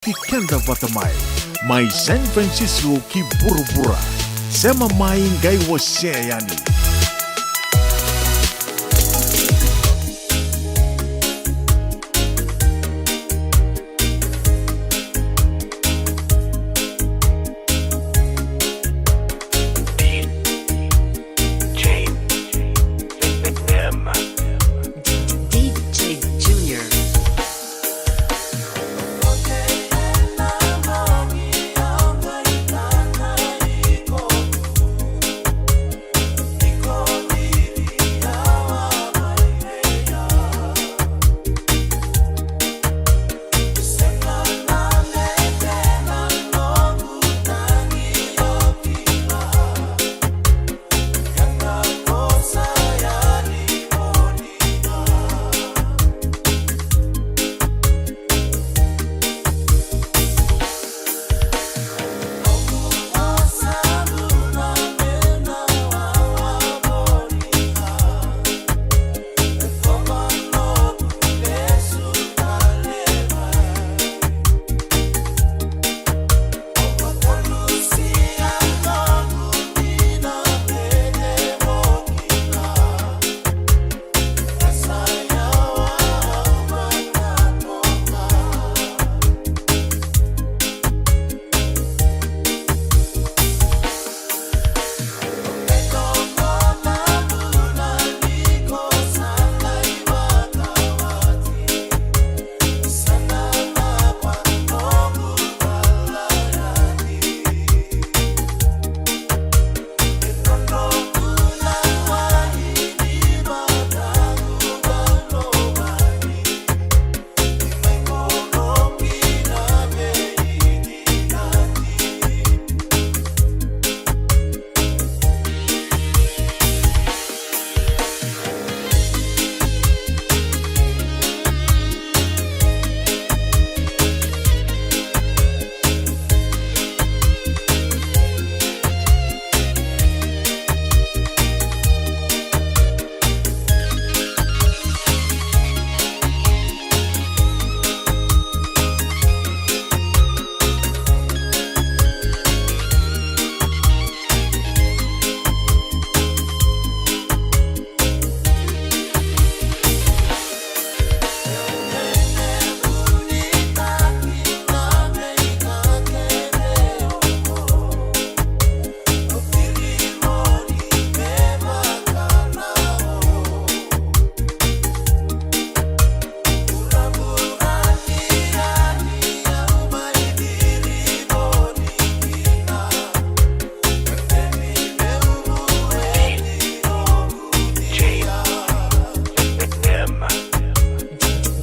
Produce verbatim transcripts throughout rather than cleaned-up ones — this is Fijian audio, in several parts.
Ti keda vata mai, mai San Francisco ki vuravura. Sema mai qai wasea yani. D J Junior.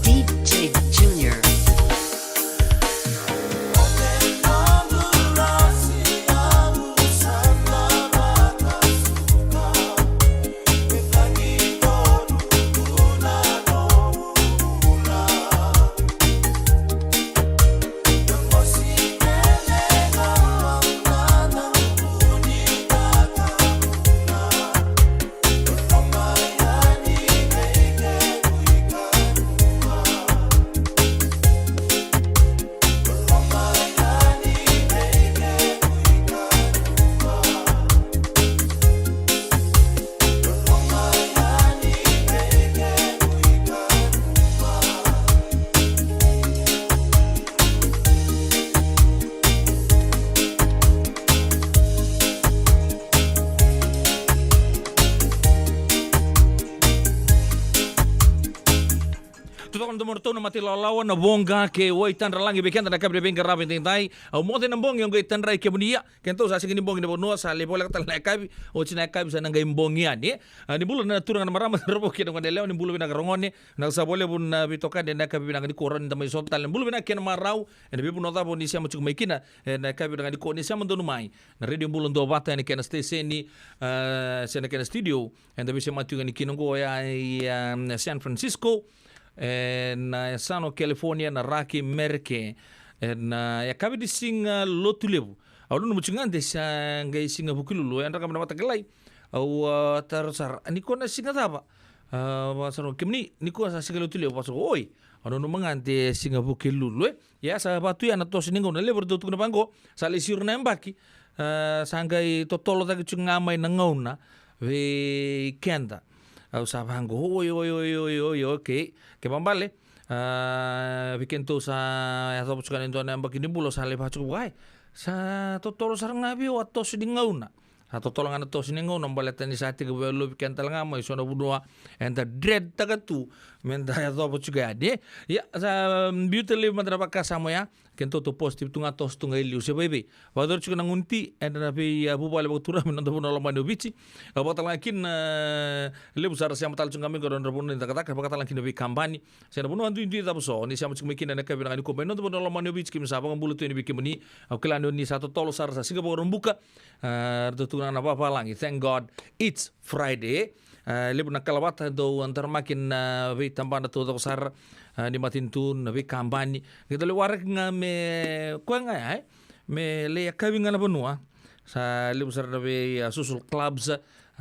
D J Junior. Tucoko na domo ratou na mata ilawalawa, na Voqa kei Waitadralagi vei keda na yakavi ni veiqaravi edaidai. Au moce na bogi au qai tadrai kemuni, ia keitou sa sega ni bogi na vanua, sa lai voleka tale na yakavi. Oti na yakavi sa na qai bogi yani. A, ni bula na turaga, na marama, na cauravou kei na goneyalewa, ni bula vinaka ragone. Na sa vakalevu na veitokani ena yakavi vinaka nikua, rawa ni da mai sota tale. Ni bula vinaka kei na marau ena veivanua cava o ni sema tiko mai kina ena yakavi vinaka nikua. Ni sema donu mai na Radio Bula Duavata ena kena siteseni, a, se na kena studio eda veisema tiko yani kina oqo, oya i, a, San Francisco, ena yasana o California, na raki Mereke, ena yakavi ni siga Lotulevu. Au nanuma tiko ga de sa qai siga Vukelulu, e dra ga mai na matakilai. Au, a, taro sara, "Nikua na siga cava?" A, vakasaro, "Kemuni, nikua sa siga Lotulevu?" Vakasaro, "Oi." O nanuma ga de siga Vukelulu, e. Ia sa vaka tu ya na toso ni gauna, levu era dau tukuna vaqo, sa lai siro na yabaki, e, sa qai totolo cake tiko ga mai na gauna vei keda. Au sa vaqo, oi, oi, oi, okay. Kena ibalebale, e, vei kedatou sa yacova tiko ga e dua na yabaki ni bula, sa lai vaka tiko, wai, sa totolo sara ga vei au a toso ni gauna. Sa totolo ga na toso ni gauna baleta ni sa tekivu yalovi keda tale ga mai so na vanua eda dread taka tu meda yacova tiko yani, e. Ia, sa biuta levu mada na vakasama oya. Kedatou tou positive tu ga, toso tu ga e liu se vaivai. Vakayacori tiko na gunu ti ena vei, a, vuvale vakaturaga mai na noda vanua lomani o Viti. A, vakatale ga kina, e, levu sara sema tale tiko ga mai qo na nodra vanua ni cakacaka, vakatale ga kina veikabani se na vanua duidui cava so ni sema tiko mai kina ena yakavi vinaka nikua mai na noda vanua lomani o Viti, keimami sa vakabula tu yani vei kemuni. Au kila ni o ni sa totolo sara, sa siga Vakaraubuka. A, ratou tukuna na vavalagi, thank God it's Friday. A, levu na kalavata dau daramaki na veitabana taucoko sara, a, ni matanitu, na veikabani. Qai dau lai waraki ga me koya ga ya, e, me lai yakavi ga na vanua. Sa levu sara na vei, a, social clubs, a,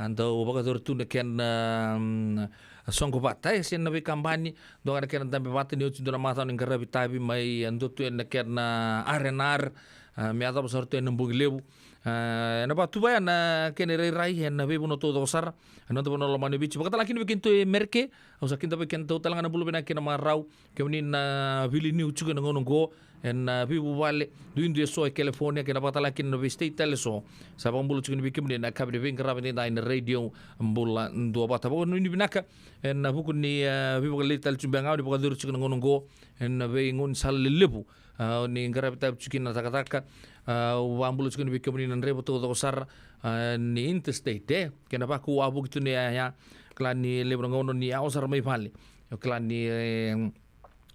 dau vakayacori tu na kena, mm, soqo vata, e, se na veikabani. Dua ga na kena dabe vata ni oti dua na macawa ni qaravi tavi mai, a, dua tu ena kena R and R, a, me yacova sara tu ena bogi levu. A, ena vakatuva ya na kena irairai ena veivanua taucoko sara ena noda vanua lomani o Viti. Vakatale ga kina vei kedatou e Mereke, au sa kidavaki kedatou tale ga na bula vinaka kei na marau. Kemuni na vili niu tiko ena gauna oqo ena veivuvale duidui eso e California, kei na vakatale ga kina na vei state tale eso. Sa vakabula tiko yani vei kemuni na yakavi ni veiqaravi edaidai ena Radio Bula Duavata. Vakanuinui vinaka ena vuku ni, a, veivakalei tale tiko beka ga o ni vakayacori tiko ena gauna oqo ena veigaunisala lelevu, a, o ni qaravi tavi tiko kina na cakacaka. A, au vakabula tiko yani vei kemuni na draiva taucoko sara, a, ni interstate, e, kei na vakau wavoki tu ni yaya. Kila ni levu na gauna o ni yawa sara mai vale. Au kila ni, e,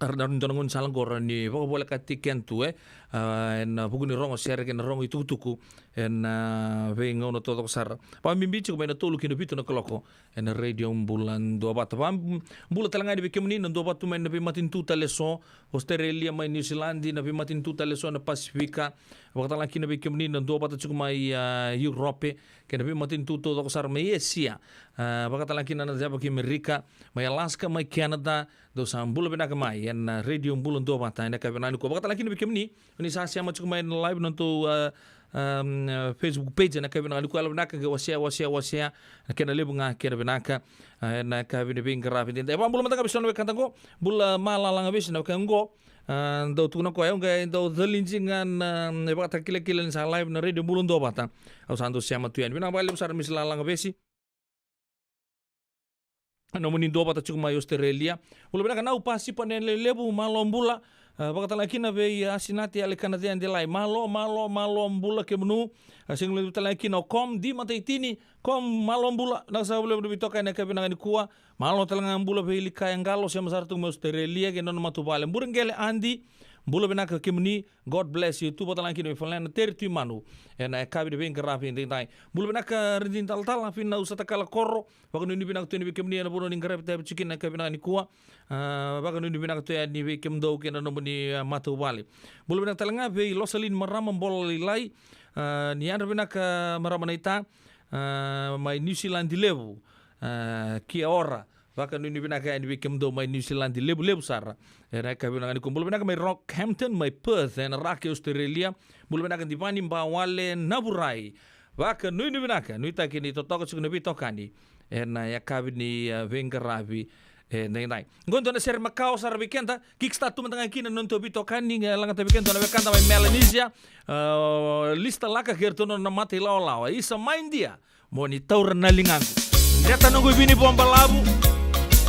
era na dua na gaunisala qo ra ni vakavolekati keda tu, e, a, ena vuku ni rogo sere kei na rogo itukutuku ena, a, veigauna taucoko sara. Vakabibi tiko mai na tolu ki na vitu na kaloko ena Radio Bula Duavata. Vakabula tale ga yani vei kemuni na duavata tu mai na veimatanitu tale eso, Australia, mai New Zealand, na veimatanitu tale eso na Pasifika, vakatale ga kina vei kemuni na duavata tiko mai, a, Europe, kei na veimatanitu taucoko sara mai Asia, a, vakatale ga kina na ceva ki Amerika, mai Alaska, mai Canada, dou sa bula vinaka mai ena Radio Bula Duavata ena yakavi vinaka nikua. Vakatale ga kina vei kemuni o ni sa sema tiko mai ena live na nodatou, a, a, Facebook page ena yakavi vinaka nikua, yalo vinaka qai wasea, wasea, wasea na kena levu ga kena vinaka, a, ena yakavi ni veiqaravi edaidai. E vakabula mada ga vei so na wekada qo, bula Malala Qavesi na weka qo, a, dau tukuna o koya, au qai dau caliji ga na, na ivakatakilakila ni sa live na Radio Bula Duavata. Au sa dau sema tu yani. Vinaka vakalevu sara Miss Lala Qavesi. Nomuni duavata tiko mai Australia. Bula vinaka Nau Pasipa Nelelevu, malo bula. A, vakatale ga kina vei, a, Sinati Alekanacea Delai. Malo, malo, malo bula kemunu. A, sega ni levu tale ga kina o Kom, Di Mataitini. Kom, malo bula. Vinaka sara vakalevu na veitokani ena yakavi vinaka nikua. Malo tale ga bula vei Likaya Qalo, sema sara tu mai Australia, kei na nona matavuvale. Bureqele Adi, bula vinaka kemuni. God bless you. Tu vakatale ga kina vei Falena Teri Tuimanu ena yakavi ni veiqaravi edaidai. Bula vinaka Redi Talatala, Finau Satakala Koro. Vakanuinui vinaka tu yani vei kemuni ena vanua ni qaravi tavi tiko kina ena yakavi vinaka nikua. A, vakanuinui vinaka tu yani vei kemudou kei na nomuni, a, matavuvale. Bula vinaka tale ga vei Losalini Marama, Bola Lailai. A, ni yadra vinaka marama naita, a, mai Niusiladi Levu. A, kia ora. Vakanuinui vinaka yani vei kemudou mai Niusiladi Levulevu sara ena yakavi vinaka nikua. Bula vinaka mai Rockhampton, mai Perth ena Ra kei Australia. Bula vinaka Divani Bawale Navurai. Vakanuinui vinaka, nuitaki ni totoka tiko na veitokani ena yakavi ni, a, veiqaravi edaidai. Qo e dua na sere makawa sara vei keda. Kickstart tu mada ga kina na nodatou veitokani, e lagata vei keda e dua na wekada mai Melanesia. A, Lista Laka kei iratou na nona mata ilawalawa, Isa Mai Dia, Mo Ni Taura na Ligaqu. Dreta Noqu Ivini Vua Balavu.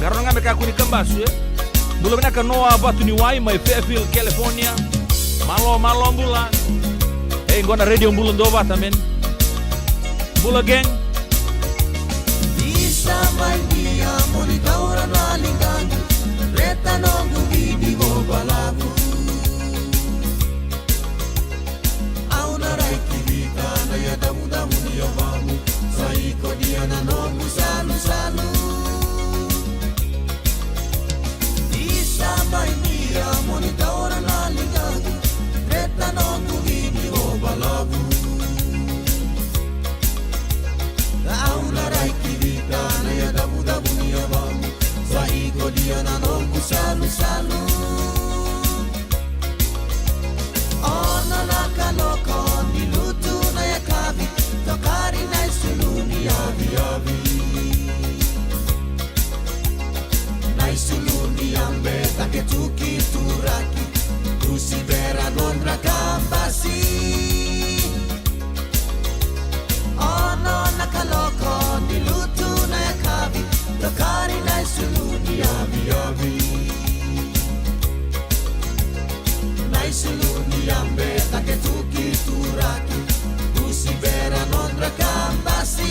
Qarauna ga me kakua ni kabasu, e. Bula vinaka Noa Vatuniwai mai Fairfield, California. Malo, malo bula. Ei, qo na Radio Bula Duavata, man. Bula gang. Isa Mai Dia, Mo Ni Taura na Ligaqu. Dreta Noqu Ivini Vua Balavu. Au na rai kivita na yadavudavu ni yavamu, sa iko dia na noqu salusalu. Isa Mai Dia, Mo Ni Taura na Ligaqu. Dreta Noqu Ivini Vua Balavu. Au na rai kivita na yadavudavu ni yavamu, sa iko dia na noqu salusalu. Tuki turaki, tusi bera nodra kabasi. Ono na kaloko ni lutu na yakavi, tokari na isulu ni yaviyavi. Na isulu ni yabe, take tuki turaki, tusi bera nodra kabasi.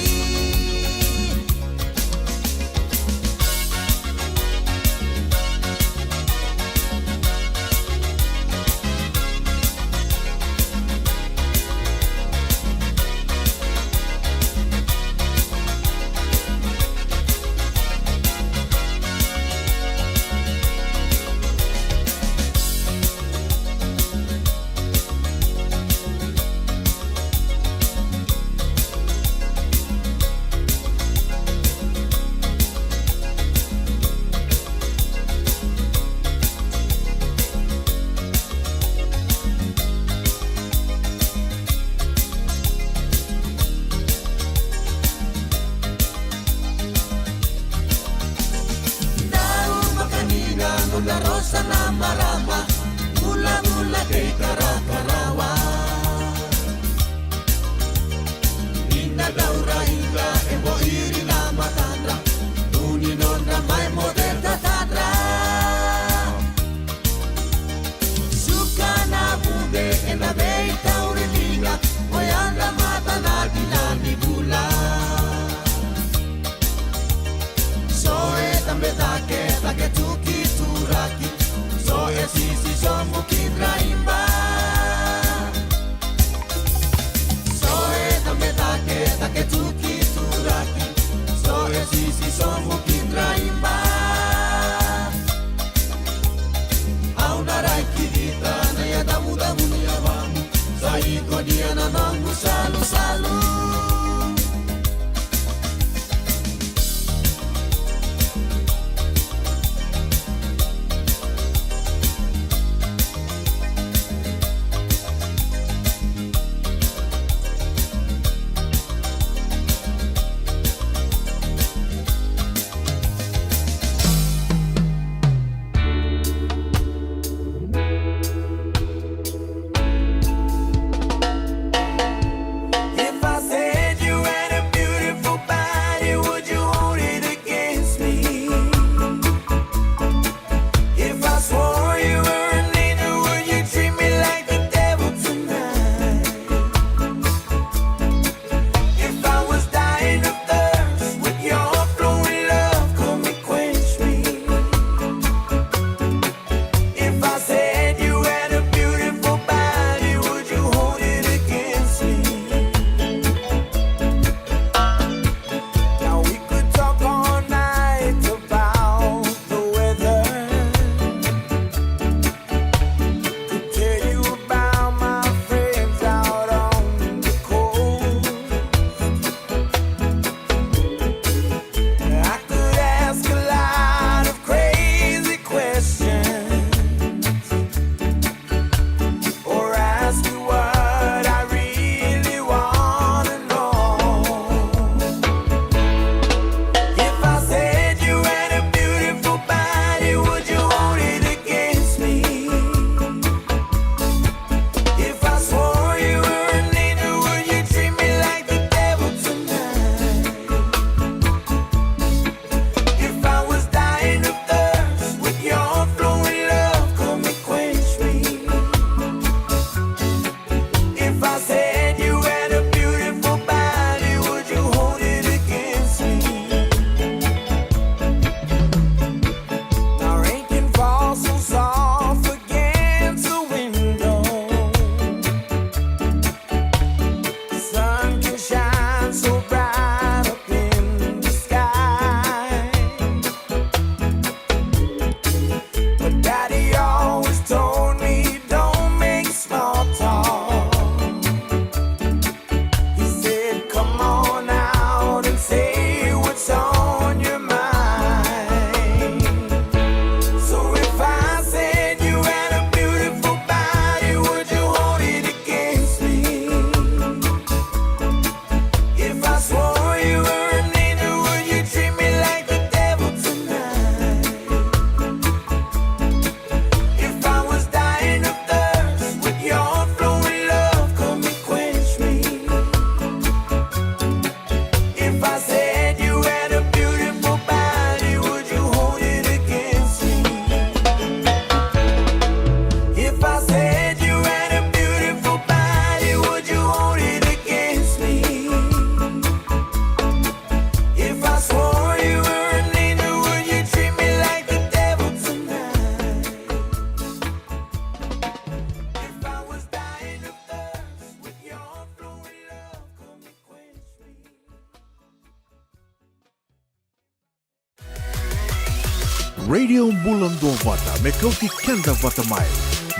Radio Bula Duavata me kauti keda vata mai.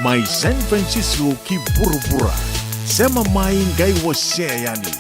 Mai San Francisco ki vuravura. Sema mai qai wasea yani.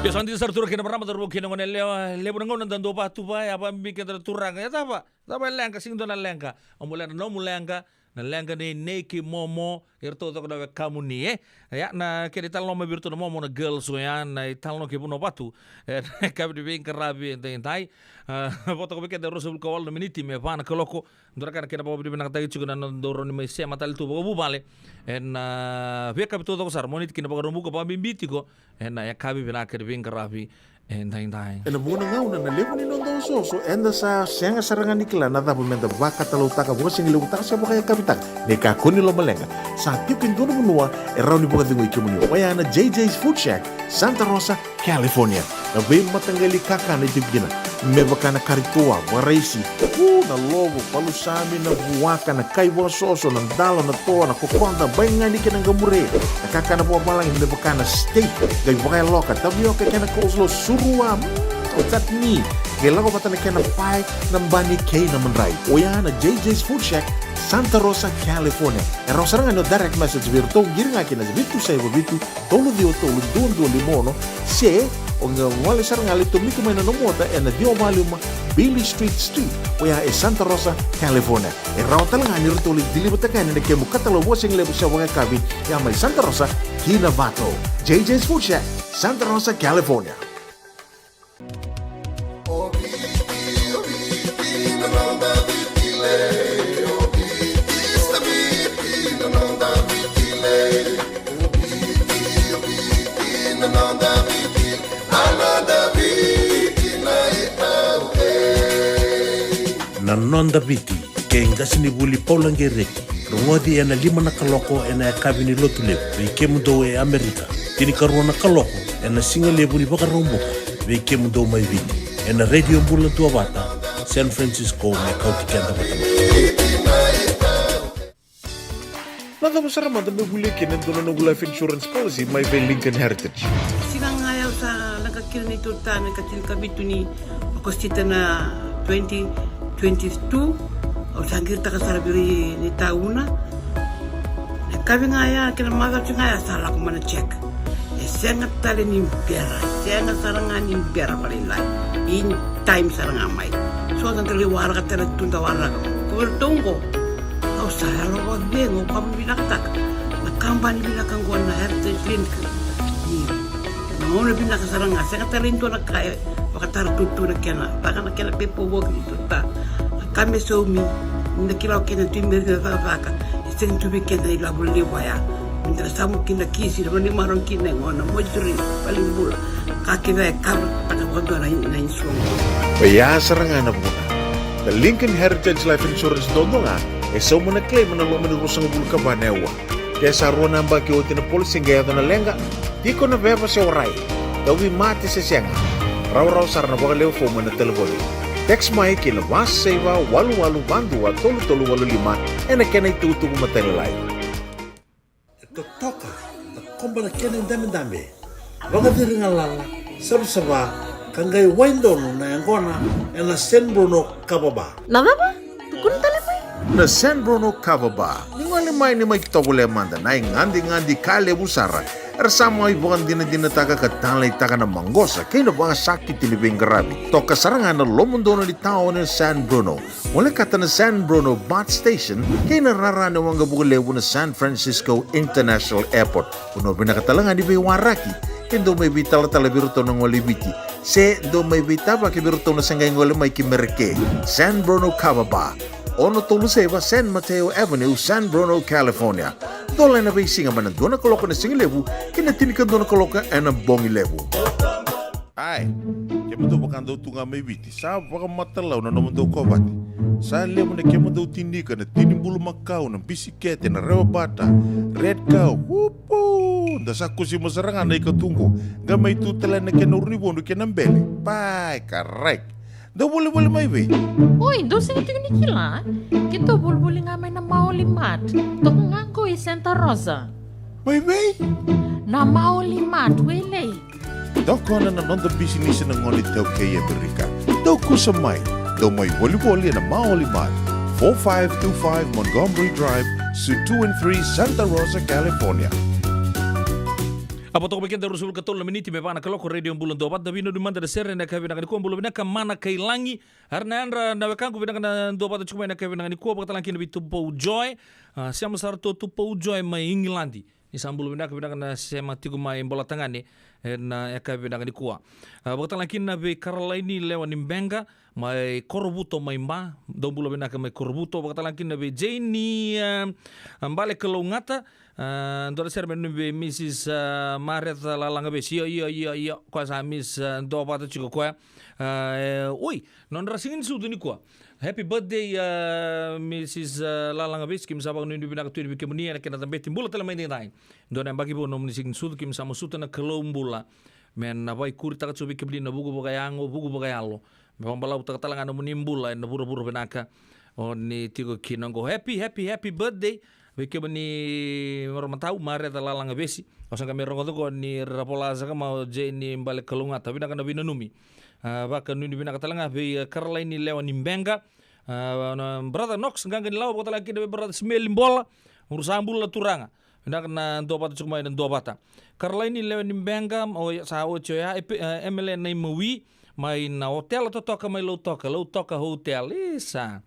Io, sa dina sara turaga kei na marama, cauravou kei na goneyalewa. Levu na gauna da dau vakatuva, e a vakabibi keda na turaga. E cava, cava e leqa, sega ni dua na leqa. Au bolea na nomu leqa, na leqa nei nei kei Momo, kei iratou toko na wekamuni, e. Ia, na kena italanoa mai vei iratou na Momo na girls oya, na italanoa kei Vanua Vatu. E, na yakavi ni veiqaravi edaidai. A, vo toka vei keda e ruasagavulu ka walu na miniti me va na kaloko. Dua na ka na kena vakavinavinakataki tiko na noda dau rawa ni mai sema tale tu vakavuvale ena, a, veiyakavi taucoko sara, Moniti ki na Vakaraubuka, vakabibi tiko ena yakavi vinaka ni veiqaravi edaidai. Ena vuqa na gauna na levu ni noda osooso, eda sa sega sara ga ni kila na cava meda vakatalautaka, vakasigalevu taka se vakayakavi taka. Ni kakua ni lomaleqa, sa tiko e dua na vanua e rawa ni vakacegui kemuni. Oya na J J's Food Shack, Santa Rosa, California. Na veimataqali kakana e tiko kina, me vaka na kari toa, vakaraisi, u, na lovo, palusami, na vuaka, na kai vakasoso, na dalo, na toa, na kokoda, baigani kei na qamure, na kakana vakavalagi, me vaka na steak, qai vakayaloka, tavioka kei na coleslaw, surua, mm, chutney, qai lako vata na kena pae, na bani kei na madrai. Oya na J J's Food Shack, Santa Rosa, California. E rawa sara ga ni o direct message vei iratou, qiri ga ki na vitu saiva vitu, tolu ciwa tolu, dua dua lima ono, se o qai gole sara ga, lai tomika mai na nomu ota ena ciwa walu lima Beale Street Suite, oya e Santa Rosa, California. E rawa tale ga ni ratou lai deliver-taka yani na kemu katalau vakasigalevu se vakayakavi, ya mai Santa Rosa ki Novato. J J's Food Shack, Santa Rosa, California. Na Noda Viti, kei qasenivuli Paula Qereti, rogoci ena lima na kaloko ena yakavi ni Lotulevu vei kemudou e Amerika, tinikarua na kaloko ena sigalevu ni Vakaraubuka vei kemudou mai Viti, ena Radio Bula Duavata, San Francisco, me kauti keda vata mai. Na cava sara mada me volia kina e dua na noqu life insurance policy mai vei Lincoln Heritage? Siga ga ya au sa leqa kina neitou retirement ka tinikavitu ni Okosita na twenty twenty-two. Au sa qiritaka sara vei ira ni tauna. Na yakavi ga ya kei na macawa ga ya sa lako mai na check. E sega tale ni bera, e sega sara ga ni bera vakalailai. In time sara ga mai. So da lai waraka tale tu, da waraka. Ko vei iratou oqo, au sa yalo vakacegu, au vakavinavinakataka na kabani vinaka oqo na Heritage Link. Ni na gauna vinaka sara ga, sega tale ni dua na ka e vakatara tu na kena, vaka na kena pepa voki ni tota. Na ka me saumi, ni da kila o keda tu me rina cakacaka, e sega tu vei keda na ilavo levu oya. Me da na samu kina kisi, na vanimaro kina e gona, moituri, valenibula. Ka kece e kavara taka vakadua na, na insurance. Oya sara ga na vuna. Na Lincoln Heritage Life Insurance duadua ga e sauma na claim ena loma ni ruasagavulu ka va na aua. Ke sa rua na yabaki oti na policy qai yaco na leqa, tiko na veva se warai, tauvimate se sega, rawarawa sara na vakalewe fomu ena talevoni. Text mai ki na va saiva walu walu va dua tolu tolu walu lima ena kena itukutuku matailalai. E totoka, takoba na kena idabedabe, vakaciri galala, savasava, ka qai wai donu na yaqona ena San Bruno Kava Bar. Na cava? Tukuna tale mai. Na San Bruno Kava Bar. Ni gole mai, ni mai tovolea mada na igadigadi ka levu sara. Era sa mai vakadinadinataka ka taleitaka na maqosa kei na vakasakiti ni veiqaravi. Toka sara ga na lomodonu ni taoni na San Bruno. Volekata na San Bruno BART Station kei na rara ni waqavuka levu na San Francisco International Airport. Vanua vinaka tale ga ni veiwaraki ke dou mai veitalatala vei iratou na gole i Viti, se dou mai veitavaki vei iratou na se qai gole mai ki Merika. San Bruno Kava Bar, ono tolu saiva San Mateo Avenue, San Bruno, California. Dola ena veisiga mai na dua na kaloko ena sigalevu ki na tinikadua na kaloko ena bogi levu. Ai, kemudou vakadau tu ga mai Viti, sa vakamatalau na nomudou kovate. Sa levu na kemudou tinika, na tini bulumakau, na bisikete, na rewa bata, red cow, upu! Da sa kusima sara ga na ika tu qo, qai mai tu tale na kena uru ni vodu kei na bele. Pai, karai. Dou volivoli mai vei? Oi, dou sega tiko ni kila? Keitou volivoli ga mai na Maoli Mart. Toka ga qo i Santa Rosa. Mai vei? Na Maoli Mart, Wailei. Tokona na noda bisinisi na gone iTaukei e Amerika. Dou kusa mai, dou mai volivoli ena Maoli Mart, four five two five Montgomery Drive, Suite two and three, Santa Rosa, California. A vo toka vei keda ruasagavulu ka tolu na miniti me va na kaloko, Radio Bula Duavata, vinaka mada na sere ena yakavi vinaka nikua, bula vinaka Mana Kailagi. Era na yadra na wekaqu, vinaka na duavata tiko mai ena yakavi vinaka nikua, vakatalega kina vei Tupou Joy. A, sema sara tu o Tupou Joy mai Igiladi. Ni sa bula vinaka, vinaka na sema tiko mai Bolatagane ena yakavi vinaka nikua. A, vakatalega kina vei Karalaini Lewa ni Beqa mai Korovuto mai Ba, dou bula vinaka mai Korovuto. Vakatalega kina vei Jane ni, a, Bale Kalougata. A, dua na sere me nanumi vei Mrs, a, Maretha Lalagavesi. Io, io, io, io. Koya sa Miss, a, duavata tiko koya. A, e, oi, nodra siga ni sucu nikua. Happy birthday, a, Mrs, a, Lalagavesi. Keimami sa vakanuinui vinaka tu yani vei kemuni ena kena cabeti bula tale mai edaidai. Dua na yabaki vou nomuni siga ni sucu, keimami sa masuta na Kalou bula me na vakaikuritaka tiko vei kemuni na vuku vakayago, vuku vakayalo. Me vakabalavutaka tale ga nomuni bula ena vuravura vinaka o ni tiko kina oqo. Happy, happy, happy birthday vei kemuni maramatau, Maretha Lalagavesi. Au sa qai mai rogoca qo ni ra vola saka mai o Jane ni Bale Kalougata. Vinaka na veinanumi. A, vakanuinui vinaka tale ga vei, a, Karalaini Lewa ni Beqa. A, na brother Knox, Qaqa ni Lawa, vakatale kina vei brother Smeli Bola, ura sa bula na turaga. Vinaka na duavata tiko mai na duavata. Karalaini lewe ni Beqa, o ya, sa oti oya, e pe-, e, Emele na imawi, mai na otela totoka mai Lautoka, Lautoka Hotel, isa.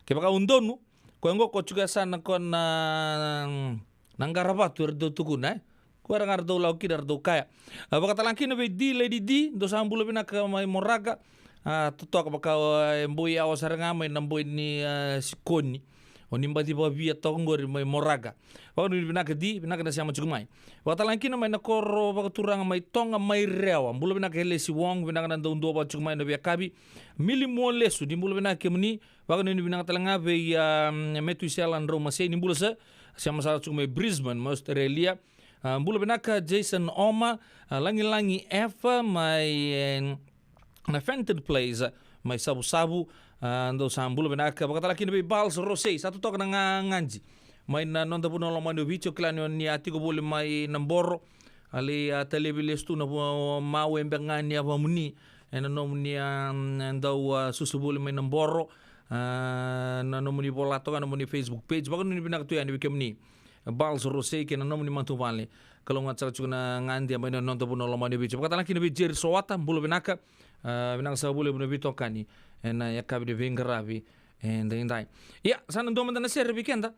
Kevaka au donu, koya qo ko tiko e sa na ko na, na qaravatu era dau tukuna, e? Ko era ga ra dau lako kina ra dau kaya. A, vakatale kina vei D, Lady D, dou sa bula vinaka mai Moraga. A, totoka vaka, e, boi yawa sara ga mai na boi ni, e, sikoni. O ni baci vakavia toka qori mai Moraga. Vakanuinui vinaka D, vinaka na sema tiko mai. Vakatale kina mai na koro vakaturaga mai Toga mai Rewa. Bula vinaka Elesi Wong, vinaka na dau duavata tiko mai na veiyakavi. Mili Mualesu, ni bula vinaka kemuni. Vakanuinui vinaka tale ga vei, a, Metuisela Draumasei, ni bula sa, sema sara tiko mai Brisbane, mai Australia. A, bula vinaka Jason Oma, a, Lagilagi Efa, mai, e, na Fenton Place, mai Savusavu, a, dou sa bula vinaka, vakatale kina vei Bals Rosei, sa totoka na ga-, gaji. Mai na noda vanua lomani o Viti, o kila ni o ni a tiko voli mai na Boro, a lai a talevi lesu tu na vo-, mau e beka ga ni a vamuni, e na nomuni a, mm, dau a susu voli mai na Boro, a, na nomuni vola toka, nomuni Facebook page, vakanuinui vinaka tu yani vei kemuni. Bals Rosei kei na nomuni matavuvale. Kalougata saka tiko na gade mai na noda vanua lomani o Viti. Vakatale kina vei Jerry Sowata, bula vinaka. A, vinaka saka voli na veitokani. E na yakavi ni veiqaravi. E daidai. Ia, sa na dua mada na sere vei keda.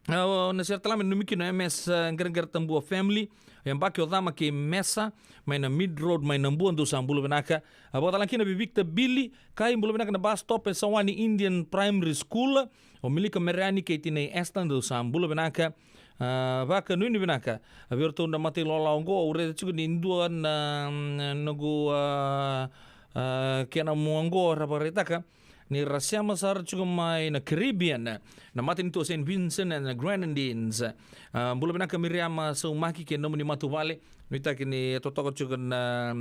A, o na sere tale mai na numikina o M S, a, Qereqere Tabua family. O Yabaki o Cama kei Mesa. Mai na Mid Road, mai na Bua, dou sa bula vinaka. A, vakatale kina vei Victor Billy. Kai bula vinaka na bus stop e Sawani Indian Primary School. O Milika Mereani kei tinai Esther, dou sa bula vinaka. A, vakanuinui vinaka. A, vei iratou na mata ilawalawa oqo, au raica tiko ni dua na, na noqu, a, a, kena mua oqo, ra vakaraitaka ni ra sema sara tiko mai na Caribbean, na matanitu o Saint Vincent and the Grenadines. A, bula vinaka Miriama Saumaki kei na nomuni matavuvale. Nuitaki ni totoka tiko na,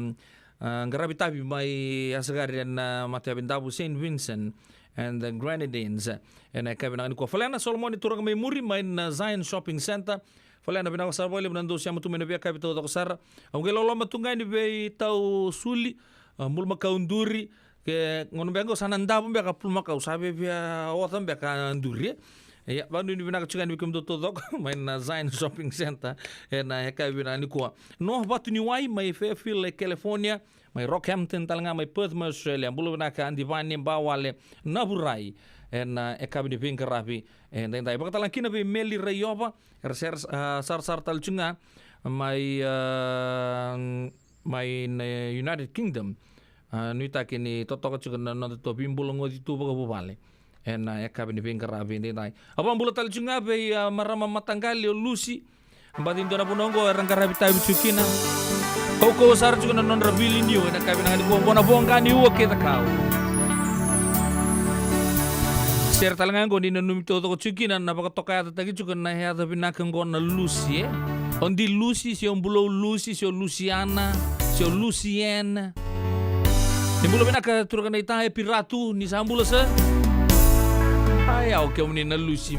a, qaravi tavi mai Asagari ena matayavi Davu, Saint Vincent and the Grenadines. Ena yakavi vinaka nikua. Falena Solomoni, turaga mai muri, mai na Zion Shopping Centre. Falena, vinaka sara vakalevu na dou sema tu mai na veiyakavi taucoko sara. Au qai loloma tu ga yani vei Tau Suli, a, bulumakau duri. Ke gauna beka qo sa na davo beka bulumakau, sa viavia oca beka duri, e? Ia, vakanuinui vinaka tiko yani vei kemudou taucoko mai na Zion Shopping Centre ena yakavi vinaka nikua. Noa Vatuniwai mai Fairfield, e California, mai Rockhampton tale ga, mai Perth, mai Australia. Bula vinaka Adi Vani, Bawale, Navurai, ena yakavi ni veiqaravi edaidai. Vakatale kina vei Meli Raiova, era sera, a, sarasara tale tiko ga mai, a, mai na United Kingdom. A, nuitaki ni totoka tiko na noda tou veibulagoci tu vakavuvale ena yakavi ni veiqaravi edaidai. A, vakabula tale tiko ga vei, a, marama mataqali o Lusi. Baci dua na vanua oqo era qaravi tavi tiko kina. Kaukauwa sara tiko na nodra vili niu ena yakavi vinaka nikua, oqo na voqa ni ua kei cakau. Sere tale ga oqo ni nanumi taucoko tiko kina na vakatokayacataki tiko na yaca vinaka oqo na Lusi, e? O Di Lusi, se o Bulou Lusi, se o Lusiana, se o Lusiana. Ni bula vinaka turaga na ita e Piratu, ni sa bula sa. Ai au kemuni na Lusi.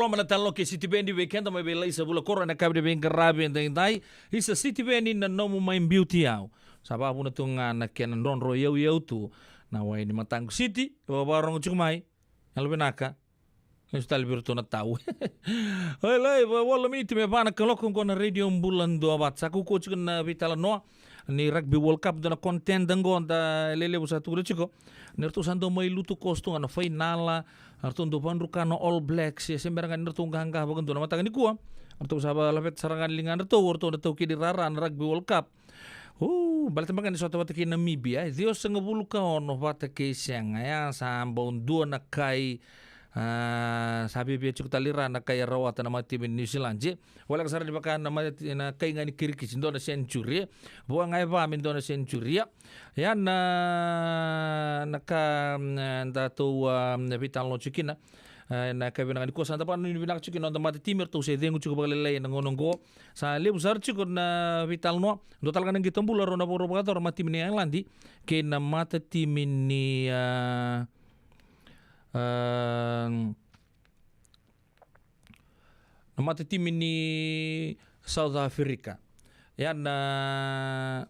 Mana talo ke Sitiveni vei keda mai vei Laisa Vula Koro ena yakavi ni veiqaravi edaidai. Isa Sitiveni na nomu mai biuti au. Sa vakavuna tu ga na kena drodro yauyau tu na wai ni mataqu Siti. Vakavakarorogo tiko mai. Yalo vinaka. Lesu tale vei iratou na tau. Oi lai, va walu miniti me va na kaloko qo na Radio Bula Duavata. Sa kaukauwa tiko na veitalanoa ni Rugby World Cup, dua na contender qo da lelevu sa tukuna tiko ni ratou sa dau mai lutu koso tu ga na fainala, ratou dau vakadruka na All Blacks, e se bera ga ni ratou qaqa vakadua na mataka nikua. Ratou sa valaveta sara ga na ligadratou o ratou na taukei ni rara na Rugby World Cup. O, baleta beka ni sota vata kei Namibia, e ciwasagavulu ka ono vata kei sega, ya sa bau dua na kai, a, sa viavia tiko tale i ra na kai e rawata na matatimi ni New Zealand, e. Voleka sara ni vaka na mata-, na kai ga ni kirikisi, dua na century, e. Vua ga e va me dua na century, ya. Ya na, na ka, mm, datou, a, veitalanoa tiko kina, e, na yakavi vinaka nikua sa da vakanuinui vinaka tiko kina noda matatimi, ratou se cegu tiko vakalailai ena gauna oqo. Sa levu sara tiko na veitalanoa. Dua tale ga na qito bula rau na vakarau vakayacora matatimi ni Ireland kei na matatimi ni, a, a, na matatimi ni South Africa. Ya na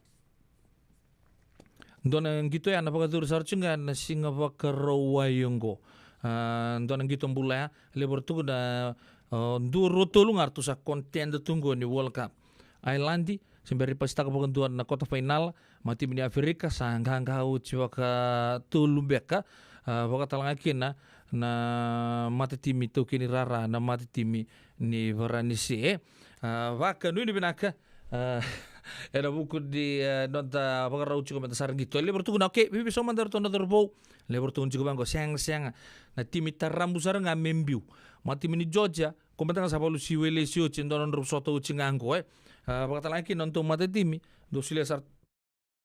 dua na qito ya na vakacuru sara tiko ga na siga Vakarauwai oqo. A, dua na qito bula ya, levu era tukuna, a, dua, rua, tolu ga ratou sa contender tu qo ni World Cup. Ireland, se bera ni pasitaka vakadua na quarter final, matatimi ni Africa sa qaqa oti vakatolu beka, a, vakatalega kina na matatimi taukei ni rara, na matatimi ni Varanise. A, vakanuinui vinaka, a, ena vuku ni, a, noda vakarau tiko meda sara qito. Levu era tukuna, okay, veiveisau mada eratou na cauravou. Levu era tukuna tiko vaqo, sega, sega. Na timi tarabu sara ga me biu. Matatimi ni Georgia, ko mada ga sa valusi Welesi oti, e dua na nodrau sota oti ga qo, e. A, vakatalega kina nodatou matatimi, dou solia sara,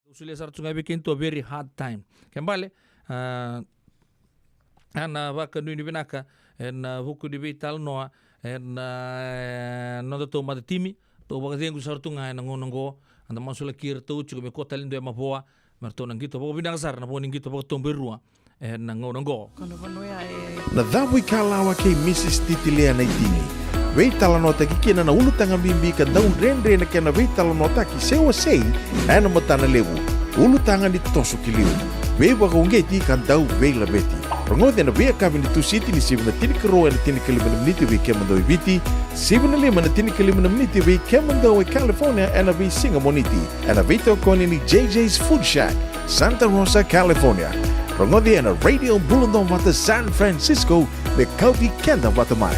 dou solia sara tu ga vei kedatou a very hard time. Ke bale, a, a na vakanuinui vinaka ena vuku ni veitalanoa ena, e, nodatou matatimi, tou vakacegu sara tu ga ena gauna oqo, eda masulaki iratou tiko me kua tale e dua e mavoa, me ratou na qito vakavinaka sara na vo ni qito vakatoba e rua ena gauna oqo. Na cavu ikalawa kei Mrs Titilea Naitini. Veitalanoataki kina na ulutaga bibi ka dau dredre na kena veitalanoataki se wasei ena matana levu. Ulutaga ni toso ki liu. Veivakauqeti ka dau veilaveti. Rogoci ena veiyakavi ni Tusiti ni sivi na tinikarua ena tinikalima na miniti vei kemudou e Viti, sivi na lima na tinikalima na miniti vei kemudou e California ena veisiga Moniti. Ena veitokoni ni J J's Food Shack, Santa Rosa, California. Rogoci ena Radio Bula Duavata San Francisco, me kauti keda vata mai.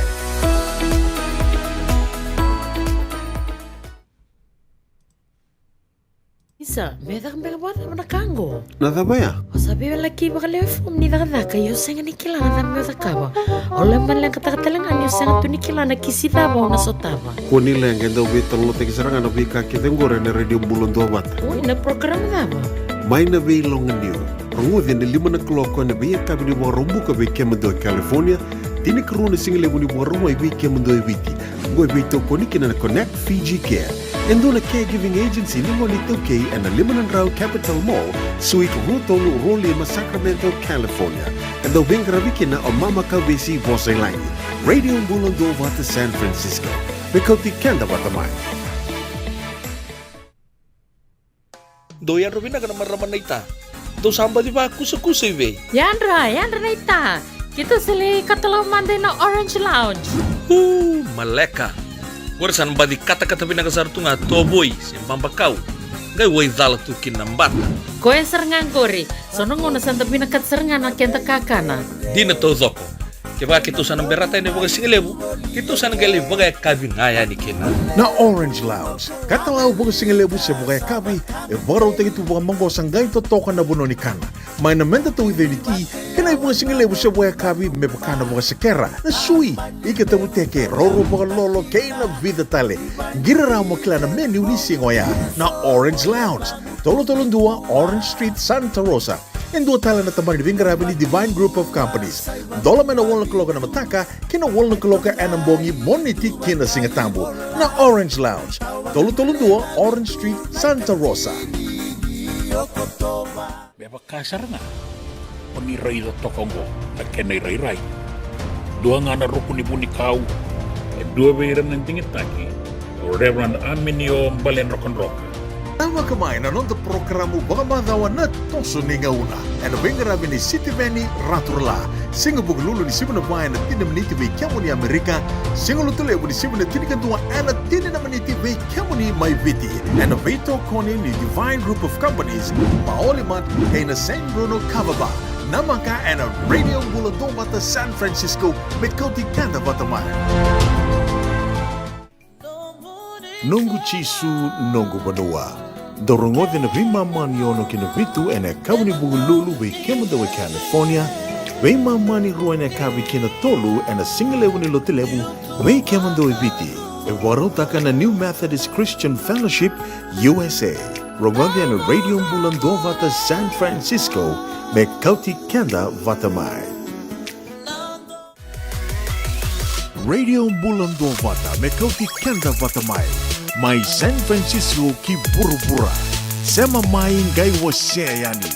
Isa, me caka beka vakacava na ka qo? Na cava ya? O sa veiwalaki vakalewe fomu ni cakacaka, ia o sega ni kila na cava meu cakava. O lewe maleqataka tale ga ni o sega tu ni kila na kisi cava o na sotava. Kua ni leqa, e dau veitalanoataki sara ga na veika kece oqori ena Radio Bula Duavata. Oi, na program cava? Mai na Veiloganiu. Rogoci ena lima na kaloko ena veiyakavi ni Vakaraubuka vei kemudou e California, tinikarua na sigalevu ni Vakarauwai vei kemudou e Viti. Oqo e veitokoni kina na Connect Fiji Care. E dua na caregiving agency ni gone iTaukei ena lima na drau Capitol Mall, Suite rua tolu rua lima, Sacramento, California. E dau veiqaravi kina o Mama Kauvesi Vosailagi. Radio Bula Duavata San Francisco. Me kauti keda vata mai. Dou yadra vinaka na marama naita. Dou sa baci vakusakusa i vei? Yadra, yadra naita. Keitou sa lai katalau mada ina Orange Lounge. U, maleka. Qori sa na baci katakata vinaka sara tu ga tovoi se babakau. Qai waicala tu kina na bata. Koya sara ga qori. So na gauna sa da vinakata sara ga na keda kakana. Dina taucoko. Kevaka keitou sa na berata yani vakasigalevu, keitou sa na qai lai vakayakavi ga yani kina. Na Orange Lounge. Katalau vakasigalevu se vakayakavi, e vakarautaki tu vakamaqosa qai totoka na vanua ni kana. Mai na meda tauica ni ti, kei na ivakasigalevu se vakayakavi me vaka na vakasekera, na sui, ika tavuteke, roro vakalolo, kei na vica tale. Qiri rawa mo kila na menu ni siga oya. Na Orange Lounge. Tolu tolu dua Orange Street, Santa Rosa. E dua tale na tabana ni veiqaravi ni Divine Group of Companies. Dola mai na walu na kaloko ena mataka ki na walu na kaloko ena bogi, Moniti ki na Sigatabu. Na Orange Lounge, tolu tolu dua Orange Street, Santa Rosa. Me vaka sara ga o ni raica toka oqo na kena irairai. Dua ga na ruku ni vunikau, e dua vei ira na digitaki, o Reverend Aminio Baledrokadroka. Namaka mai na noda porokaramu vakamacawa na Toso ni Gauna, ena veiqaravi nei Sitiveni Raturala. Siga Vukelulu ni sivi na va ena tini na miniti vei kemuni Amerika, Siga Lotulevu ni sivi na tinikadua ena tini na miniti vei kemuni mai Viti, ena veitokoni ni Divine Group of Companies, Maoli Mart kei na Saint Bruno Kava Bar. Namaka ena Radio Bula Duavata San Francisco, me kauti keda vata mai. Noqu Jisu, noqu vanua. Dou rogoca na veimama ni ono ki na vitu ena yakavi ni Vukelulu vei kemudou e California, veimama ni rua ena yakavi ki na tolu ena sigalevu ni Lotulevu vei kemudou e Viti. E vakarautaka na New Methodist Christian Fellowship, U S A. Rogoca ena Radio Bula Duavata San Francisco, me kauti keda vata mai. Radio Bula Duavata, me kauti keda vata mai, mai San Francisco ki vuravura. Sema mai, qai wasea yani.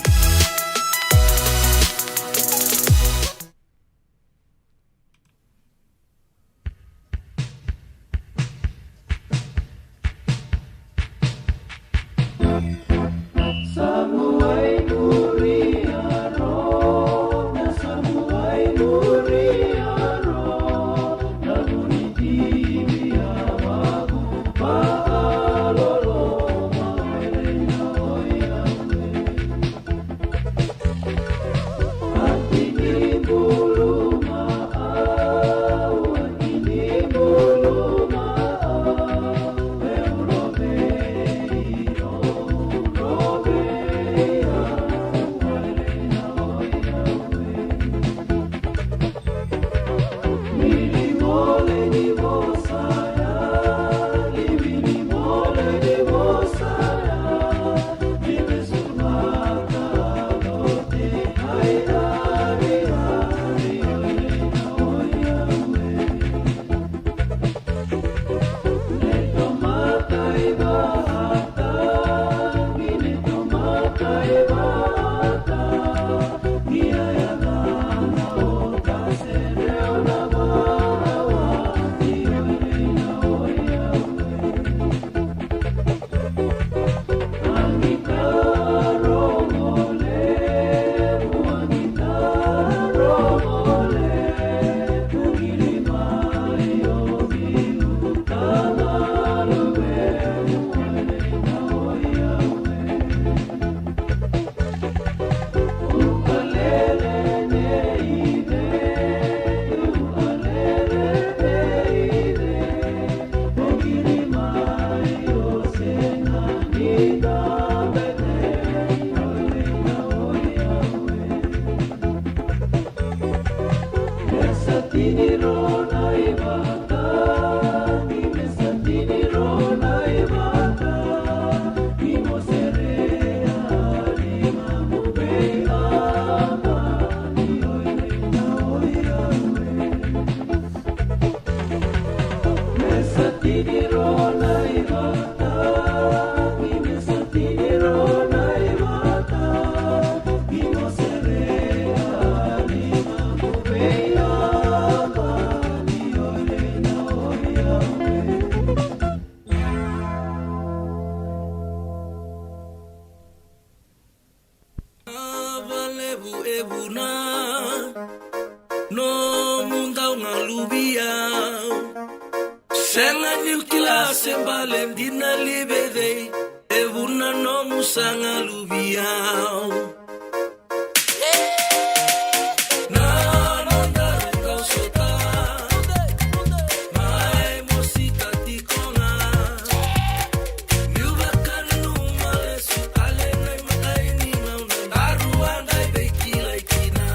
Cava levu e vuna nomu dau galuvi au? Sega niu kila se bale dina li vei cei e vuna nomu sa galuvi au. Na nodaru kau sota mai mosita tiko ga. Niu vakananuma lesu tale na imatai ni gauna daru a dai veikilai kina.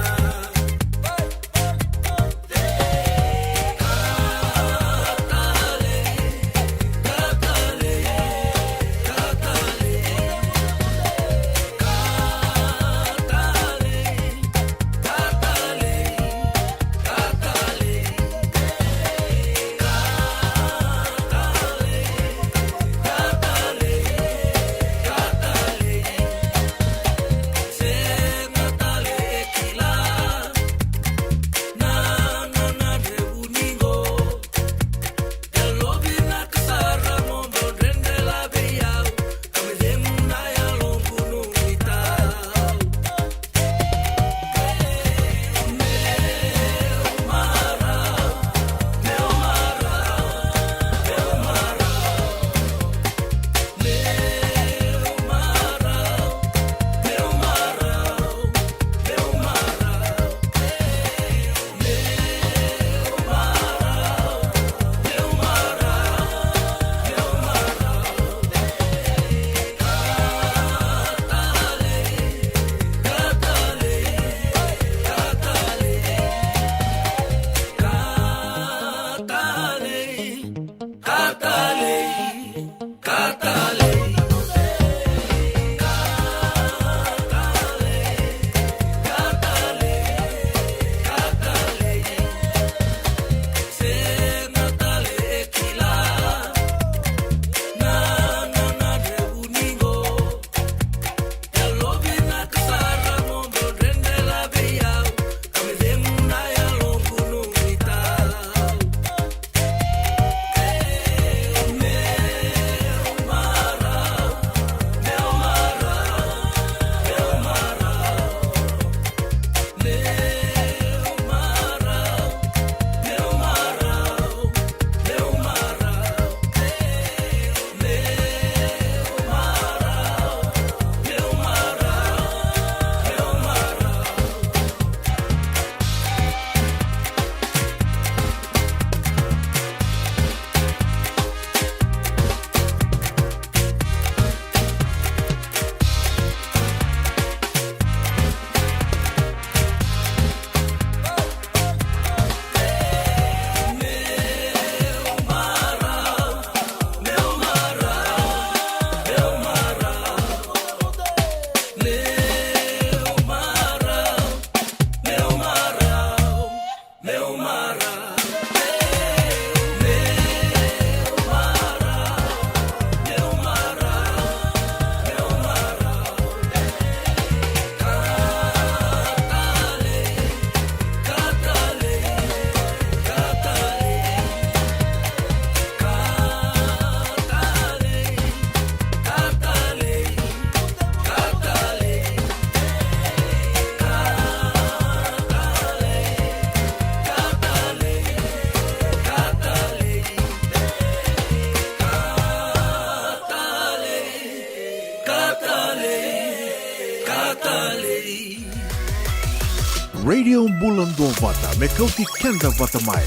Radio Bula Duavata, me kauti keda vata mai.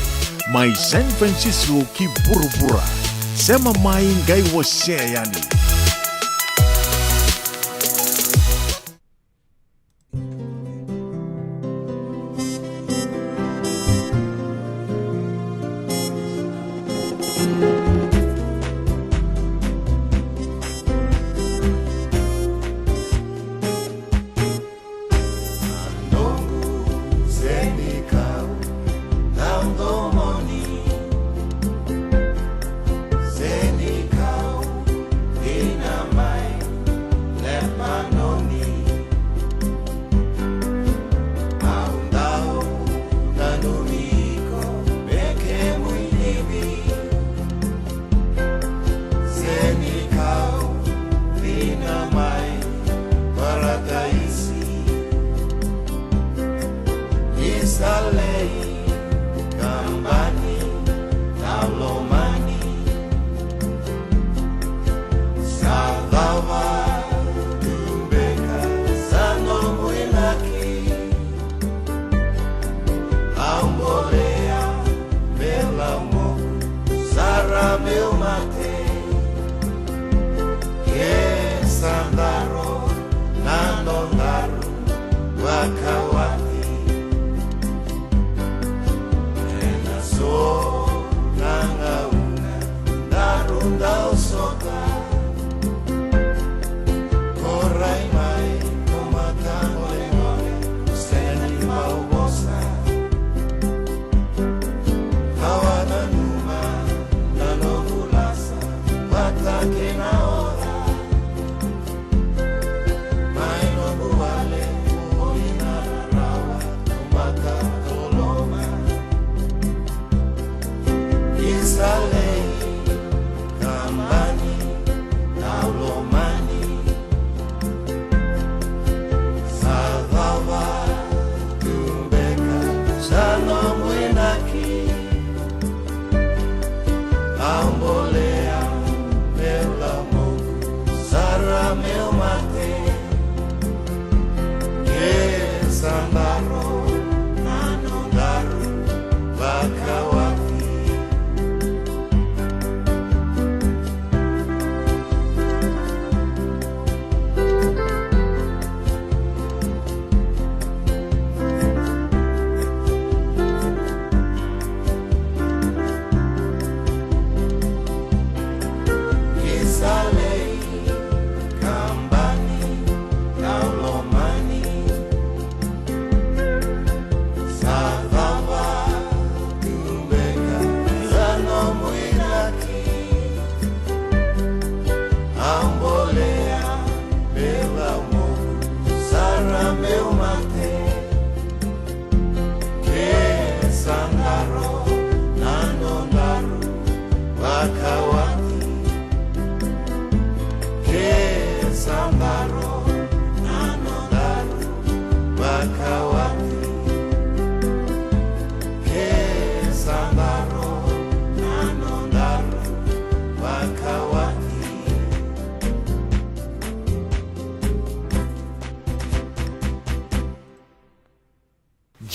Mai San Francisco ki vuravura. Sema mai qai wasea yani.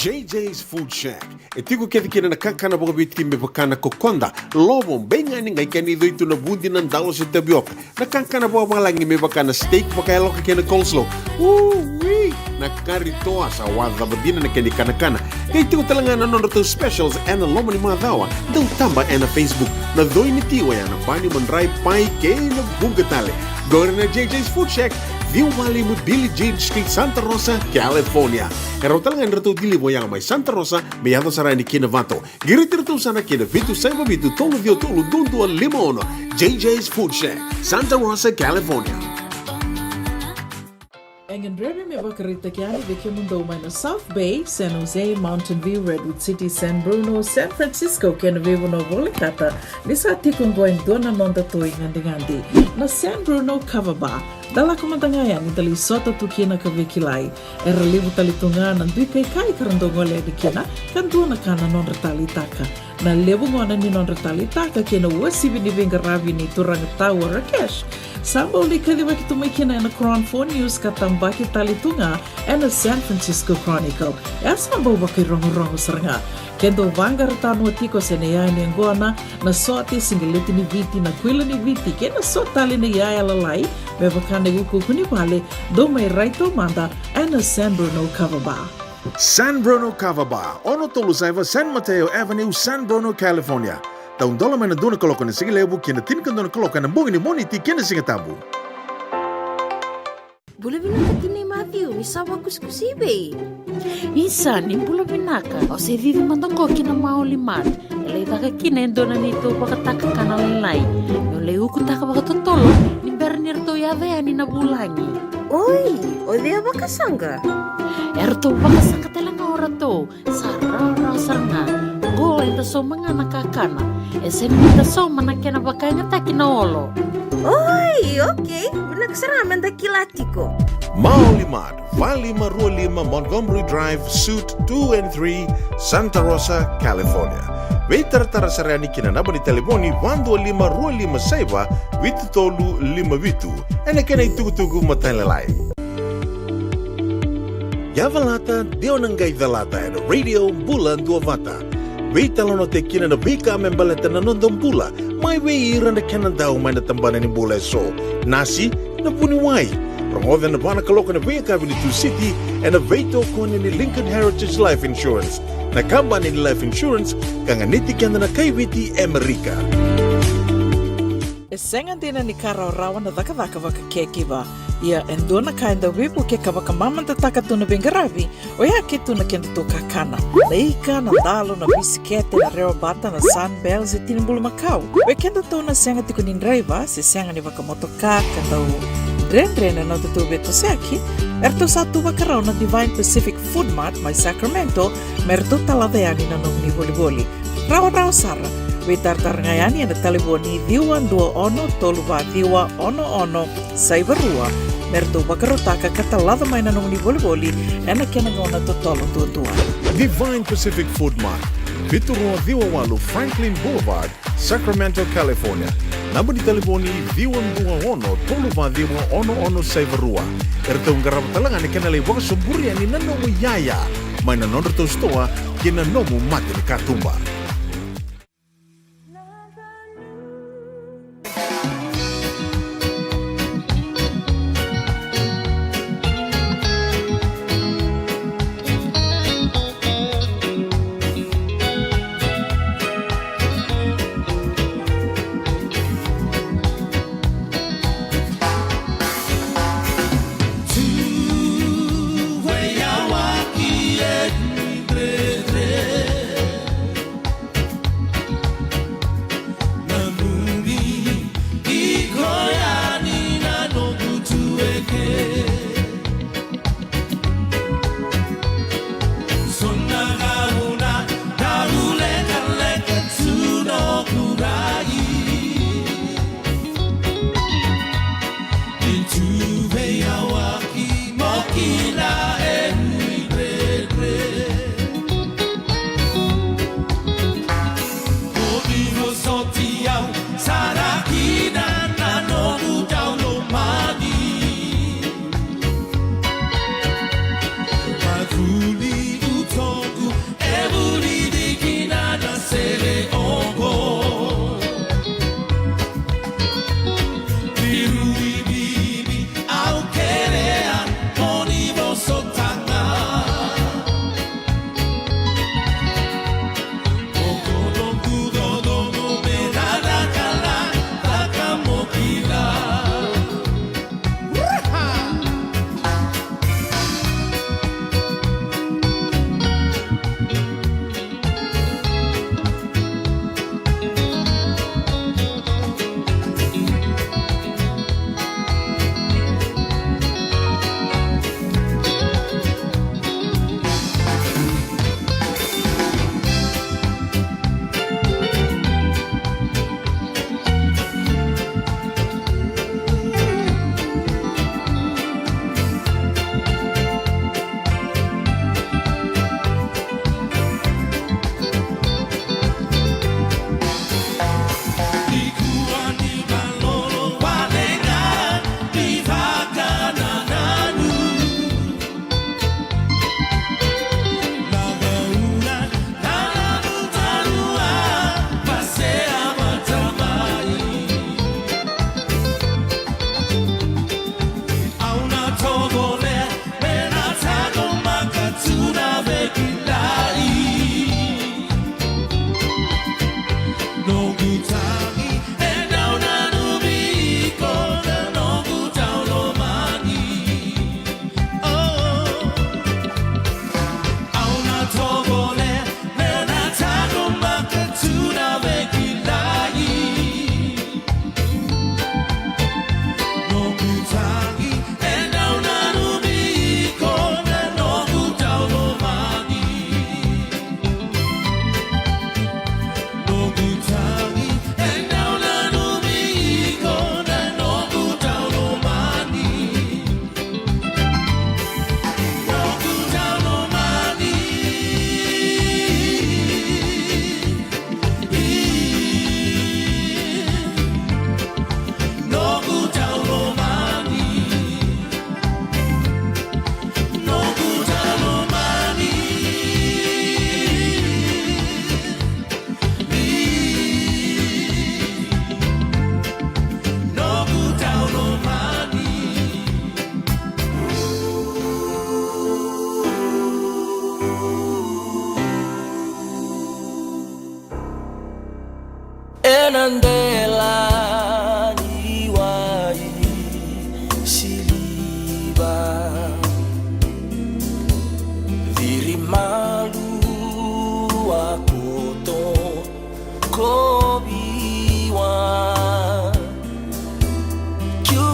J J's Food Shack. E tiko kece kina na kakana vakaviti me vaka na kokoda, lovo, beigani, qai kena icoi tu na vudi, na dalo se tavioka. Na kakana vakavalagi me vaka na steak vakayaloka kei na coleslaw. Ui! Na kari toa sa wacava dina na kena ikanakana. Qai tiko tale ga na nodratou specials ena loma ni macawa. Dau taba ena Facebook. Na coi ni ti oya na bani, madrai, pai kei na vuqa tale. Qori na J J's Food Shack, ciwa walu lima Billie Jean Street, Santa Rosa, California. E rawa tale ga ni ratou deliver oya mai Santa Rosa me yaco sara yani ki Navata. Qiriti iratou sara ki na vitu saiva vitu tolu ciwa tolu dua dua lima ono. J J's Food Shack, Santa Rosa, California. E gadrevi me vakaraitaki yani vei kemudou mai na South Bay, San Jose, Mountain View, Redwood City, San Bruno, San Francisco kei na veivanua volekata ni sa tiko oqo e dua na noda toi gadigadi, na San Bruno Kava Bar. Da lako mada ga yani da lai sota tu kina ka veikilai. Era levu tale tu ga na dui kaikai ka ra dau gole yani kina, ka dua na ka na nodra taleitaka. Na levu gona ni nodra taleitaka kei na uasivi ni veiqaravi ni turaga tau o Rakesh, Sa bau lai kacivaki tu mai kina ena Cron Four News ka tabaki tale tu ga ena San Francisco Chronicle. E sa bau vakairogorogo sara ga. Ke dou vaqara tanua tiko se na iyaya ni yaqona, na sote, siqeleti ni Viti, na kuila ni Viti, kei na so tale na iyaya lalai, me vaka na iukuuku ni vale, dou mai rai taumada ena San Bruno Kava Bar. San Bruno Kava Bar, ono tolu saiva San Mateo Avenue, San Bruno, California. Taudola mai na dua na kaloko ena sigalevu ki na tinikadua na kaloko ena bogi ni Moniti kei na Sigatabu. Bula vinaka tinai Matthew, ni sa vakusikusi i vei? Isa, ni bula vinaka. Au se cici mada qo ki na Maoli Mart. E lai caka kina e dua na neitou vakatakakana lailai. Meu lai ukutaka vakatotolo ni bera ni ratou yaco yani na vulagi. Oi, o cei a vakasaqa? E ratou vakasaqa tale ga o ratou. Sa rawarawa sara ga. Qo eda sauma ga na kakana. E sega ni da sauma na kena vakayagataki na olo. Oi, okay. Vinaka sara ga meda kila tiko. Maoli Mart, va lima rua lima Montgomery Drive, Suite two and three, Santa Rosa, California. Veitaratara sara yani ki na naba ni talevoni va dua lima rua lima saiva vitu tolu lima vitu. Ena kena itukutuku matailalai. Yavalata, de o na qai calata ena Radio Bula Duavata. Veitalanoataki kina na veika me baleta na noda bula, mai vei ira na kena dau mai na tabana ni bula eso. Nasi, na vuniwai. Rogoca ena va na kaloko ena veiyakavi ni Tusiti, ena veitokoni ni Lincoln Heritage Life Insurance. Na kabani ni life insurance ka ganiti keda na kaiviti Amerika. E sega dina ni ka rawarawa na cakacaka vaka caregiver. Ia e dua na ka e dau veivuke ka vakamamadataka tu na veiqaravi, oya ke tu na kedatou kakana. Na ika, na dalo, na bisikete, na rewabata, na Sunbell, se tini bulumakau. Oi kedatou na sega tiko ni draiva, se sega ni vakamotoka, ka dau dredre na nodatou veitosoyaki, eratou sa tu vakarau na Divine Pacific Food Mart mai Sacramento, me ratou talaca yani na nomuni volivoli. Rawarawa sara, veitaratara ga yani ena talevoni ciwa dua ono tolu va ciwa ono ono saiva rua, me ratou vakarautaka ka talaca mai na nomuni volivoli ena kena gauna totolo duadua. Divine Pacific Food Mart, vitu rua ciwa walu Franklin Boulevard, Sacramento, California. Naba ni talevoni ciwa dua ono tolu va ciwa ono ono saiva rua. Eratou qarava tale ga na kena lai vakasoburi yani na nomu iyaya mai na nodratou sitoa kei na nomu mata ni katuba.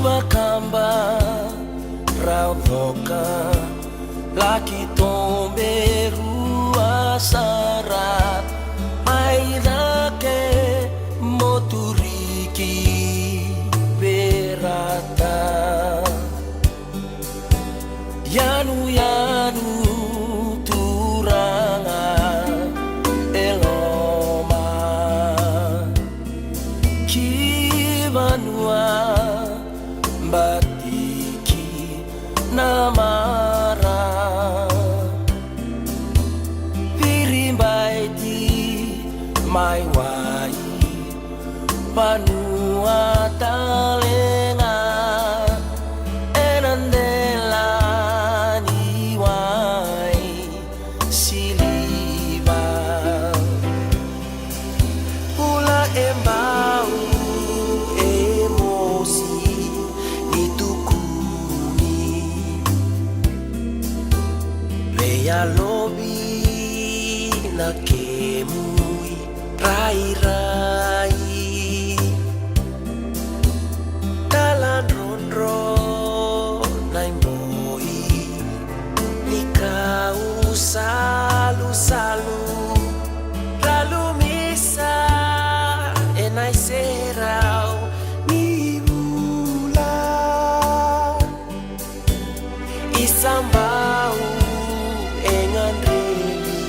Vakaba rau coka, laki tobe rua sara, mai cake mo turiki verata. Yanuyanu turaga e loma ki vanua batiki na mara. Viribaiti mai wai vanua talega ena dela ni wai siliva. Bula e bau e mosi ni tukuni. Veiyalovi na kemu irairai. Taladrodro na iboi ni kau salusalu. Ralumisa ena iserau ni vula. Isabau e gadrevi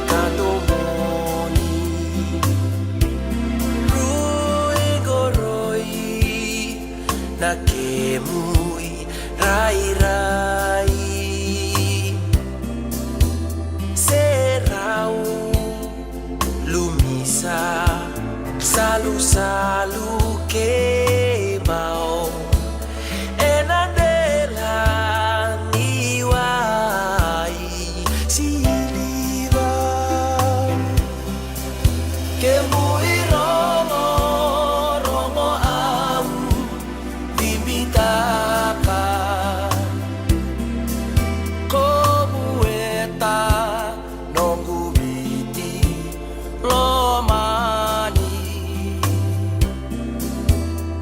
ka domoni. Rui qoroi na kemu irairai. Serau lumisa, salusalu kebau ena dela ni wai siliva. Kemu irogorogo au bibitaka, kovueta noqu Viti lomani.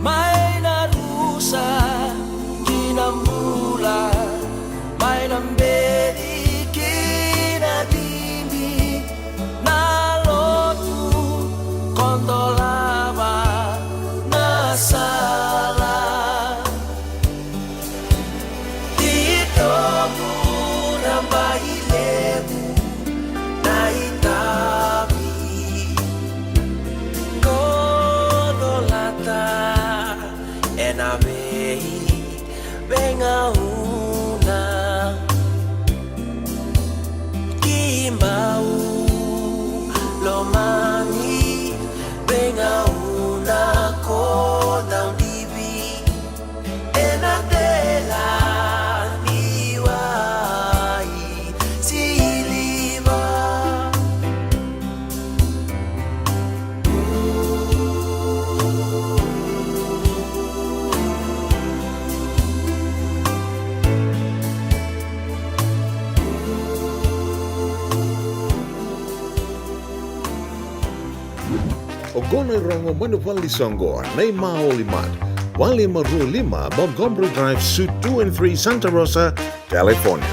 Mai na rusa ki na bula, mai na beci ki na bibi, na lotu kodolava na sala. Titobu na bai levu na itavi. Kodolata ena vei veigauna. Kibau lomani veigauna ko daudivi. Ena dela ni wai siliva. Oqo na irogo mai na vale ni soqo, Neymar Holy Mart, walu lima rua lima Montgomery Drive, Suite two and three, Santa Rosa, California.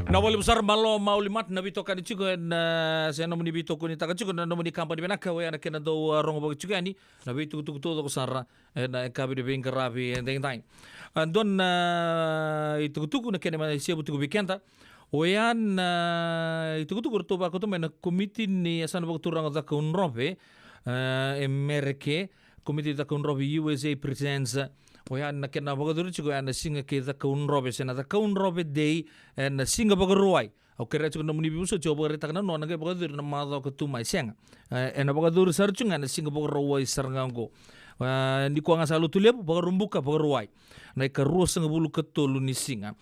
Na vale ni sara malo ma Holy Mart na veitokani tiko ena, se nomuni veitokonitaka tiko na nomuni kabani vinaka, oya na kena dau, a, rogo vaka tiko yani na veitukutuku taucoko sara ena yakavi ni veiqaravi edaidai. A, dua na itukutuku na kena mai sevu tiko vei keda. Oya na itukutuku ratou vakauta mai na komiti ni yasana vakaturaga Cakaudrove, e, e Mereke, komiti Cakaudrove U S A Presents. Oya na kena vakayacori tiko oya na siga kei Cakaudrove, se na Cakaudrove Day, ena siga Vakarauwai. Au kerea tiko na nomuni veivosoti, au vakaraitaka na nona qai vakayacori na macawa ka tu mai, sega. E, ena vakayacori sara tiko ga ena siga Vakarauwai sara ga oqo. E, nikua ga sa Lotulevu, Vakarubuka, Vakarauwai. Na ikaruasagavulu ka tolu ni siga.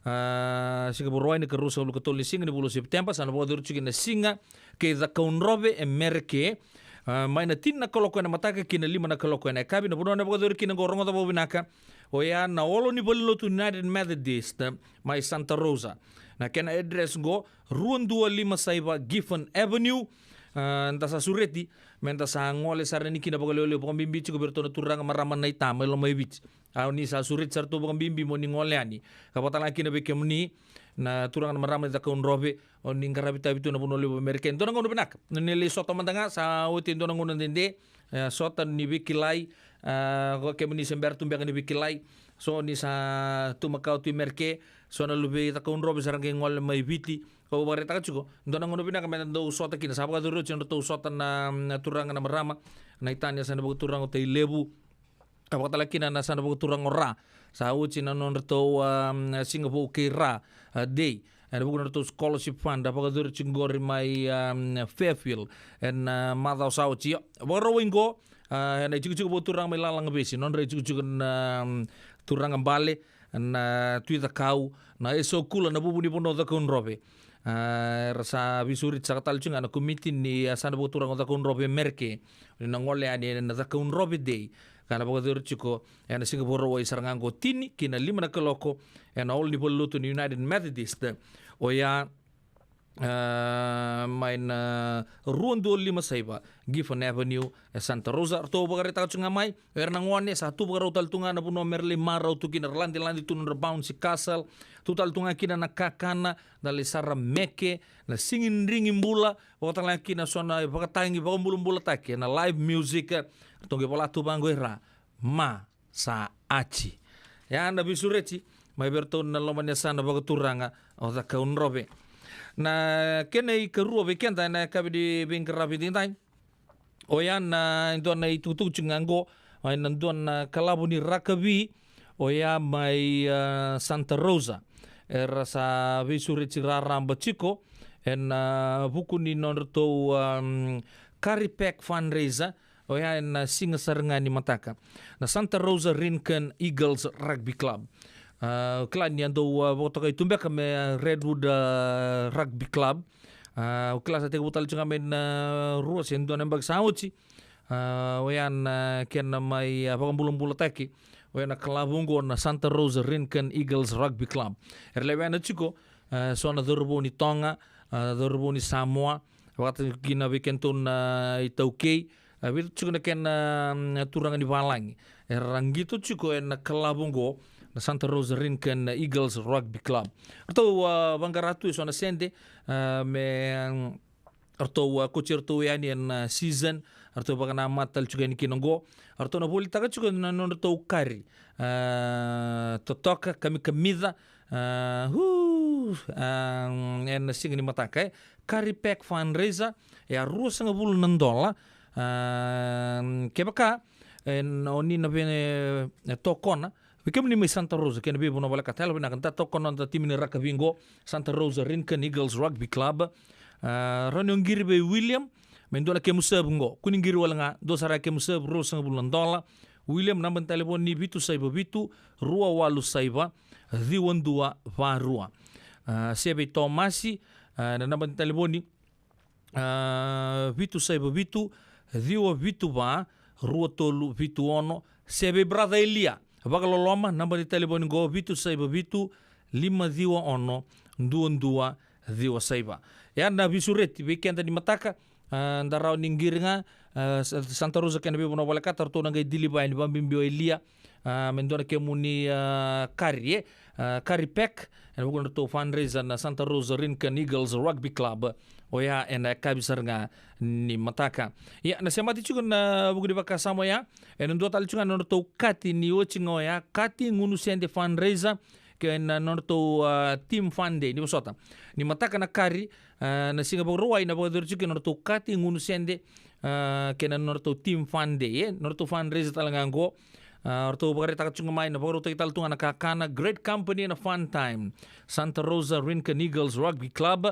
A, siga Vakarauwai na ikaruasagavulu ka tolu ni siga ni vula o Sepiteba, sa na vakayacori tiko na siga kei Cakaudrove e Mereke. A, mai na tini na kaloko ena mataka ki na lima na kaloko ena yakavi, na vanua na vakayacori kina oqo, rogoca vakavinaka. Oya na olo ni valenilotu United Methodist mai Santa Rosa. Na kena address oqo, rua dua lima saiva Gifford Avenue. A, da sa sureti me da sa gole sara yani kina vakaleoleo, vakabibi tiko vei iratou na turaga, marama, naita mai Lomaiviti. A, o ni sa sureti sara tu vakabibi mo ni gole yani. Ka vakatalega kina vei kemuni na turaga na marama ni Cakaudrove, o ni qaravi tavi tu na vanua levu o Merika. Dua na gauna vinaka, ni lai sota mada ga, sa oti e dua na gauna dede. E, sota ni veikilai. A, ko kemuni se bera tu beka ni veikilai, so ni sa tu makawa tu i Merika, so na luve i Cakaudrove sa ra qai gole mai Viti. Ko vakaraitaka tiko, dua na gauna vinaka me da dau sota kina. Sa vakacuri oti na nodratou sota na, na turaga na marama, na itani yasana vakaturaga o Tailevu. A, vakatalega kina na yasana vakaturaga o Ra. Sa oti na nodratou, a, siga vou kei Ra, a, dei. Ena vuku na nodratou scholarship fund a vakacuri tiko qori mai, a, Fairfield ena, a, macawa sa oti. Io, vakarau qo, a, ena itikotiko vakaturaga mai Lalagavesi, nodra itikotiko na, a, turaga bale na Tui Cakau, na Eso Kula, na vuvu ni vanua o Cakaudrove. A, era sa veisureti saka tale tiko ga na komiti ni yasana vakaturaga o Cakaudrove e Merika, ni na gole yani ena Cakaudrove dei, ka na vakacuri tiko ena siga Vakarauwai sara ga qo, tini ki na lima na kaloko, ena hall ni valenilotu ni United Methodist, oya, a, mai na rua dua lima saiva Gifford Avenue e Santa Rosa. Ratou vakaraitaka tiko ga mai, o ira na gone sa tu vakarau tale tu ga na vanua me ra lai marau tu kina, ra ladelade tu nodra bouncy castle, tu tale tu ga kina na kakana, na lai sara meke, na sigidrigi bula, vakatalega kina so na vakatagi vakabulabulataki, na live music. Ratou qai vola tu vaqo o ira, ma sa ati. Ya na veisureti mai vei iratou na loma ni yasana vakaturaga o Cakaudrove. Na kena ikarua vei keda ena yakavi ni veiqaravi edaidai, oya na, e dua na itukutuku tiko ga qo, ena dua na kalavu ni rakavi, oya mai, a, Santa Rosa. Era sa veisureti raraba tiko ena, a, vuku ni nodratou, a, Curry Pack fundraiser, oya ena siga sara ga ni mataka, na Santa Rosa Rincon Eagles Rugby Club. A, kila ni a dau, a, vakatokai tu beka me, a, Redwood, a, Rugby Club. A, kila sa tekivu tale tiko ga mai na rua se dua na yabaki sa oti. A, oya na kena mai, a, vakabulabulataki oya na kalavu oqo, na Santa Rosa Rincon Eagles Rugby Club. Era lewena tiko, a, so na cauravou ni Toga, a, cauravou ni Samoa, vakataki kina vei kedatou na iTaukei, a, vei tiko na kena, mm, turaga ni valagi era qito tiko ena kalavu oqo, na Santa Rosa Rincon Eagles Rugby Club. Ratou, a, vaqara tu eso na sede, a, me, mm, ratou, a, koti ratou yani ena, a, season, ratou vakanamata tale tiko yani kina oqo. Ratou na volitaka tiko na nodratou kari, a, totoka, kamikamica, a, hu, a, ena siga ni mataka, e. Curry Pack fundraiser, e a ruasagavulu na dola. A, kevaka, e, o ni na vei, e, tokona, vei kemuni mai Santa Rosa kei na veivanua volekata, yalovinaka da tokona na noda timi ni rakavi qo, Santa Rosa Rincon Eagles Rugby Club. A, rawa ni o qiri vei William, me dua na kemu serve qo. Kua ni qiri wale ga, dua sara kemu serve, ruasagavulu na dola. William, naba ni talevoni vitu saiva vitu, rua walu saiva, ciwa dua va rua. A, se vei Tomasi, a, na naba ni talevoni, a, vitu saiva vitu, ciwa vitu va, rua tolu vitu ono. Se vei brother Elia Vakaloloma, naba ni talevoni qo, vitu saiva vitu, lima ciwa ono, dua dua ciwa saiva. Ya na veisureti vei keda ni mataka, a, da rawa ni qiri ga, a, Sa-, Santa Rosa kei na veivanua volekata, ratou na qai deliver yani, vakabibi o Elia, a, me dua na kemuni, a, kari, e, a, Curry Pack, ena vuku ni nodratou fundraiser na Santa Rosa Rincon Eagles Rugby Club, oya ena yakavi sara ga ni mataka. Ia, na semati tiko na vuku ni vakasama oya, ena dua tale tiko ga na nodratou kati ni oti ga oya, kati gunu sede fundraiser, kei na nodratou, a, team fun day, ni vosota. Ni mataka na kari, a, na siga Vakarauwai na vakacuru tiko na nodratou kati gunu sede, a, kei na nodratou team fun day, e, nodratou fundraiser tale ga qo. A, ratou vakaraitaka tiko mai na vakarautaki tale tu ga na kakana, great company and a fun time. Santa Rosa Rincon Eagles Rugby Club.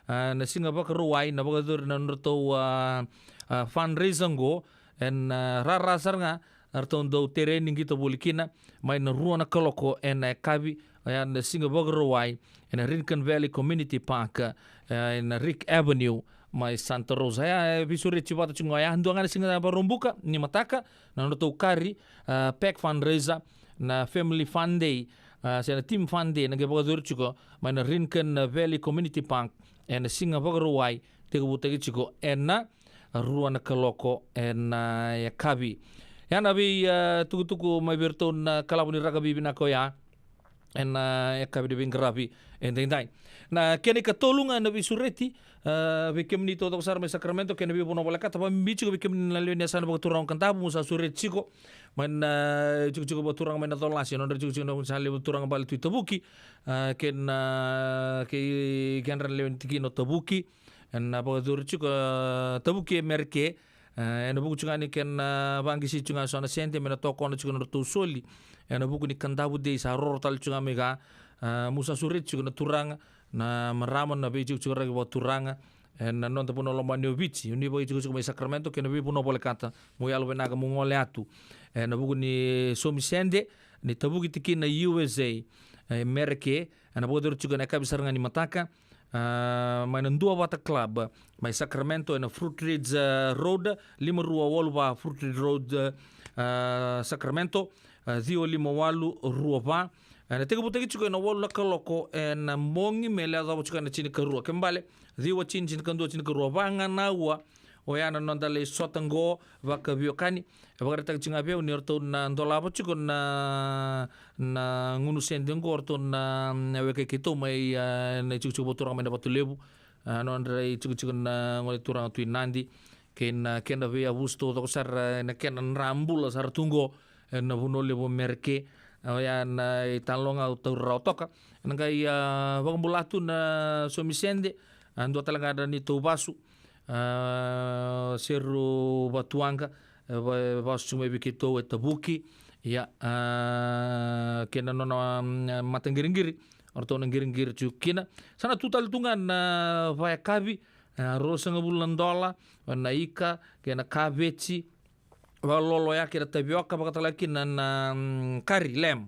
A, na siga Vakarauwai na vakacuru na nodratou, a, a, fundraiser qo, ena, a, rara sara ga, ratou dau tereni qito voli kina, mai na rua na kaloko ena yakavi, oya na siga Vakarauwai, ena Rincon Valley Community Park, e, ena Rick Avenue, mai Santa Rosa. Ia, e veisureti vata tiko ga oya, dua ga na siga Vakaraubuka ni mataka, na nodratou kari, a, pack fundraiser, na family fun day, a, se na team fun day, na qai vakacuru tiko mai na Rincon Valley Community Park, ena siga Vakarauwai, tekivutaki tiko ena rua na kaloko ena yakavi. Ya na vei, a, tukutuku mai vei iratou na kalavo ni rakavi vinaka oya. Ena, a, yakavi ni veiqaravi edaidai. Na kena ikatolu ga na veisureti, a, vei kemuni taucoko sara mai Sacramento, kei na veivanua volekata, vakabibi tiko vei kemuni na lewe ni yasana vakaturaga o Kadavu, mo sa sureti tiko. Mai na, a, itikotiko vakaturaga mai na Colasi, nodra itikotiko na sa lewe turaga bale Tui Tavuki, a, kei na, kei kedra na lewe ni tikina o Tavuki. Ena vakacuru tiko, a, Tavuki e Mereke, e, ena vuku tiko ga ni kena, a, vaqisi tiko ga so na sede me na tokona tiko na nodratou soli. Ena vuku ni Kadavu Day sa roro tale tiko ga mai ga, a, mo sa sureti tiko na turaga, na marama, na veitikotiko rakavi vakaturaga, ena noda vanua lomani o Viti, o ni vakaitikotiko mai Sacramento kei na veivanua volekata, mo yalovinaka mo gole atu. Ena vuku ni saumi sede ni Tavuki tikina U S A, e, Mereke, ena vakacuru tiko ena yakavi sara ga ni mataka, a, mai na Duavata Club mai Sacramento, ena Fruit Ridge, a, Road, lima rua walu va Fruit Ridge Road, a, a, Sacramento, a, ciwa lima walu rua va. Ena tekivutaki tiko ena walu na kaloko ena bogi me yacova tiko ena tinikarua. Kena ibalebale, ciwa, tini, tinikadua, tinikarua, va ga na aua. Oya na noda lai sota qo vakaveiwekani. E vakaraitaka tiko ga vei au ni ratou na dolava tiko na, na gunu sede qo o ratou na, na wekai keitou mai, a, na itikotiko vakaturaga mai na Vatulevu. A, nodra itikotiko na gone turaga Tui Nadi. Kei na kena veiyavusa taucoko sara, na kena dra bula sara tu qo ena vanua levu o Mereke. Oya na italanoa ga au taura rawa toka. Ena qai, a, vakabula tu na saumi sede, a, dua tale ga na neitou vasu, a, Seru Vatuwaqa, e, va-, vasu tiko mai vei keitou e Tavuki. Ia, a, kei na nona, a, mataqiriqiri, o ratou na qiriqiri tiko kina. Sa na tu tale tu ga na vayakavi, a, ruasagavulu na dola, na ika, kei na kaveti, vakalolo ya kei na tavioka, vakatale kina na, mm, kari, lamb,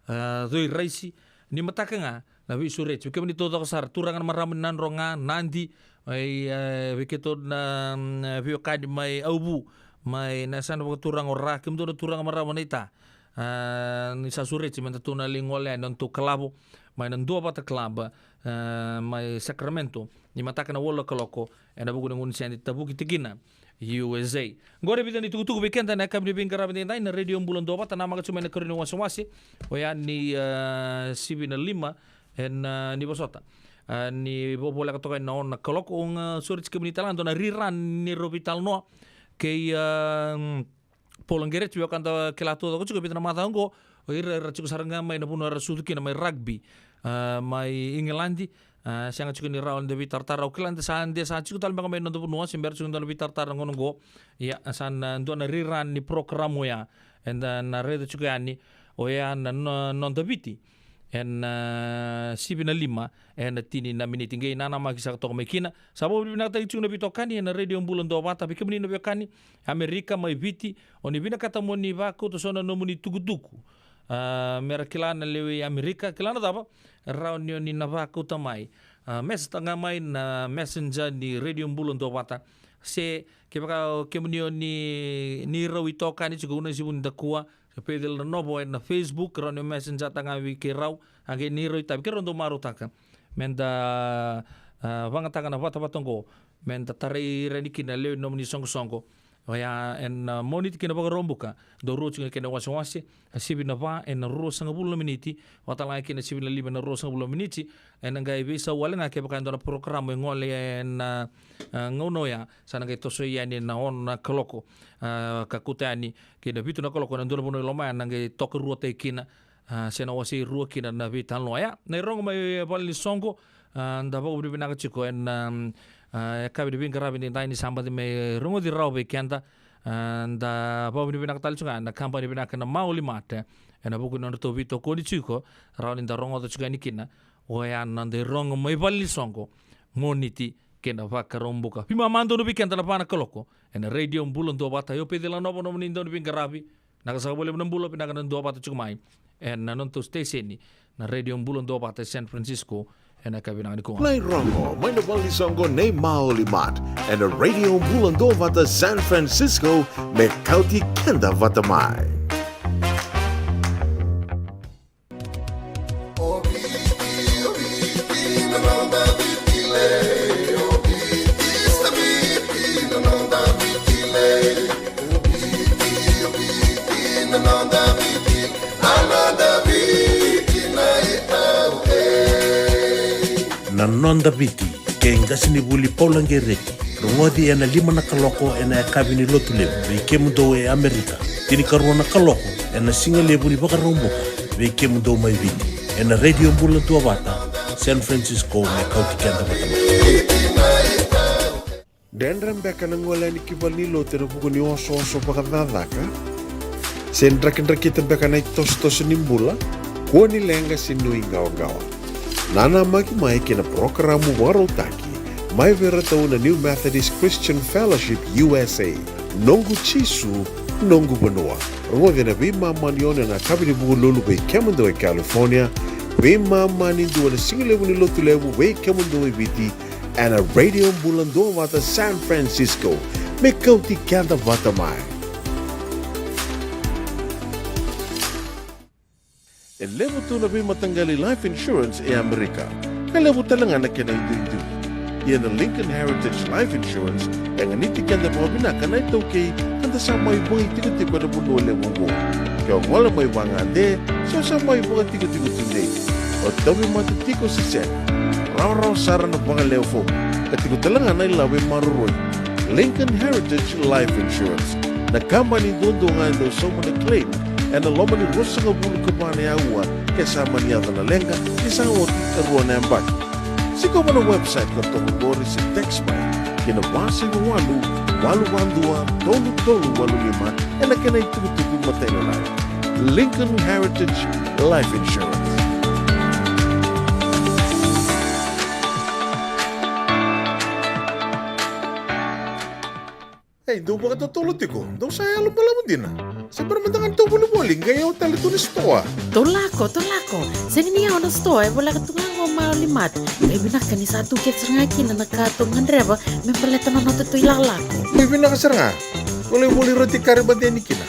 a, coi raisi. Ni mataka ga na veisureti, vei kemuni taucoko sara, turaga na marama ni Nadroga, Nadi, mai, e, vei keitou na, mm, veiwekani mai Auvu, mai na yasana vakaturaga o Ra, kemudou na turaga marama naita. A, ni sa sureti me datou na lai gole yani na nodatou kalavo mai na Duavata Club, a, mai Sacramento, ni mataka na walu na kaloko, ena vuku ni gunu sede Tavuki tikina U S A. Qori e vica na itukutuku vei keda ena yakavi ni veiqaravi edaidai na Radio Bula Duavata, namaka tiko mai na ikarua ni wasewase, oya ni, a, sivi na lima, ena, a, ni vosota. A, ni vo-, voleka toka ena ono na kaloko, au, a, sureti kemuni tale ga, dua na rerun ni neirau veitalanoa kei, a, mm, Paula Qereti, vei au ka da kila taucoko tiko e vica na macawa oqo, o ira era tiko sara ga mai na vanua era sucu kina mai rugby, a, mai Igiladi, a, sega tiko ni rawa ni da veitaratara. Au kila ni da sa, de sa tiko tale beka mai na noda vanua, se bera tiko ni da na veitaratara na gauna oqo. Ia, sa na dua na rerun ni program oya eda na raica tiko yani, oya na, na noda Viti ena, a, sivi na lima ena tini na miniti. Qai nanamaki saka toka mai kina. Sa vakavinavinakataki tiko na veitokani ena Radio Bula Duavata. Vei kemuni na veiwekani Amerika mai Viti, o ni vinakata mo ni vakauta so na nomuni tukutuku, a, mera kila na lewe i Amerika, kila na cava, rawa ni o ni na vakauta mai, a, message-taka ga mai na Messenger ni Radio Bula Duavata. Se kevaka o kemuni o ni, neirau itokani tiko, Unaisivu ni Dakua, se Peceli Nanovo, ena Facebook, rawa ni o Messenger-taka ga vei keirau, a, qai neirau itavi, keirau dau marautaka me da, a, vagataka na vatavata oqo, me da tarai ira yani kina na lewe ni nomuni soqosoqo. Oya ena, a, Moniti kei na Vakaraubuka, dau rua tiko ga na kena wasewase, a, sivi na va ena ruasagavulu na miniti, vakatale ga kina sivi na lima ena ruasagavulu na miniti. Ena qai veisau wale ga kevaka e dua na porokaramu e gole ena, a, gauna oya, sa na qai toso yani ena ono na kaloko, a, ka kauta yani ki na vitu na kaloko ena dua na vanua i loma ya, na qai tokaruataki kina, a, se na wasei rua kina na veitalanoa ya. Na irogo mai valenisoqo, a, da vakavinavinaka tiko ena, a, yakavi ni veiqaravi edaidai ni sa baci mai rogoci rawa vei keda. A, da vakavinavinaka tale tiko ga na kabani vinaka na Maoli Mart, ena vuku ni nodratou veitokoni tiko, rawa ni da rogoca tiko yani kina. Oya na noda irogo mai valenisoqo, Moniti kei na Vakaraubuka. Veimama donu vei keda na va na kaloko ena Radio Bula Duavata. Io, Peceli Nanovo nomuni dauniveqaravi. Vinaka saka vakalevu na bula, vinaka na duavata tiko mai ena nodatou siteseni na Radio Bula Duavata e San Francisco, ena yakavi vinaka nikua. Na irogo mai na valenisoqo nei Maoli Mart ena Radio Bula Duavata San Francisco, me kauti keda vata mai. Na Noda Viti kei Qasenivuli Paula Qereti. Rogoci ena lima na kaloko ena yakavi ni Lotulevu vei kemudou e Amerika. Tinikarua na kaloko ena Sigalevu ni Vakaraubuka vei kemudou mai Viti. Ena Radio Bula Duavata, San Francisco, me kauti keda vata mai. Dredre beka na gole yani ki valenilotu ena vuku ni osooso vakacakacaka? Se drakidrakita beka na itosotoso ni bula? Kua ni leqa se nuiqawaqawa. Nanamaki mai kei na parokaramu vakarautaki mai vei iratou na New Methodist Christian Fellowship U S A, Noqu Jisu, Noqu Vanua. Rogoci ena veimama ni ono ena yakavi ni Vukelulu vei kemudou e California, veimama ni dua ena Sigalevu ni Lotulevu vei kemudou e Viti, ena Radio Bula Duavata San Francisco, me kauti keda vata mai. E levu tu na veimataqali life insurance e Amerika, ka levu tale ga na kena iduidui. Ia na Lincoln Heritage Life Insurance e ganiti keda vakavinaka na iTaukei, ka da sa mai vakaitikotiko ena vanua levu oqo. Ke o gole mai vagade se o sa mai vakatikotiko tudei, o tauvimate tiko se sega, rawarawa sara na vakalewe fomu, ka tiko tale ga na ilavo e maroroi. Lincoln Heritage Life Insurance, na kabani duadua ga e dau sauma na claim ena loma ni ruasagavulu ka va na aua ke sa mani yaco na leqa, ke sa oti e rua na yabaki. Sikova na website ka toka qori se text mai ki na va saiva walu, walu va dua, tolu tolu walu lima ena kena itukutuku matailalai. Lincoln Heritage Life Insurance. Ei, dou vakatotolo tiko, dou sa yalo balavu dina. Se bera mada ga ni tou volivoli, qai yawa tale tu na sitoa. Tou lako, tou lako. Sega ni yawa na sitoa, e voleka tu ga qo Mauli Mart. Qai vinaka ni sa tu kece sara ga kina na ka tou gadreva me baleta na noda tou ilakolako. Qai vinaka sara ga. Tou lai voli rauti kari mateni kina.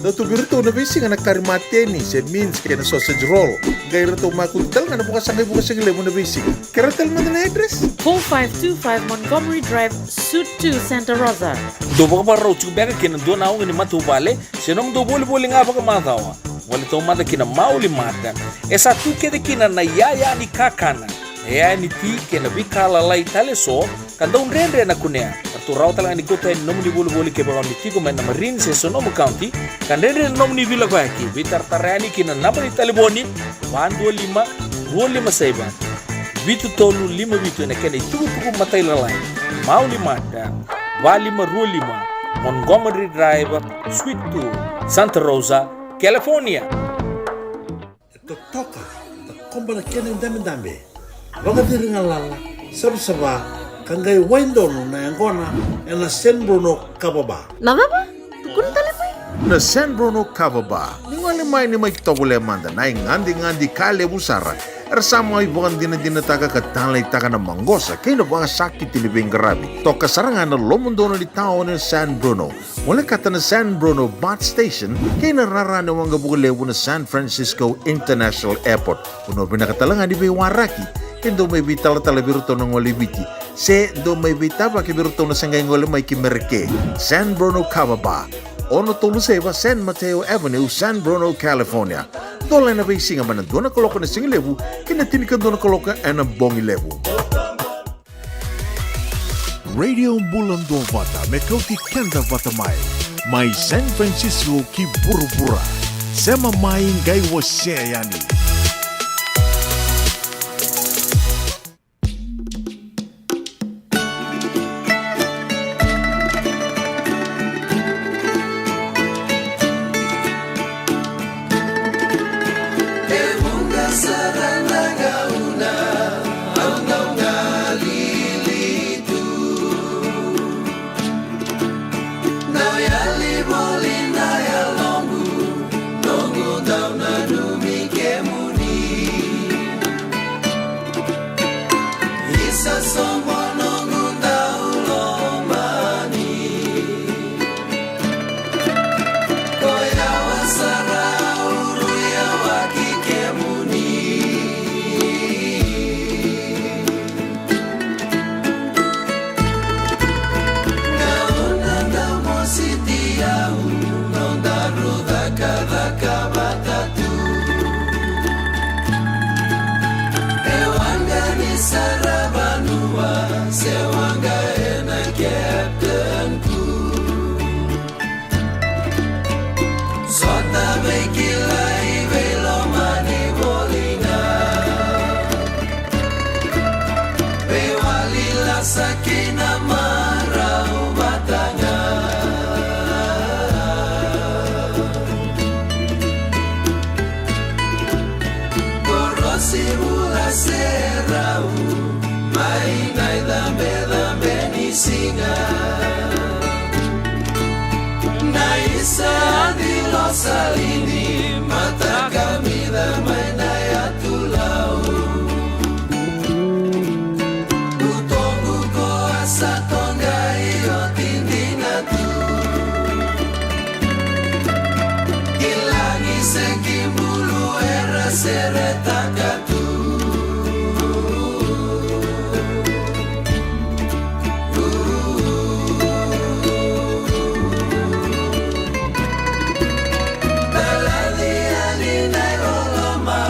Dau tu vei iratou na veisiga na kari mateni se mince kei na sausage roll. Qai ratou makutu tale ga na vakasaqa i Vukasigalevu na veisiga. Kerea tale mada na address? Four five two five Montgomery Drive, Suite two, Santa Rosa. Dou vakavakarau tiko beka ki na dua na oga ni matavuvale se nomudou volivoli ga vakamacawa? Voli taumada ki na Mauli Mart. E sa tu kece kina na iyaya ni kakana, na iyaya ni ti kei na veika lalai tale eso ka dau dredre na kunea. Ratou rawa tale ga ni kauta yani nomuni volivoli kevaka o ni tiko mai na Marin se Sonoma County, ka dredre na nomuni veilakoyaki. Veitaratara yani ki na naba ni talevoni va dua lima, rua lima saiva, vitu tolu lima vitu ena kena itukutuku matailalai. Mauli Mart, va lima rua lima, Montgomery Drive, Suite two, Santa Rosa, California. E totoka, takoba na kena idabedabe, vakaciri galala, savasava, ka qai wai donu na yaqona ena San Bruno Kava Bar. Na cava? Tukuna tale mai. Na San Bruno Kava Bar. Ni gole mai, ni mai tovolea mada na igadigadi ka levu sara era sa mai vakadinadinataka ka taleitaka na maqosa kei na vakasakiti ni veiqaravi. Toka sara ga na lomodonu ni taoni o San Bruno. Mo lekata na San Bruno Bus Station kei na rara ni waqavuka levu na San Francisco International Airport. Vanua vinaka tale ga ni veiwaraki. Ke dou mai veitalatala vei iratou na gole i Viti, se dou mai veitavaki vei iratou na se qai gole mai ki Merika. San Bruno Kava Bar, ono tolu saiva San Mateo Avenue, San Bruno, California. Dola ena veisiga mai na dua na kaloko ena sigalevu ki na tinikadua na kaloko ena bogi levu. Radio Bula Duavata me kauti keda vata mai, mai San Francisco ki vuravura. Sema mai, qai wasea yani. Sivula serau mai na icabecabe ni siga. Na isa ni losalini matakamica mai na yatulau. Utoqu ko a sa toqai oti dina tu. Ki lagi se ki bulu era seretaka tu. Talaci yani na iloloma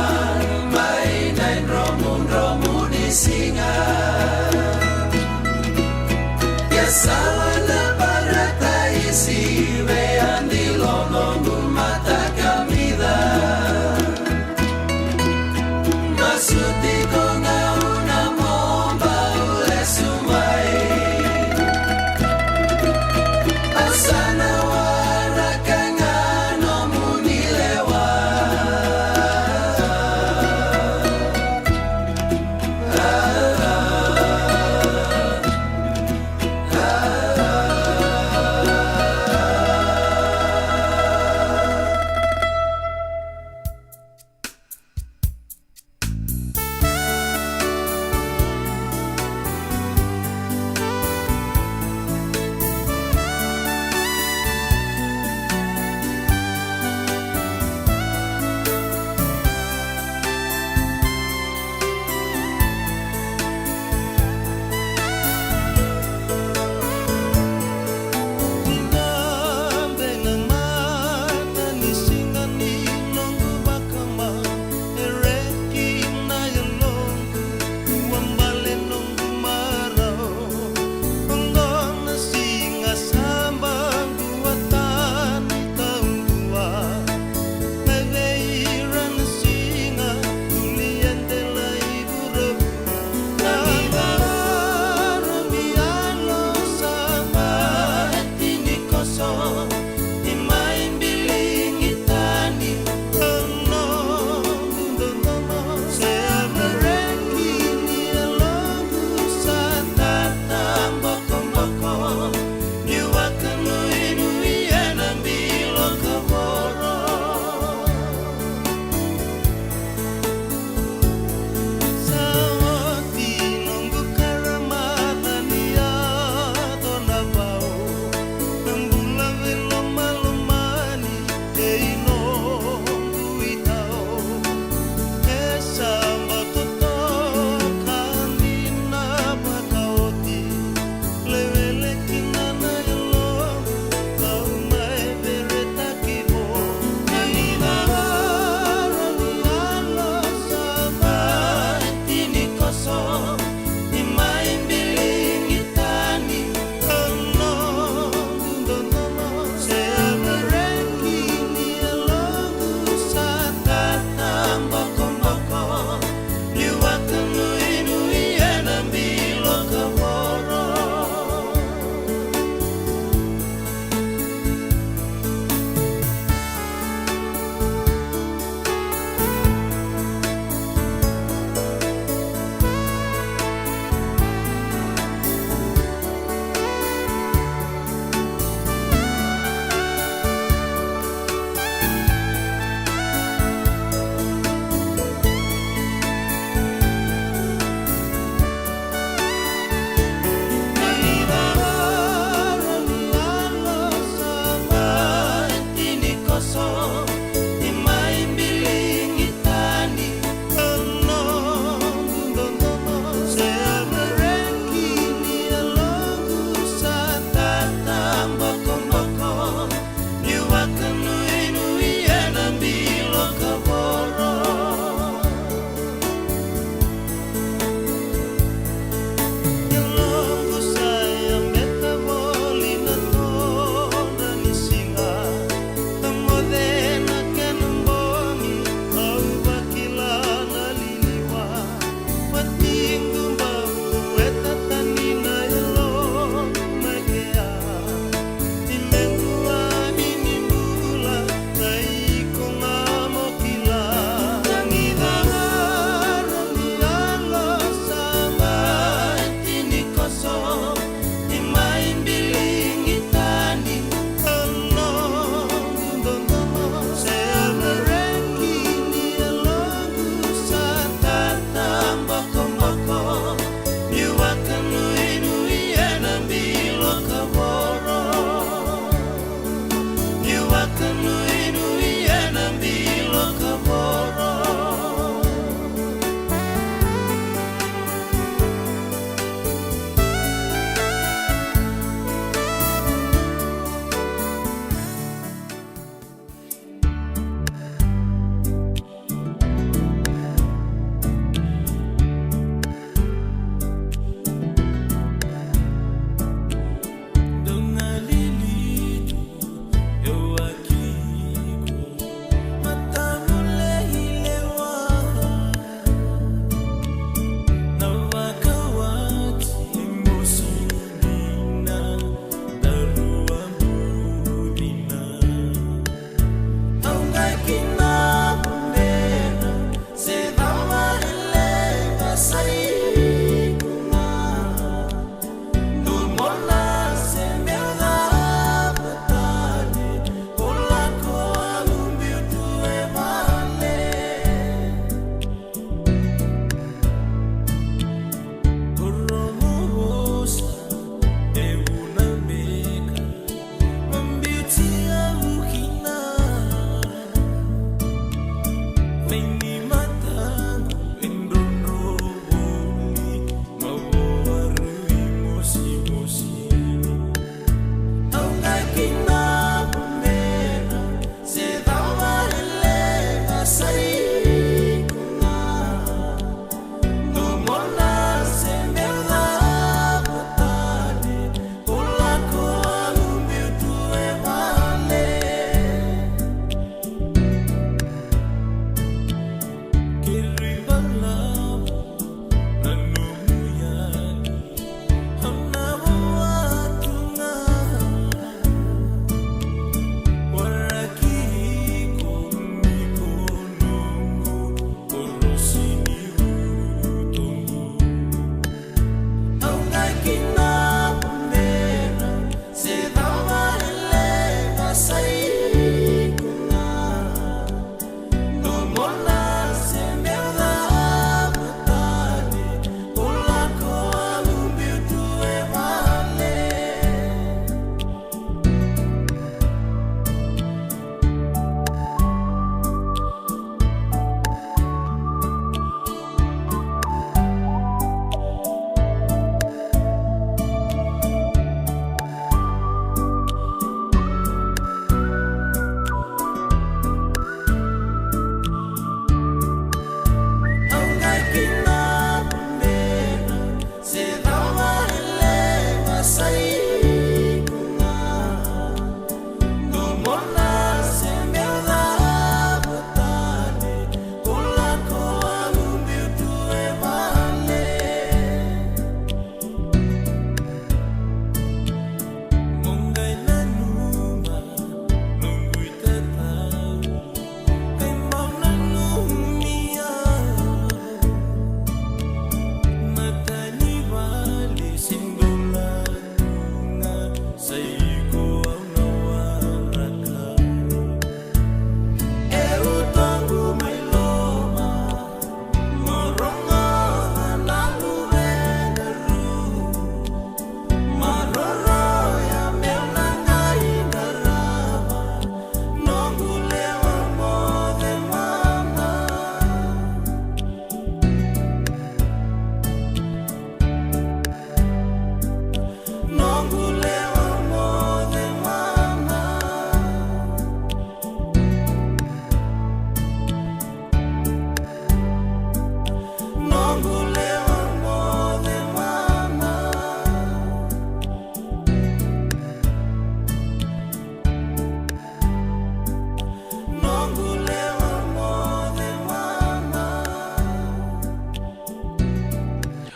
mai na idromudromu ni siga. Ia sala na parataisi vei Adi lo noqu matakamica.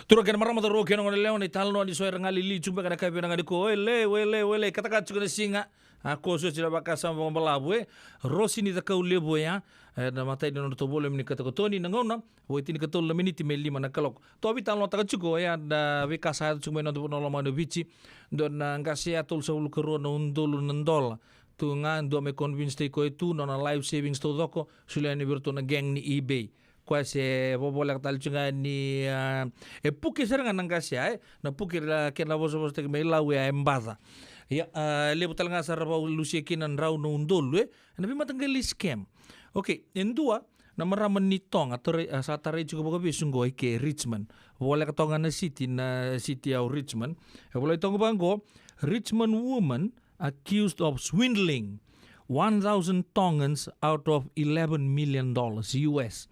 Turaga kei na marama, cauravou kei na goneyalewa, na italanoa ni so era galili tu beka na ka vei na ganikua. Oilei, oilei, oilei, kataka tiko na siga. A koso tiko na vakasama vakabalavu, e. Rosi ni Cakaulevu oya. E, na imatai ni nodratou volume ni katokatoni, na gauna, vo e tinikatolu na miniti me lima na kaloko. Tou veitalanoataka tiko oya na veika sa yaco tiko mai na noda vanua lomani o Viti. Dua na qase ya tolusagavulu ka rua na udolu na dola. Tu ga, dua me convince-taki koya tu, nona life savings taucoko, solia yani vei iratou na gang ni eBay. Koya se vovoleka tale tiko ga ni, a, e puke sara ga na qase ya, e. Na puke ra kena vosavosataki mai Lau ya e baca. Ia, a, levu tale ga sara vakalusia kina na drau na udolu, e. Na veimataqali scam. Okay, e dua na marama ni Toga, tarai, a, sa tarai tiko vakavesu qo i ke Richmond. Voleka toka ga na city, na city ya o Richmond. E volai toka vaqo, Richmond woman accused of swindling one thousand Tongans out of eleven million dollars U S.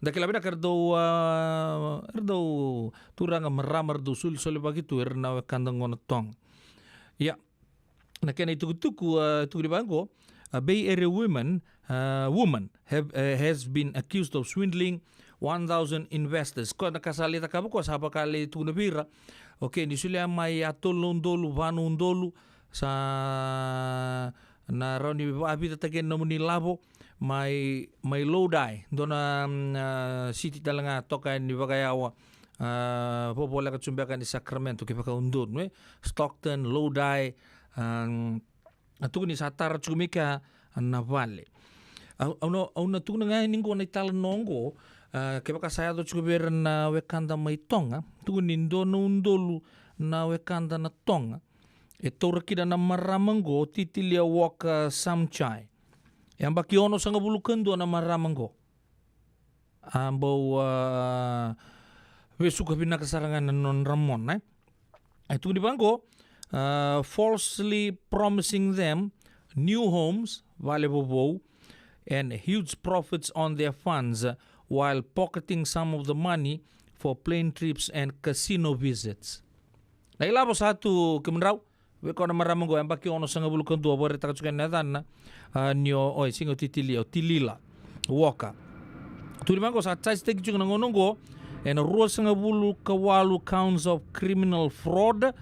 Da kila vinaka, era dau, a, era dau turaga marama, era dau soli, solisoli vaki tu, era na wekada qo na Toga. Ia, na kena itukutuku, a, tukuni vaqo, a Bay Area women, a, woman have, a, has been accused of swindling one thousand investors. Koya na ka sa lai cakava koya, sa vaka lai tukuna vei ira. Okay, ni solia mai a tolu na udolu, va na udolu, sa na rawa ni vakavicataki na nomuni lavo mai, mai Lodi, dua na, mm, a, city tale ga toka yani vakayawa, a, vovoleka tu beka ni Sacramento, kevaka o donu, e. Stockton, Lodi, a, a tukuni sa tara tiko mai kea na vale. Au, au na, au na tukuna ga yani qo na italanoa qo, a, kevaka sa yaco tiko vei ira na wekada mai Toga, tukuni dua na udolu na wekada na Toga. E taura kina na marama qo, Titilia Walker Samchai. E yabaki onosagavulu ka dua na marama qo. A bau, a, vesuka vinaka sara ga na nodra mona, e. E tukuni vaqo, a, falsely promising them new homes, vale vovou, and huge profits on their funds, while pocketing some of the money for plane trips and casino visits. Na ilavo sa tu, kemudrau, vei koya na marama qo, yabaki onosagavulu ka dua, vakaraitaka tiko na yacana, a, ni o, oi, sega o Titilia, o Tilila Walker. Tukuni vaqo, sa charge-taki tiko na gauna qo ena ruasagavulu ka walu counts of criminal fraud,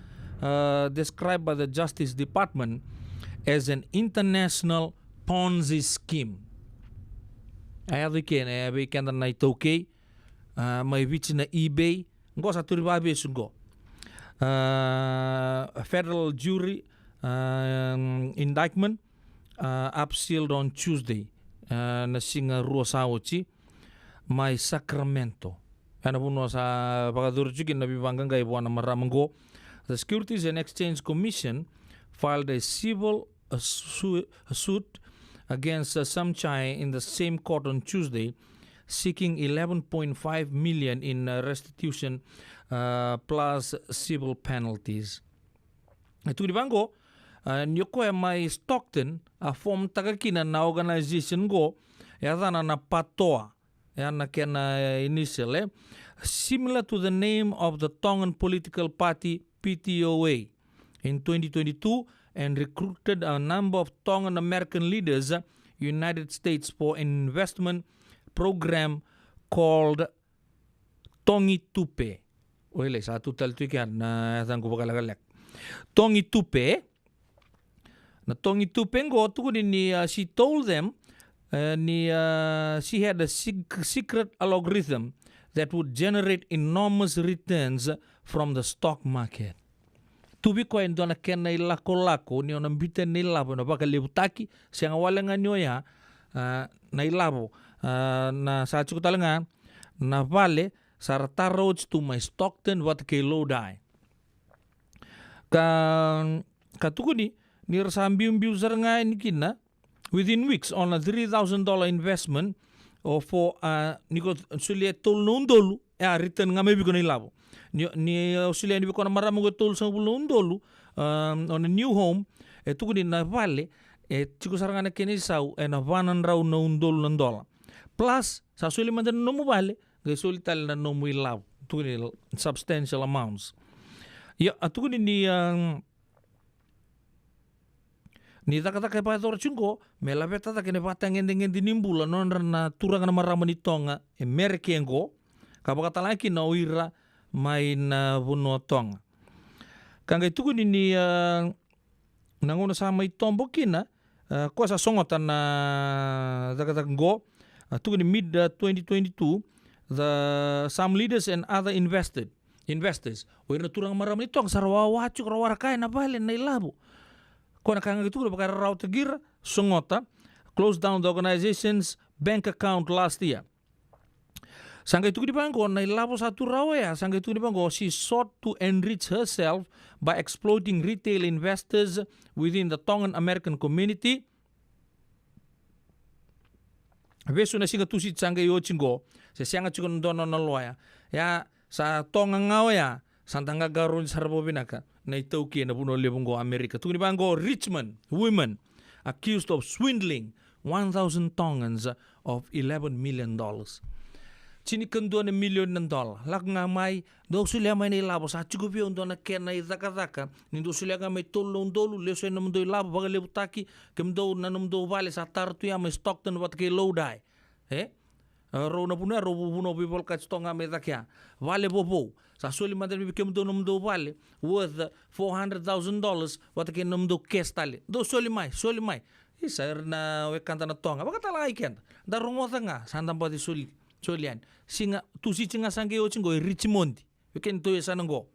a, described by the Justice Department as an international Ponzi scheme. A yaco i ke, e, vei keda na iTaukei, a, mai Viti na eBay, qo sa turi vakavesu qo. A, a federal jury, a, um, indictment, a, up sealed on Tuesday, a, na siga rua sa oti, mai Sacramento. Ena vanua sa vakacuru tiko kina na veivaqaqai vua na marama qo. The Securities and Exchange Commission filed a civil a su-, a suit against, uh, Samchai in the same court on Tuesday, seeking eleven point five million in, uh, restitution, uh, plus civil penalties. E tukuni vaqo, uh, ni o koya mai Stockton, a form-taka kina na organization qo, e yacana na PATOA. Ya na kena, e, initial, e. Similar to the name of the Tongan political party, P T O A, in twenty twenty-two, and recruited a number of Tongan American leaders, uh, United States, for an investment program called Togi Tupe. Oilei, sa tu tale tu i kea na yacaqu vakalekaleka. Togi Tupe, na Togi Tupe qo, tukuni ni, uh, she told them, uh, ni, uh, she had a sec-, secret algorithm that would generate enormous returns from the stock market. Tu vei koya e dua na kena ilakolako ni o na biuta na ilavo ena vakalevutaki, sega wale ga ni oya, uh, na ilavo, uh, na sa tiko tale ga na vale sa ra tara oti tu mai Stockton vata kei Lodi. Ka, ka tukuni ni ra sa biubiu sara ga yani kina within weeks on a three thousand dollar investment, o for, a, ni ko solia e tolu na udolu, e a return ga mai vei iko na ilavo. Ni, ni o solia yani vei iko na marama qo e tolusagavulu na udolu, um, on a new home, e tukuni na vale e tiko sara ga na kena isau ena va na drau na udolu na dola. Plus, sa soli mada na nomu vale, qai soli tale na nomu ilavo. Tukuni substantial amounts. Ia, a tukuni ni, um, ni cakacaka e vakayacora tiko qo me laveta cake na ivakatagedegede ni bula nodra na turaga na marama ni Toga e Merika qo, ka vakatalega kina o ira mai na vanua Toga. Ka qai tukuni ni, a, na gauna sa mai tobo kina, a, koya sa sogota na cakacaka qo, a, tukuni mid, a, twenty twenty-two, the, some leaders and other invested, investors. O ira na turaga marama ni Toga sa ra wawa tiko, ra waraka ena vale na ilavo. Koya na ka ga qai tukuni vaka era rawataki ira, sogota, closed down the organization's bank account last year. Sa qai tukuni vaqo na ilavo sa tu rawa oya, sa qai tukuni vaqo, she sought to enrich herself by exploiting retail investors within the Tongan American community. Vesu na siga Tusiti sa qai oti qo, se sega tiko na dua na nona loya. Ia, sa Toga ga oya, sa da qaqarauni sara vakavinaka na iTaukei ena vanua levu qo Amerika. Tukuni vaqo, Richmond women accused of swindling one thousand Tongans of eleven million dollars. Tinikadua na milioni na dola. Lako ga mai, dou solia mai na ilavo, sa tiko vei au dua na kena icakacaka ni dou solia ga mai tolu na udolu, lesu yani na nomudou ilavo, vakalevutaki, kemudou na nomudou vale sa tara tu ya mai Stockton vata kei Lodi. E? A, rau na vanua ya, rau vu-, vanua veivolekati Toga mai cake ya. Vale vovou. Sa soli mada vei kemudou na nomudou vale worth four hundred thousand dollars vata kei na nomudou cash tale. Dou soli mai, soli mai. Isa, era na wekada na Toga. Vakatalega i keda. Da rogoca ga, sa da baci soli, soli yani. Siga Tusiti ga sa qai oti qo e Richmond. Vei kemudou e sa na qo.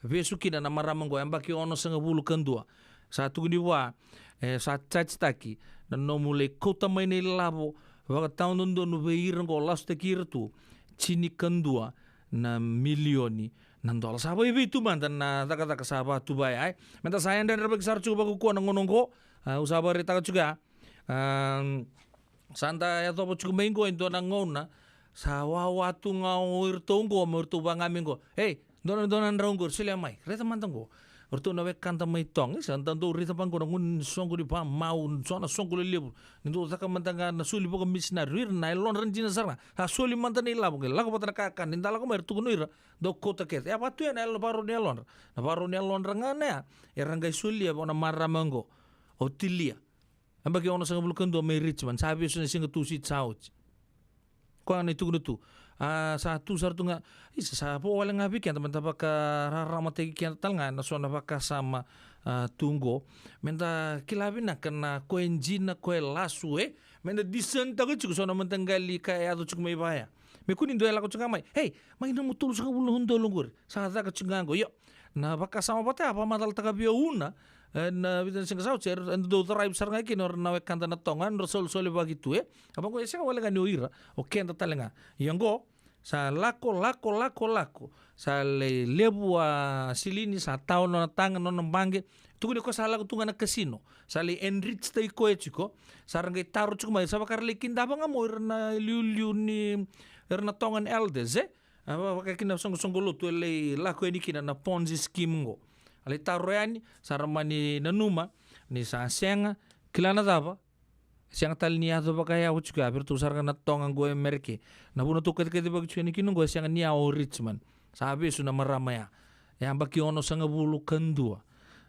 Vesu kina na marama qo, yabaki onosagavulu ka dua. Sa tukuni vua, e, sa charge-taki na nomu lai kauta mai na ilavo vakatawadodonu vei ira qo, lasutaki ira tu, tinikadua na milioni na dola. Sa vaivai tu mada na cakacaka sa vatuva ya, e. Meda sa yadrayadravaki sara tiko vakakua na gauna qo, a, au sa vakaraitaka tiko ya. A, sa da yacova tiko mai qo e dua na gauna, sa wawa tu ga o iratou qo, me ratou vaga mai qo. Ei, dua na, dua na drau qori, solia mai. Raica mada qo. O ratou na wekada mai Toga. Isa, da dau raica vaqo na gauna ni soqo ni vamau, so na soqo lelevu. Ni dau caka mada ga na soli vakamisinari. O ira na yalodra dina sara ga. Sa soli mada na ilavo qai lako vata na kakana. Ni da lako mai, era tukuna o ira. Dau kauta kece. E a vatu ya na yalo, varau ni yalodra. Na varau ni yalodra ga na ya. Era qai solia vua na marama qo. O Tilia. Yabaki onosagavulu ka dua mai Richmond, sa vesu na siga Tusiti sa oti. Koya na itukuna tu. A, sa tu sara tu ga, isa, sa vo wale ga vei keda, meda vakararamataki keda tale ga ena so na vakasama, a, tu qo. Meda kila vinaka na ko e dina, ko e lasu, e. Meda discern-taka tiko so na mataqali ka e yaco tiko mai vaya. Me kua ni dua e lako tiko ga mai. Ei, mai nomu tolusagavulu na udolu qori. Sa caka tiko ga qo. Io, na vakasama vata ya, vakamacalataka vei au Una, e, na vica na siga sa oti, era dau drive sara ga kina o ira na wekada na Toga, nodra solesolevaki tu, e. A vaqo e sega wale ga ni o ira, o keda tale ga. Ia qo, sa lako, lako, lako, lako. Sa lai levu a silini, sa tawa nona taga, nona baqe. Tukuni koya sa lako tu ga na kasino. Sa lai enrich-taki koya tiko. Sa ra qai taro tiko mai, sa vaka ra lai kidava ga mo ira na iliuliu ni, ira na Tongan elders, e. A, va-, vaka kina soqosoqo lotu e lai lako yani kina na Ponzi scheme qo. A lai taro yani, sa ra mani nanuma ni sa sega, kila na cava, sega tale ni yaco vakayawa tiko ya vei iratou sara ga na Toga qo e Merika. Na vanua tou kacikacivaki tiko yani kina qo e sega ni yawa o Richmond. Sa vesu na marama ya. Yabaki onosagavulu ka dua.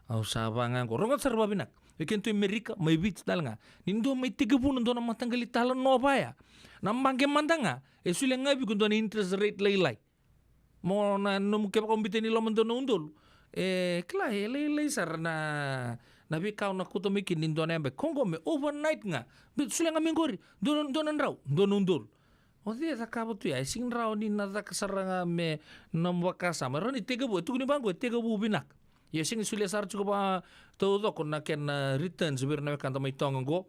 Au sa vaga qo. Rogoca sara vavinaka. Vei kedatou e Merika, mai Viti tale ga. Ni dua mai tekivuna dua na mataqali talanoa vaya. Na baqe mada ga, e solia ga vei iko dua na interest rate lailai. Mo na nomu kevaka o biuta ni loma dua na udolu. E, kila, e lailai sara na, na veika o na kauta mai kina ni dua na yabaki. Ko qo me overnight ga. Biuta, solia ga mai qori. Dua na, dua na drau, dua na udolu. O cei e cakava tu ya? E sega ni rawa ni na caka sara ga me nomu vakasama. Rawa ni tekivu, e tukuni vaqo, e tekivu vinaka. Ia sega ni solia sara tiko vakataucoko na kena returns vei ira na wekada mai Toga qo.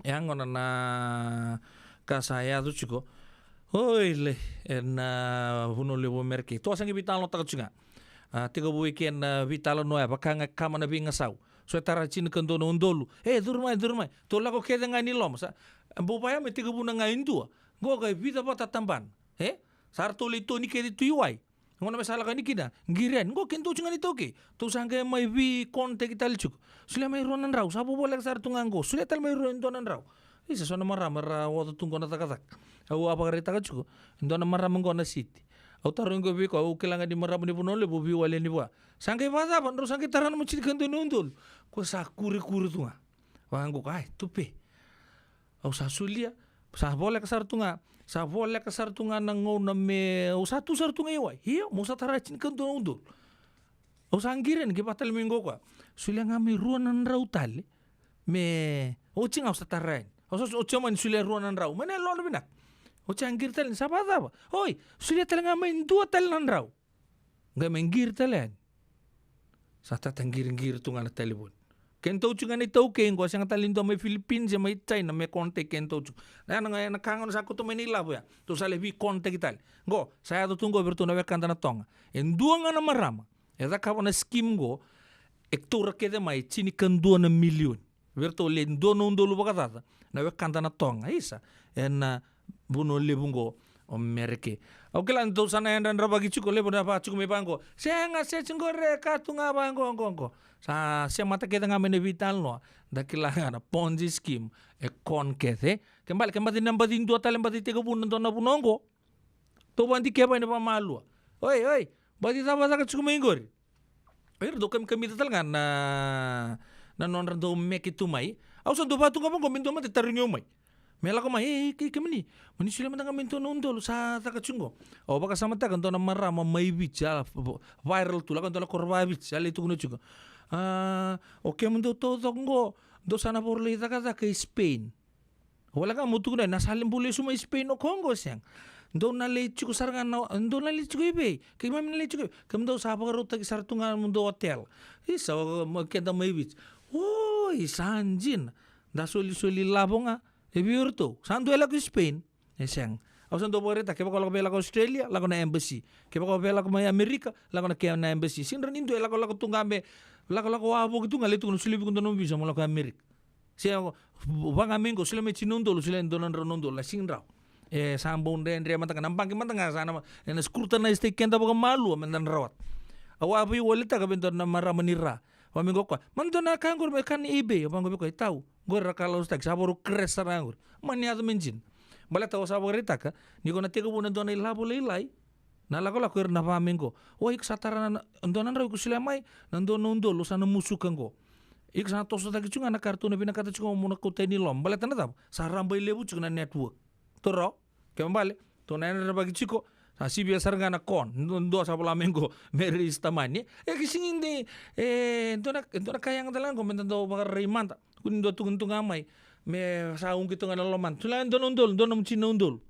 E a gona na ka sa yaco tiko. Oi, le, ena vanua levu Amerika. Tou a sa qai veitalanoataka tiko ga. A, tekivu e kena veitalanoa ya, vaka ga kama na veigasau. So e tara tinikadua na udolu. E, curu mai, curu mai. Tou lako kece ga ni loma. Sa, bau vaya me tekivuna ga e dua. Qo qai vica vata tabana. E? Sa ratou lai toni kece tu i wai. Gona me sa lako yani kina, qiri yani. Qo kei dou tiko ga ni taukei. Tou sa qai mai vei contact tale tiko. Solia mai rua na drau, sa vovoleka sara tu ga qo. Solia tale mai rua e dua na drau. Isa, so na marama era oca tu qo na cakacaka. Au a vakaraitaka tiko. E dua na marama qo na siti. Au tarogi qo vei koya, au kila ga ni marama ni Vanua Levu, veiwali yani vua. Sa qai vakacava, drau sa qai tara na tinikadua na udolu. Ko sa kurikuri tu ga. Vaqo, ai, tupe. Au sa solia, Sa voleka sara tu ga, sa voleka sara tu ga na gauna me, au sa tu sara tu ga i wai. Io, mo sa tara tinikadua na udolu. Au sa qiri yani, ke vaka tale mai qo koya. Solia ga mai rua na drau tale. Me, oti ga au sa tara yani. Au sa, oti au mani solia rua na drau. Mai na yaloda vinaka. Oti a qiri tale ni sa vakacava. Oi, solia tale ga mai dua tale na drau. Qai mai qiri tale yani. Sa tata qiriqiri tu ga na talevoni. Kedatou tiko ga na iTaukei qo, sega tale ni dua mai Philippines, e mai China, me contact kedatou tiko. Na, na, na ka ga sa koto mai na ilavo ya. Tou sa lai vei contact tale. Qo, sa yaco tu qo vei iratou na wekada na Toga. E dua ga na marama e cakava na scheme qo, e taura kece mai tinikadua na milioni. Vei iratou le dua na udolu vakacaca na wekada na Toga. Isa, ena vanua levu qo o Mereke. Au kila ni tou sa na yadravaki tiko, levu na vaka tiko mai vaqo. Sega, sega tiko re, ka tu ga vaqo, qo, qo. Sa semata kece ga mai na veitalanoa. Da kila ga na Ponzi scheme e con kece. Ke bale, ke baci na baci dua tale, baci tekivu na dua na vanua qo. Tou vakadikeva yani vakamalua. Oi, oi, baci cava caka tiko mai qori. Era dau kamikamica tale ga na, na nodra dau meke tu mai. Au sa dau vaka tu ga vaqo me dua mada e tarogi au mai. Me lako mai, e, ke, kemuni, mani solia mada ga mai dua na udolu sa caka tiko qo. Au vakasamataka dua na marama mai Viti, a, v-, viral tu, lako dua na koro va Viti, a lai tukuna tiko. A, o kemudou taucoko qo, dou sa na vakarau lai cakacaka i Spain. Wale ga mo tukuna, na sa lai bau lesu mai Spain o koya qo, sega. Dou na lai tiko sara ga na, dou na lai tiko i vei? Keimami na lai tiko i vei? Kemudou sa vakarautaki sara tu ga na nomudou hotel. Isa, o, o, keda mai Viti. Oi, sa dina. Da solisoli lavo ga. E vei iratou? Sa dua e lako i Spain? E sega. Au sa dau vakaraitaka, kevaka o lako vei, lako Australia, lako na embassy. Kevaka o vei, lako mai Amerika, lako na kena embassy. Sega ni dua e lakolako tu ga me, lakolako wavoki tu ga, lai tukuna, solia vei iko dua na nomu visa mo lako i Amerika. Se, vaka ga mai qo, solia mai tini na udolu, solia dua na drau na udolu, na sega ni rawa. E sa bau dredre mada ga, na baqe mada ga sa na, ena scrutinize-taki keda vakamalua meda na rawata. Au a veiwaletaka vei dua na marama ni ra. Vaka mai qo koya, mani dua na ka qori me kana i eBay. Au vaqo vei koya, tau. Qori ra ka lasutaki, sa vakarau crash sara ga qori. Mani yaco me dina. Baleta au sa vakaraitaka ni ko na tekivu na dua na ilavo lailai. Na lakolako era na vaka mai qo. O, iko sa tara na, na dua na drau, iko solia mai na dua na udolu, sa na musuka qo. Iko sa na toso cake tiko ga na ka ratou na vinakata tiko mo na kauta yani i loma. Baleta na cava? Sa rabailevu tiko na network. Tou rawa? Kena bale, tou na yadravaki tiko. Sa sivia sara ga na con. Dua, dua sa vola mai qo me register mani. E, ke sega ni, e, dua na, dua na ka yaga tale ga qo meda dau vakarai mada. Kua ni dua tukuna tu ga mai me sa uqeti tu ga na lomada. Solia dua na udolu, dua na nomu tini na udolu.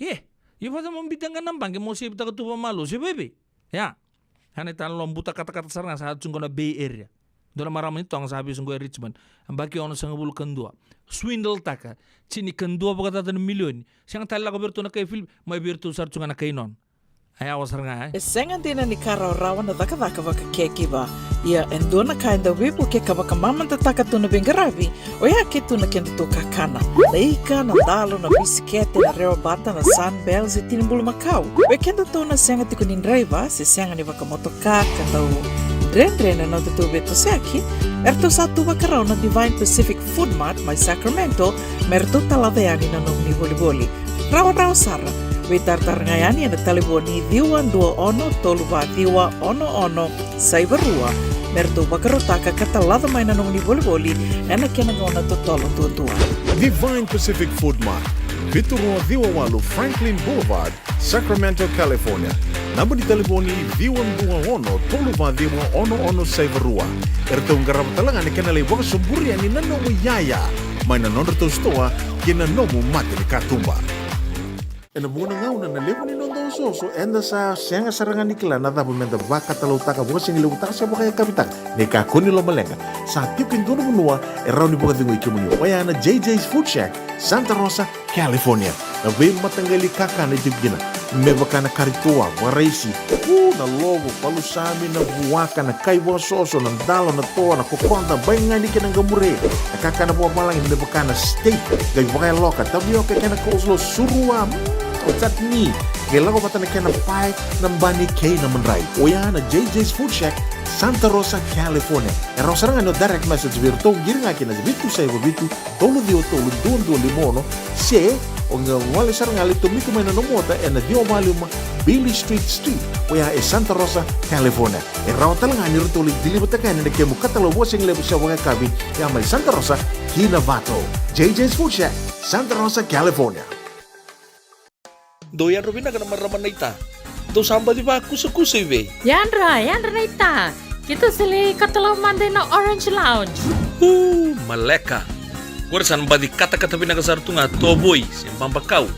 E, io, vata mo biuta ga na baqe mo save-taka tu vakamalua, se vei vei? Ia. Ia na italanoa buta katakata sara ga sa tu qo na Bay Area. Dua na marama ni Toga sa vesu qo e Richmond. Yabaki onosagavulu ka dua. Swindle-taka tinikadua vakacaca na milioni. Sega tale lako vei iratou na kai Philip, mai vei iratou sara tu ga na kai nona. A yawa sara ga, e? E sega dina ni ka rawarawa na cakacaka vaka caregiver. Ia e dua na ka e dau veivukei ka vakamamadataka tu na veiqaravi, oya ke tu na kedatou kakana. Na ika, na dalo, na bisikete, na rewa bata, na Sunbells, e tini bulumakau. Vei kedatou na sega tiko ni draiva se sega ni vakamotoka ka dau dredre na nodatou veitosoyaki, eratou sa tu vakarau na Divine Pacific Food Mart mai Sacramento me ratou talaca yani na nomuni volivoli. Rawarawa sara. Veitaratara ga yani ena talevoni ciwa dua ono tolu va ciwa ono ono saiva rua me ratou vakarautaka ka talaca mai na nomuni volivoli ena kena gauna totolo duadua. Divine Pacific Food Mart, vitu rua ciwa walu Franklin Boulevard, Sacramento, California. Naba ni talevoni ciwa dua ono tolu va ciwa ono ono saiva rua. Eratou qarava tale ga na kena lai vakasoburi yani na nomu iyaya mai na nodratou sitoa kei na nomu mata ni katuba. Ena vuqa na gauna na levu ni noda osooso, eda sa sega sara ga ni kila na cava meda vakatalautaka, vakasigilevutaka se vakayakavitaka. Ni kakua ni lomaleqa, sa tiko e dua na vanua e rawa ni vakacegui kemuni. Oya na J J's Food Shack, Santa Rosa, California. Na veimataqali kakana e tiko kina, me vaka na kari toa, vakaraisi, u, na lovo, palusami, na vuaka, na kai vakasoso, na dalo, na toa, na kokoda, baigani kei na qamure. Na kakana vakavalagi me vaka na steak, qai vakayaloka, tavioka kei na coleslaw, surua, mm, o chutney. Qai lako vata na kena pae, na bani kei na madrai. Oya na J J's Food Shack, Santa Rosa, California. E rawa sara ga ni o direct message vei iratou, qiri ga kina vitu saiva vitu, tolu ciwa tolu, dua dua lima ono, se O qai gole sara ga lai tomika mai na nomu ota ena ciwa walu lima Beale Street Suite, oya e Santa Rosa, California. E rawa tale ga ni ratou lai deliver-taka yani na kemu katalau vakasigalevu se vakayakavi, ya mai Santa Rosa ki Novato. J J's Food Shack, Santa Rosa, California. Dou yadra vinaka na marama naita. Dou sa baci vakusakusa i vei? Yadra, yadra naita. Keitou sa lai katalau mada ina Orange Lounge. Uu, maleka. Qori sa na baci katakata vinaka sara tu ga tovoi se babakau.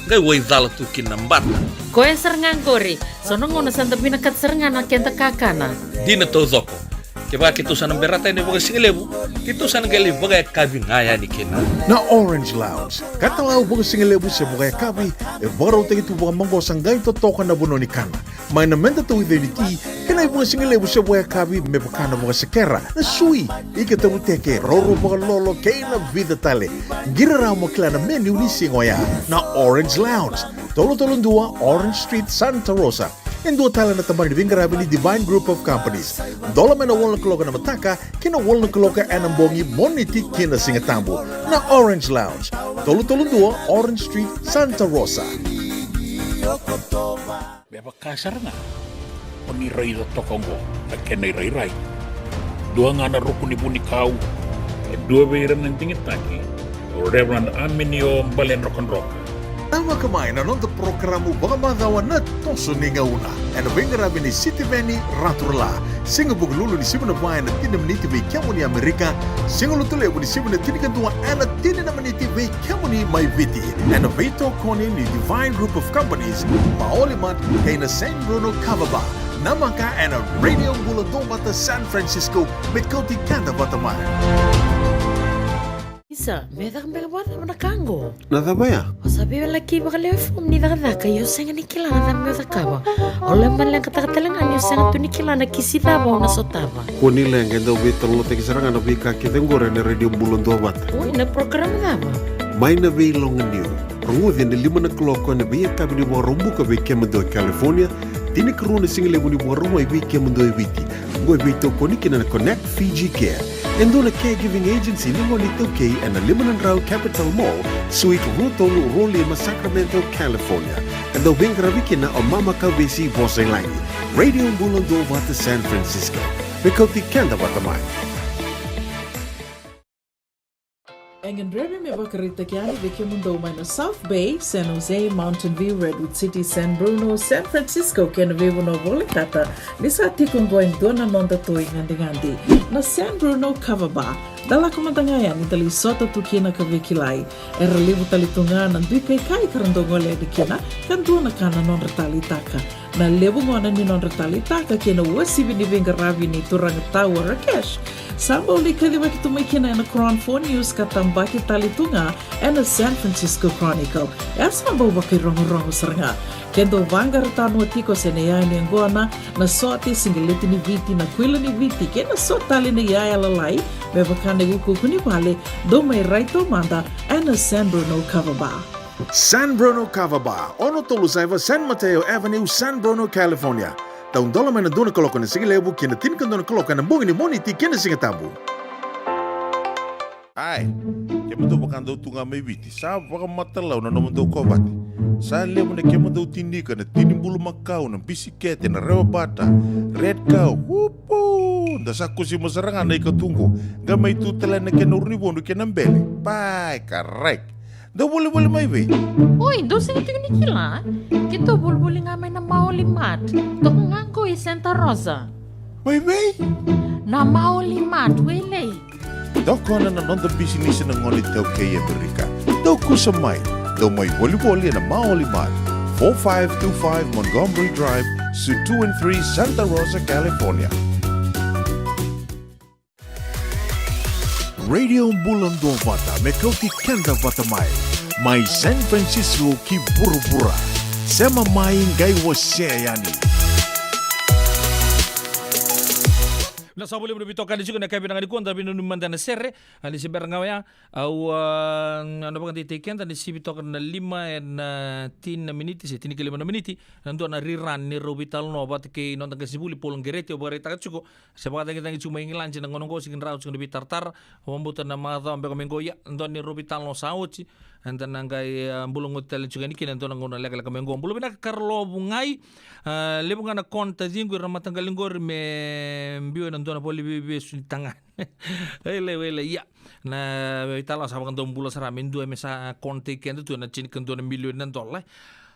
Qai wai cala tu kina na bata. Koya sara ga qori. So na gauna sa da vinakata sara ga na keda kakana. Dina taucoko. Kevaka keitou sa na berata yani vakasigalevu, keitou sa na qai lai vakayakavi ga yani kina. Na Orange Lounge, katalau vakasigalevu se vakayakavi, e vakarautaki tu vakamaqosa qai totoka na vanua ni kana. Mai na meda tauica ni ti, kei na ivakasigalevu se vakayakavi me vaka na vakasekera, na sui, ika tavuteke, roro vakalolo, kei na vica tale. Qiri rawa mo kila na menu ni siga oya. Na Orange Lounge, tolu tolu dua Orange Street, Santa Rosa. E dua tale na tabana ni veiqaravi ni Divine Group of Companies. Dola mai na walu na kaloko ena mataka ki na walu na kaloko ena bogi, Moniti ki na Sigatabu. Na Orange Lounge, tolu tolu dua Orange Street, Santa Rosa. Me vaka sara ga o ni raica toka oqo na kena irairai. Dua ga na ruku ni vunikau, e dua vei ira na digitaki, o Reverend Aminio Baledrokadroka. Namaka mai na noda porokaramu vakamacawa Na Toso ni Gauna, ena veiqaravi ni Sitiveni Raturala. Siga Vukelulu ni sivi na va ena tini na miniti vei kemuni Amerika. Siga Lotulevu ni sivi na tinikadua ena tini na miniti vei kemuni mai Viti. Ena veitokoni ni Divine Group of Companies, Maoli Mart, kei na San Bruno Kava Bar. Namaka ena Radio Bula Duavata San Francisco, me kauti keda vata mai. Isa, me caka beka vakacava na ka qo? Na cava ya? O sa veiwalaki vakalewe fomu ni cakacaka, ia o sega ni kila na cava meu cakava. O lai maleqataka tale ga ni o sega tu ni kila na kisi cava o na sotava. Kua ni leqa, e dau veitalanoataki sara ga na veika kece oqori ena Radio Bula Duavata. Oi, na program cava? Mai na Veiloganiu. Rogoci ena lima na kaloko ena veiyakavi ni Vakaraubuka vei kemudou e California, tinikarua na sigalevu ni Vakarauwai vei kemudou e Viti. Oqo e veitokoni kina na Connect Fiji Care, e dua na caregiving agency ni gone iTaukei ena lima na drau Capital Mall, Suite rua tolu rua lima, Sacramento, California. E dau veiqaravi kina o Mama Kavesi Vosailagi. Radio Bula Duavata San Francisco. Me kauti keda vata mai. E gadrevi me vakaraitaki yani vei kemudou mai na South Bay, San Jose, Mountain View, Redwood City, San Bruno, San Francisco kei na veivanua volekata, ni sa tiko oqo e dua na noda toi gadigadi, na San Bruno Kava Bar. Da lako mada ga yani da lai sota tu kina ka veikilai. Era levu tale tu ga na dui kaikai ka ra dau gole yani kina, ka dua na ka na nodra taleitaka. Na levu gona ni nodra taleitaka kei na uasivi ni veiqaravi ni turaga Tau Rakesh, sa bau lai kacivaki tu mai kina ena Cron Four News ka tabaki tale tu ga ena San Francisco Chronicle. E sa bau vakairogorogo sara ga. Ke dou vaqara tanoa tiko se na iyaya ni yaqona, na sote, siqeleti ni Viti, na kuila ni Viti kei na so tale na iyaya lalai me vaka na iukuuku ni vale, dou mai rai taumada ena San Bruno Kava Bar. San Bruno Kava Bar, ono tolu saiva San Mateo Avenue, San Bruno, California. Taudola mai na dua na kaloko ena sigalevu ki na tinikadua na kaloko ena bogi ni Moniti kei na Sigatabu. Ai, kemudou vakadau tu ga mai Viti, sa vakamatalau na nomudou kovate. Sa levu na kemudou tinika na tini bulumakau, na bisikete, na rewa bata, red cow, upu! Da sa kusima sara ga na ika tu qo, qai mai tu tale na kena uru ni vodu kei na bele. Pai, karai. Dau volivoli mai vei? Oi, dou sega tiko ni kila? Keitou volivoli ga mai na Maoli Mart. Toka ga qo i Santa Rosa. Mai vei? Na Maoli Mart, Wailei. Dou kila na noda bisinisi na gone iTaukei e Amerika. Dou kusa mai. Dou mai volivoli ena Maoli Mart, four five two five Montgomery Drive, Suite two and three, Santa Rosa, California. Radio Bula Duavata, me kauti keda vata mai. Mai San Francisco ki vuravura. Sema mai qai wasea yani. Na sa voli mada veitokani tiko na yakavi vinaka nikua, da veinanumi mada na sere, a, ni se bera ga oya, au, a, na vakadeitaki keda ni sivi toka na lima ena, a, tini na miniti, se tinikalima na miniti, na dua na rerun ni rau veitalanoa vata kei noda qasenivuli Paul Gereti, au vakaraitaka tiko, se vakacagicagi tiko mai Igiladi na gauna oqo, sega ni rawa tiko na veitaratara, au vakabauta na macawa beka mai oqo, ia, dua ni rau veitalanoa sa oti, eda na qai, a, bula goti tale tiko yani kina e dua na gauna lekaleka mai oqo. Bula vinaka Karolo Vugai, a, levu ga na corn taciqu, ira na mataqali qori me biu ena dua na vale ni veivesu ni tagane. Wailei, wailei, ia. Na veitalanoa sa vakadobula sara me dua me sa corn-taki keda tu ena tinikadua na milioni na dola.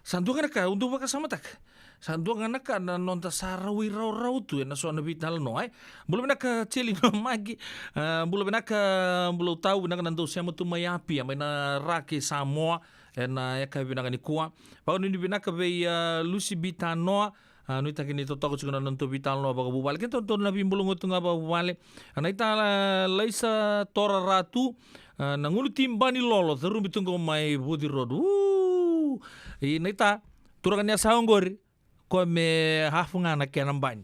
Sa dua ga na ka, au dau vakasamataka. Sa dua ga na ka na noda sa rau iraurau tu ena so na veitalanoa, e. Bula vinaka Teli Nomaki, a, bula vinaka, bula tau vinaka na dau sema tu mai Apia, mai na Ra kei Samoa, ena yakavi vinaka nikua. Vakanuinui vinaka vei, a, Lusi Bitanoa, a, nuitaki ni totoka tiko na nodatou veitalanoa vakavuvale. Kei na nodatou na veibulagoti ga vakavuvale. A, naita, a, Laisa Tora Ratu, a, na gunu tiba ni lolo, carubi tu qo mai Vuci Road. Uu! I naita, turaga ni a sa oqori, koya me hafu ga na kena bani.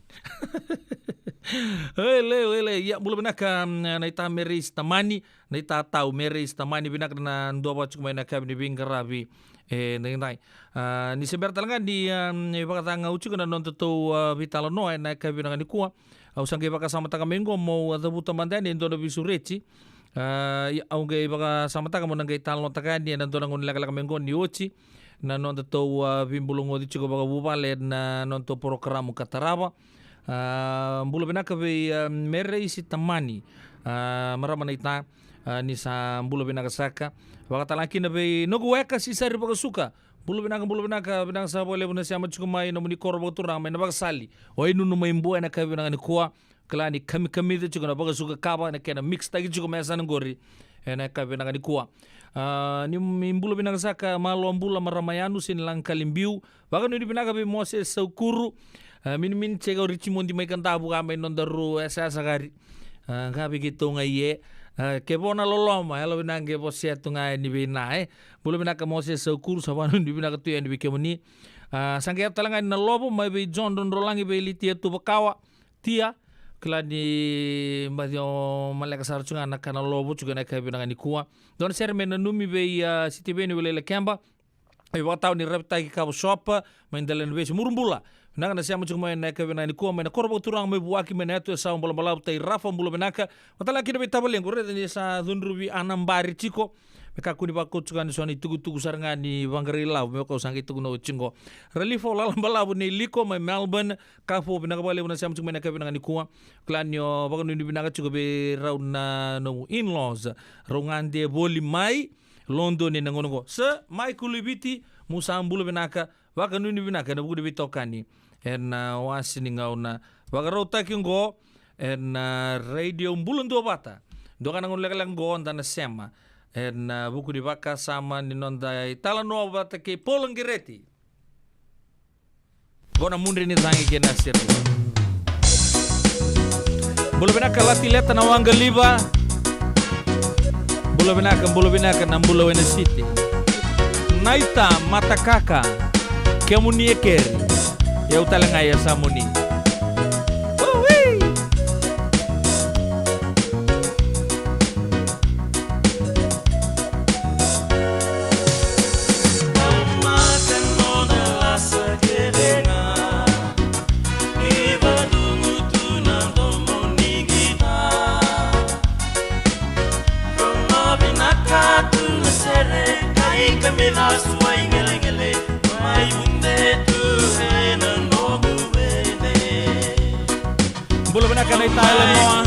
Wailei, wailei. Ia, bula vinaka, mm, naita Mereisi Tamani, naita tau Mereisi Tamani, vinaka na dua vata tiko mai na yakavi ni veiqaravi, e, naidai. A, ni se bera tale ga ni, a, ni vakacagau tiko na nodatou, a, veitalanoa ena yakavi vinaka nikua. Au sa qai vakasamataka mai oqo, mo, a, cavuta mada yani e dua na veisureti. A, ia, au qai vakasamataka mo na qai talanoataka yani ena dua na gauna lekaleka mai oqo ni oti na nodatou, a, veibulagoti tiko vakavuvale ena nodatou porokaramu ka tarava. A, bula vinaka vei, a, Mereisi Tamani, a, marama naita, a, ni sa bula vinaka saka. Vakatalega kina vei noqu weka Sisari Vakasuka. Bula vinaka, bula vinaka, vinaka saka vakalevu na sema tiko mai nomuni koro vakaturaga mai Navakasali. O Ainunu mai Bua ena yakavi vinaka nikua. Kila ni kamikamica tiko na vakasuka kava, na kena mix-taki tiko me yasana qori ena yakavi vinaka nikua. A, ni, ni bula vinaka saka, malo bula marama Yanu se ni Lagakali Biu. Vakanuinui vinaka vei Mose Saukuru. A, minimini tiko o Richimodi mai Kadavu, ka mai nodaru yasayasa qori. A, ka vei keitou ga i e. A, ke vo na loloma, yalo vinaka qai vosea tu ga yani vei na, e. Bula vinaka Mose Saukuru, sa vakanuinui vinaka tu yani vei kemuni. A, sa qai yaco tale ga yani na lovo mai vei John Drodrolagi, vei Litia Tuvakawa. Tia, kila ni baci o maleka sara tu ga na ka na lovo tu ga na yakavi vinaka nikua. Dua na sere me nanumi vei, a, Sitiveni Weleilakeba. E vakatawa ni Ravitaki Kava Shop, mai Delainavesi, Murubula. Vinaka na sema tiko mai na yakavi vinaka nikua, mai na koro vakaturaga mai Vuaki, mai na yatu e Sawa Balabalavu, Tai Rafa, bula vinaka. Vakatalega kina vei tavalequ, raica ni sa cudruvi a nabari tiko. Me kakua ni vakauta tiko ga ni so na itukutuku sara ga ni vaqara ilavo, me vaka au sa qai tukuna oti qo. Ralifo Lalabalavu nei Liko mai Melbourne, Kafu, vinaka vakalevu na sema tiko mai na yakavi vinaka nikua. Kila ni o vakanuinui vinaka tiko vei rau na nomu in-laws. Rau gade voli mai Lodoni ena gauna oqo. Sir Michael Iviti, mo sa bula vinaka, vakanuinui vinaka ena vuku ni veitokani ena, a, wase ni gauna vakarautaki oqo ena, a, Radio Bula Duavata. Dua ga na gauna lekaleka oqo da na sema ena, a, vuku ni vakasama ni noda italanoa vata kei Paul Gereti. Qo na mudre ni cagi kei na sere. Bula vinaka Latileta na Waqaliva. Bula vinaka, bula vinaka na bula wena siti. Naita Matakaka, kemuni e keri. Au tale ga e yasamuni. Ui! Bula vinaka na italanoa.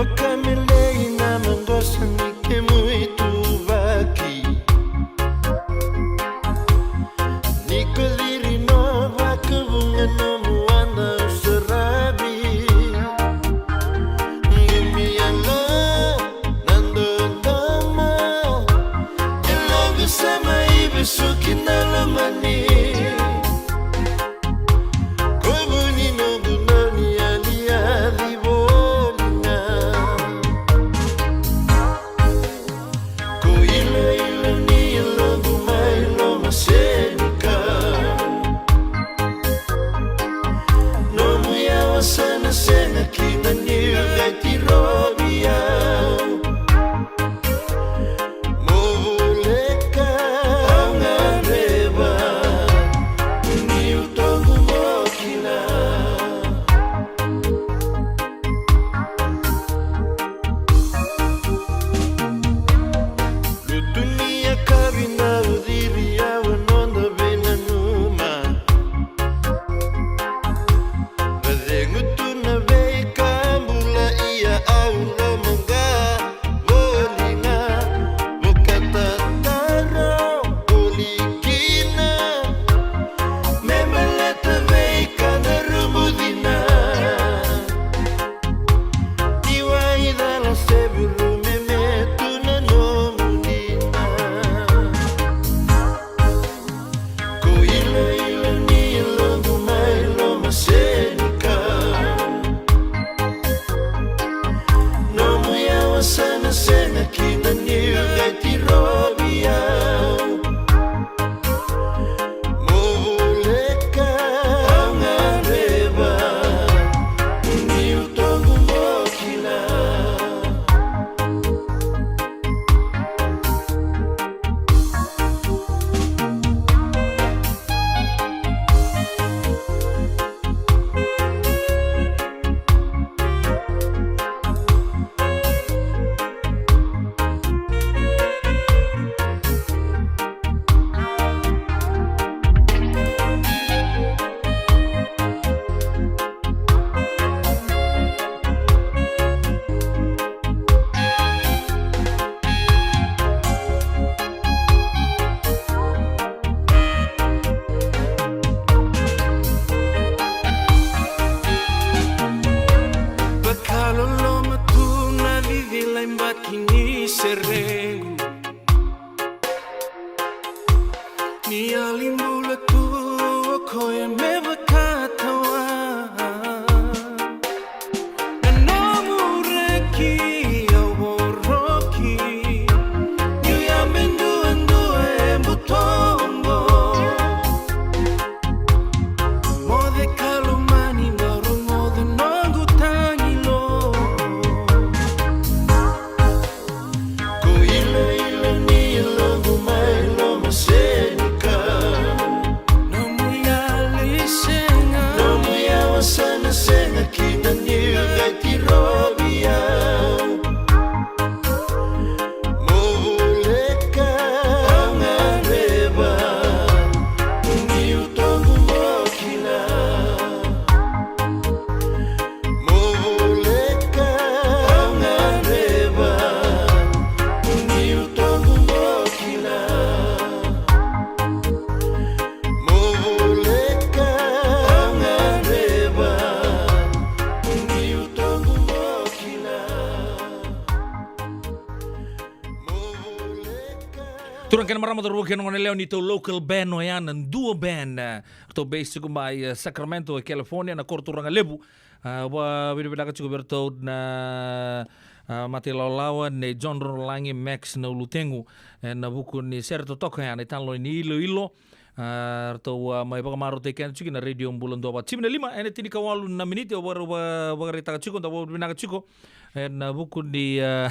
Kamelei na maqosa ni kemu ituvaki. Ni ko ciri na vakavuqa nomu wada saravi. Qumi yalo na dodomo. E loqu sema i vesuki na lomani. Ko vu ni noqu dau ni yali yali voli ga. Ko ilo ilo ni yaloqu mai loma senikau. Nomu yawa sa na sega kina niu qai tirovi au. Mo voleka au gadreva niu toqu mo kila. Lutu ni yakavi na uciri au a noda veinanuma. Vacegu tu na veika bula ia au lomaqa voli ga. Vakatataro voli kina me baleta veika na rumu cina. Ni waicala se vuru me me tu na nomu dina. Ko ilo ilo ni yaloqu mai loma senikau. Nomu yawa sa na sega kina niu qai tirovi au. Mo voleka au gadreva niu toqu mo kila. Vakaloloma tu na cicila i baki ni serequ. Ni yali bula tu o koya me vakatawa. Na nomu reki au voroki. Niu yabe duadua e butoqo. Moce ka lomani, na rogoca noqu tagilo. Ko ilo ilo ni yaloqu mai loma senikau. Nomu yali sega. Nomu yawa sa na sega kina niu qai tirovi au. Mo voleka au gadreva niu toqu mo kila. Mo voleka au gadreva niu toqu mo kila. Mo voleka au gadreva niu toqu mo kila. Mo voleka. Turaga kei na marama, cauravou kei na goneyalewa, neitou local band oya na Dua Band. Ratou base tiko mai, eh, Sacramento e California, na koro Turaga Levu. Ah, vakavinavinaka tiko vei iratou na, ah, mata ilawalawa nei John Rorolagi, Max Naulutegu, ena vuku ni sere totoka ya na italanoa ni iloilo. Ah, ratou, ah, mai vakamarautaki keda tiko na Radio Bula Duavata. Timi na lima ena tinikawalu na miniti, au vakarau va-, vakaraitaka tiko, da vakavinavinaka tiko ena vuku ni, ah,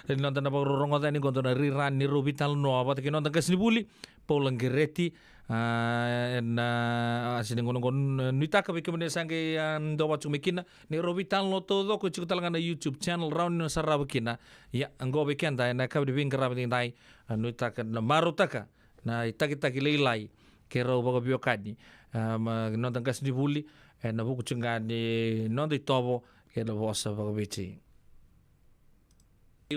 ni noda na vakarorogoca yani qo na rerun ni rau veitalanoa vata kei na noda qasenivuli Paula Qereti. Ah, ena, ah, se ni gauna qo, nuitaka vei kemuni sa qai, ah, duavata tiko mai kina, ni rau veitalanoa taucoko e tiko tale ga na YouTube channel, rawa ni o sarava kina. Ia, qo vei keda ena yakavi ni veiqaravi edaidai, ah, nuitaka na marautaka na itakitaki lailai kei rau vakaveiwekani, ah, ma noda qasenivuli ena vuku tiko ga ni noda itovo kei na vosa vakaViti.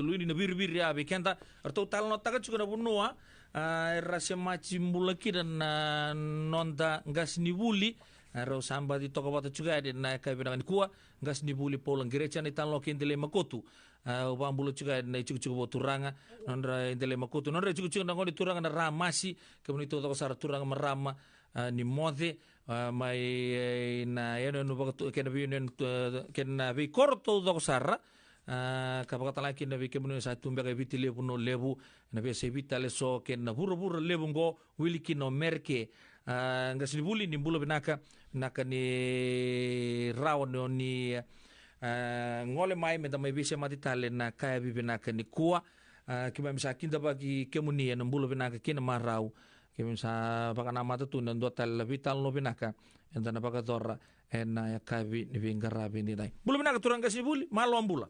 Lui ni na viriviri a vei keda. Ratou talanoataka tiko na vanua, a, era se mati bula kina na noda qasenivuli. A, rau sa baci toka vata tiko yani na yakavi vinaka nikua. Qasenivuli Paula Qireti, a, na italanoa kei Delai Makotu. A, au vakabula tiko yani na itikotiko vakaturaga. Nodra i Delai Makotu. Nodra itikotiko na gone turaga na Ramasi. Kemuni taucoko sara turaga marama, a, ni moce. A, mai, e, na yanuyanu vakatu-, kei na veiyanuyanu, e, kei na veikoro taucoko sara. A, ka vakatalega kina vei kemuni sa tu beka e Viti Levu, Nau Levu, na veiyasai Viti tale so, kei na vuravura levu oqo, wili kina o Mereke. A, qasenivuli ni bula vinaka, vinaka ni rawa ni, ni, a, gole mai, meda mai veisemati tale na yakavi vinaka nikua. A, keimami sa kidavaki kemuni ena bula vinaka kei na marau. Keimami sa vakanamata tu na dua tale na veitalanoa vinaka eda na vakayacora ena yakavi ni veiqaravi nidai. Bula vinaka turaga qasenivuli, malo bula.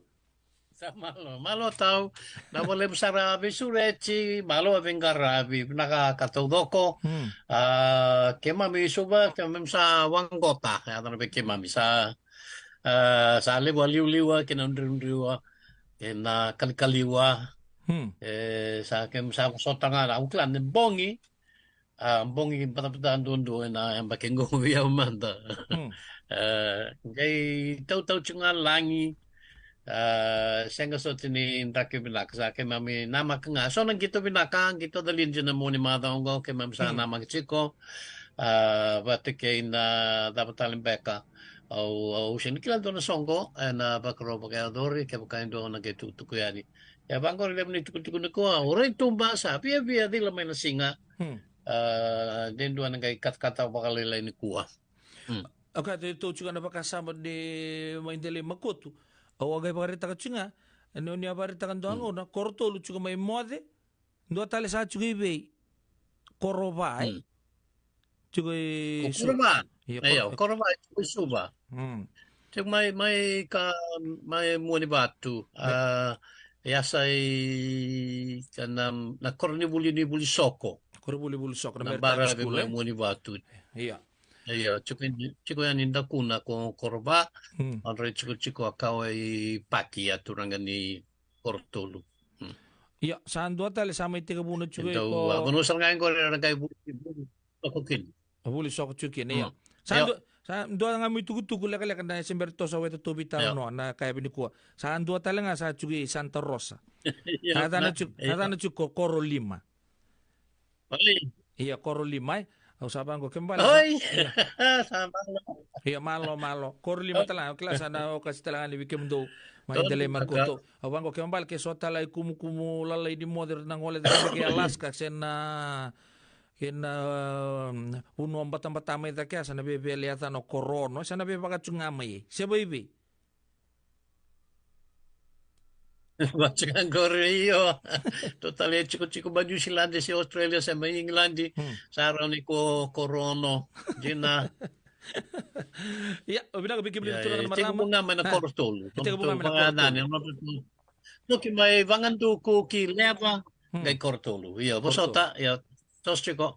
Sa malo, malo tau. Na vakalevu sara veisureti, malo veiqaravi, vinaka ka taucoko. Hmm. A, keimami i Suva, keimami sa vaqota, yaco na vei keimami sa, a, sa levu a liuliua, kei na driudriua, kei na kalikaliwa. Hmm. E, sa keimami sa vosota ga na, au kila ni bogi, a, bogi batabata duadua ena yabaki qo vei au mada. Hmm. A, qai tautau tiko ga lagi. A, sega soti ni draki vinaka, sa keimami namaka ga. So na qito vinaka, qito calidia na mua ni macawa oqo, keimami sa, hmm, namaka tiko. A, vata kei na cava tale beka. Au, au sega ni kila dua na soqo ena vakarau vakayacori, kevaka e dua na qai tukutuku yani. Ia vaqori levu ni tukutuku nikua, au rai tuba, sa viavia cila mai na siga. Hmm. A, de dua na qai katakata vakalailai nikua. Hmm. Au kaya, tou tiko na vakasama ni mai Delai Makotu. Au a qai vakaraitaka tiko ga, ni, ni a vakaraitaka dua, hmm, gauna, koro tolu tiko mai moce, dua tale sa tiko i vei? Korova, e? Hmm. Tiko i Suva. Korova. Io, io, Korova. Korova tiko i Suva. Hmm. Tiko mai, mai ka, mai Muanivatu. E. A, yasa i, ka na, na koronivuli ni Vulisoko. Koronivuli Vulisoko, na, na Maritime School, mai, e? Muanivatu. Ia. Ia, tiko, tiko yani dakuna ko Korova. Hmm. Nodra itikotiko a kawa i Paki, a turaga ni koro tolu. Hmm. Ia, sa dua tale sa mai tekivu na tiko i, dau, ko, a, vanua sara ga qori era qai Vuli, Vulisoko kina. A, Vulisoko tiko kina, ia. Hmm. Sa, ia, dua, sa dua ga mai tukutuku lekaleka na se bera toso weta tovi tale, ia, noa na yakavi nikua. Sa dua tale ga sa tiko i Santa Rosa. Ia, a yacana, na, tiko, ia, a yacana tiko ko Korolima. Oi. Ia, Korolima, e. Au sa vaqo, kena ibalebale. Oi. Ia. Sa malo. Ia, malo, malo. Korolima tale ga, au kila sa na okati tale ga ni vei kemudou mai Delai Makoto. Au vaqo, kena ibalebale ke so tale i kumukumu lalai ni moce na gole cake i Alaska, se na, kei na, um, vanua batabata mai cake, sa na vevele yacana o Korono, sa na vevaka tu ga mai. Se vaivei? Vaka ga qori, io. Tou tale e tikotiko mai New Zealand, se Australia, se mai England. Hmm. Sa rawa ni ko Korono. Dina. Ia, o vinaka vei kemuni, ia, turaga na marama. Tekivu ga mai na koro tolu. Tekivu ga mai na koro tolu. Toki mai Vagaduku ki Leva, hmm, qai koro tolu. Ia, koro tolu. Vosota, ia, toso tiko.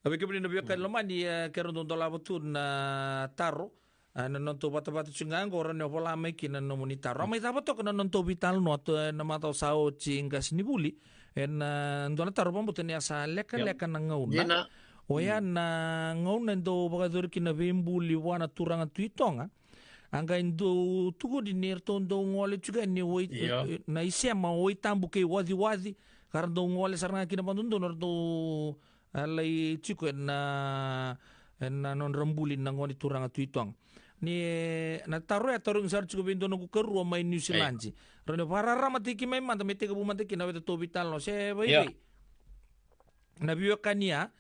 A, vei kemuni na veiwekani lomani, e, keirau dau dolava tu na taro. A, na nodatou vatavata tiko ga qo, rawa ni o vola mai kina na nomuni taro. A, mai cava toka na nodatou veitalanoa tu, e, na macawa sa oti, qasenivuli. E, na dua na taro, vakabauta ni a sa lekaleka na gauna. Dina. Oya na gauna e dau vakayacori kina veibuli vua na turaga Tui Toga. A qai dau tukuni ni ratou dau gole tiko yani wai, io, na isema o Waitabu kei Waciwaci. Ka ra dau gole sara ga kina vakadodonu, ra dau, a, lai tiko ena, ena nodra buli na gone turaga Tui Toga. Ni, na taro ya, tarogi sara tiko vei dua noqu karua mai New Zealand. Io. Rawa ni vakararamataki mai mada, me tekivu mada kina na weta tou veitalanoa, se vaivei? Io. Na veiwekani ya,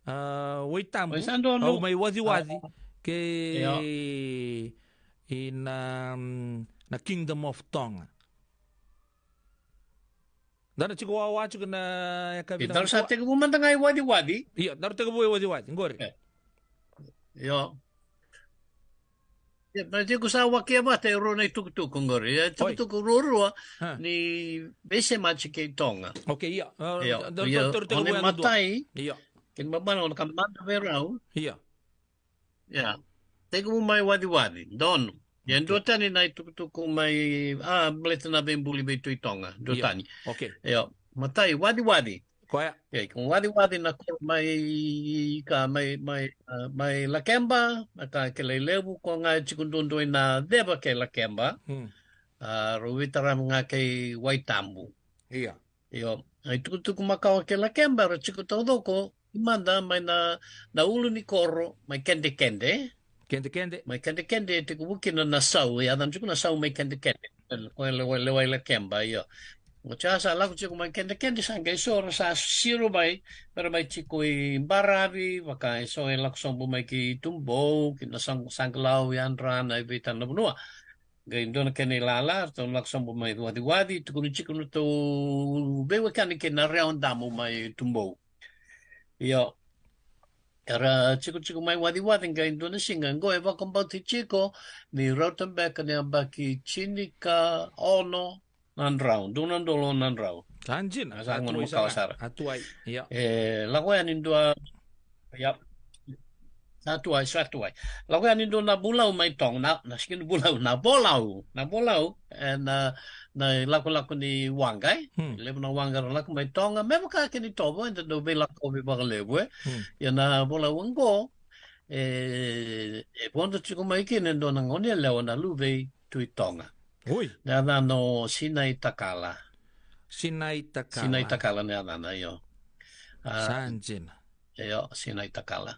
a, Waitabu, au mai Waciwaci, a, kei, io, i na, mm, na Kingdom of Tonga. Da na tiko wawa tiko na yakavi. Io, na daru sa tekivu mada ga i Waciwaci. Io, daru tekivu i Waciwaci qori. E. Io. Io, na tiko sa wakia vata e rua na itukutuku qori. Oi. Itukutuku ruarua, ha, ni veisemati kei Toga. Okei, io. Io, da, da, io, da, da, o na imatai. Io. Kei na mamana o na ka mada vei rau. Io. Ia. Tekivu mai Waciwaci, donu. Ia, okay. Duatani na itukutuku mai, a, baleta na veibuli vei Tui Toga. Duatani. Ia, okay. Io, matai, Waciwaci. Koya. Ia, ko Waciwaci na koro mai, ka, mai, mai, a, mai Lakeba, na ka kilai levu, ko ga e tiko duadua i Naceva kei Lakeba. Hmm. A, rau veitaravi ga kei Waitabu. Ia. Io, na itukutuku makawa kei Lakeba, era tiko taucoko, mada mai na, na ulu ni koro, mai Kedekede. Kedekede. Mai Kedekede, e tiko vukina na sau, e yacana tiko na sau mai Kedekede. Ko e lewa, lewa i Lakeba, io. Oti ya sa lako tiko mai Kedekede, sa qai so ra sa siro mai, mera mai tiko i Baravi, vaka e so e lako sobu mai ki Tubou, ki na Saq-, Saqalau, Yadra, na i vei tale na vanua. Qai dua na kena ilala, ratou lako sobu mai Waciwaci, tukuni tiko na tou veiwekani kei na Rewa Damu mai Tubou. Io. Era tiko tiko mai Waciwaci, qai dua na siga, qo e vakabauti tiko, ni rauta beka ni yabaki tinikaono na drau, dua na udolu na drau. Sa dina, sa gone makawa sara. A tuai, ia. E, lako yani dua, ia. Sa tuai, sa tuai. Lako yani dua na vulau mai Toga, na, na sega ni vulau, na volau, na volau, e, na, na ilakolako ni waqa, e. Hmm. Levu na waqa ra lako mai Toga, me vaka kina i Tovo, eda dau veilakovi vakalevu, e. Hmm. Ia na volau oqo, e, e vodo tiko mai kina e dua na gone yalewa na luve i Tui Toga. Oi. Na yacana o Sinai Takala. Sinai Takala. Sinai Takala na yacana, io. A, sa dina. Io, Sinai Takala.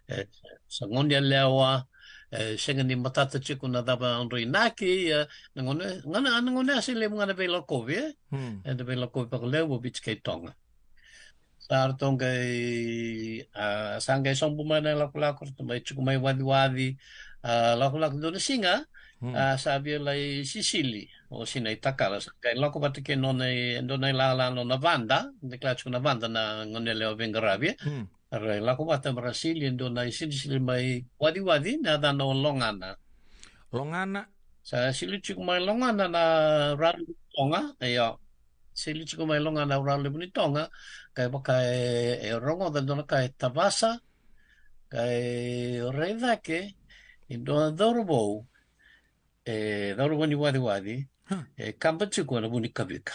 E, sa gone yalewa, e, sega ni matata tiko na cava drau inaki, e, na gone, gone, na gone a se levu ga na veilakovi, e? Hmm. E, na veilakovi vakalevu o Viti kei Toga. Sa ratou qai, a, sa qai sobu mai na ilakolako, ratou mai tiko mai Waciwaci, a, lakolako dua na siga, hmm, a, sa via lai sisili o Sinai Takala, sa qai lako vata kei nona i, dua na ilala nona vada, ni kila tiko na vada na gone yalewa veiqaravi, e? Hmm. Ra lako vata mera sili e dua na isilisili mai Waciwaci, na yacana o Logana. Logana. Sa sili tiko mai Logana na Raluve ni Toga, io. Sili tiko mai Logana na Raluve ni Toga, ka e vaka e, e rogoca dua na ka e tavasa, ka e rai cake e dua na cauravou, e cauravou ni Waciwaci, huh, e kaba tiko ena vu ni kavika.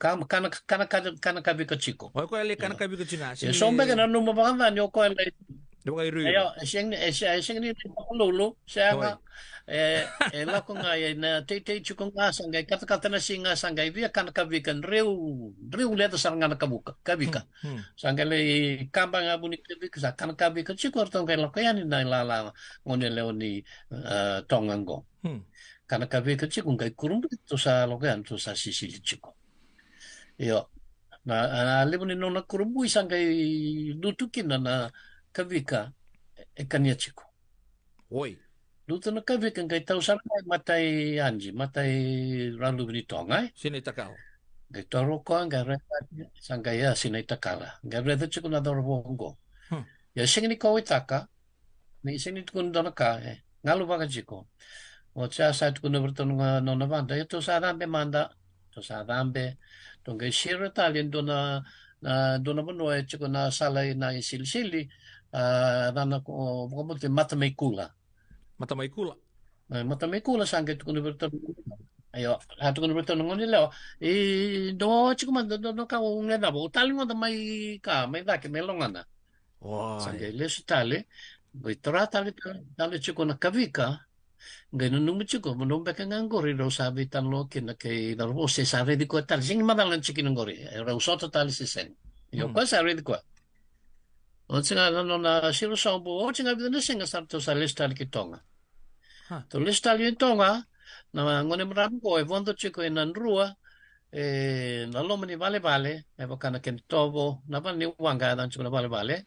Ka, kana, kana, kana, kana kavika tiko. O koya e lai kana kavika tiko ga. E so beka e nanuma vakacani o koya e lai. E vakairuiru. Io, e sega ni, e se-, e sega ni lai vakalulu, sega. Oi. E, e lako ga, e na teitei tiko ga, sa qai katakata na siga, sa qai via kana kavika, dreu, dreu leca sara ga na kavuka, kavika. Hmm, hmm. Sa qai lai kaba ga vu ni kavika, sa kana kavika tiko, ratou qai lako yani na ilala gone yalewa ni, e, Toga qo. Hmm. Kana kavika tiko, qai kurabui, ratou sa lako yani, ratou sa sisili tiko. Io. Na, a, levu ni nona kurabui sa qai lutu kina na kavika e kania tiko. Oi. Lutu na kavika qai tau sara mai matai Adi, matai Raluve ni Toga, e? Sinai Takala. Qai toro koya, qai raica, sa qai ya Sinai Takala. Qai raica tiko na cauravou qo. Hmm. Ia sega ni kauwaitaka, ni sega ni tukuna dua na ka, e galu vaka tiko. Oti ya sa tukuna vei ratou na nona vada, ia tou sa cabe mada, tou sa cabe, tou qai siro tale e dua na, na dua na vanua e tiko na sala ina isilisili, a, yacana ko vakabauti Mata mai Kula. Mata mai Kula. E, Mata mai Kula sa qai tukuna vei ratou. Io, sa tukuna vei ratou na gone yalewa. E, dou tiko mada, dou, dou ka o gecava, o tale mada mai ka, mai cake, mai Logana. Oi. Sa qai lesu tale, qai tara tale, tale tiko na kavika, qai nanuma tiko, vanua beka ga qori rau sa veitalanoa kina kei cauravou se sa raici koya tale, sega ni macala na tikina qori, e rau sota tale se sega. Io, hmm, koya sa raici koya. Oti ga na nona siro sobu, oti ga vica na siga sa ratou sa lesu tale ki Toga. Ha. Ratou lesu tale ki Toga, na gone marama qo e vodo tiko e Nadrua, e, na loma ni valevale, e vaka na kena tovo, na vale ni waqa e yacana tiko na valevale.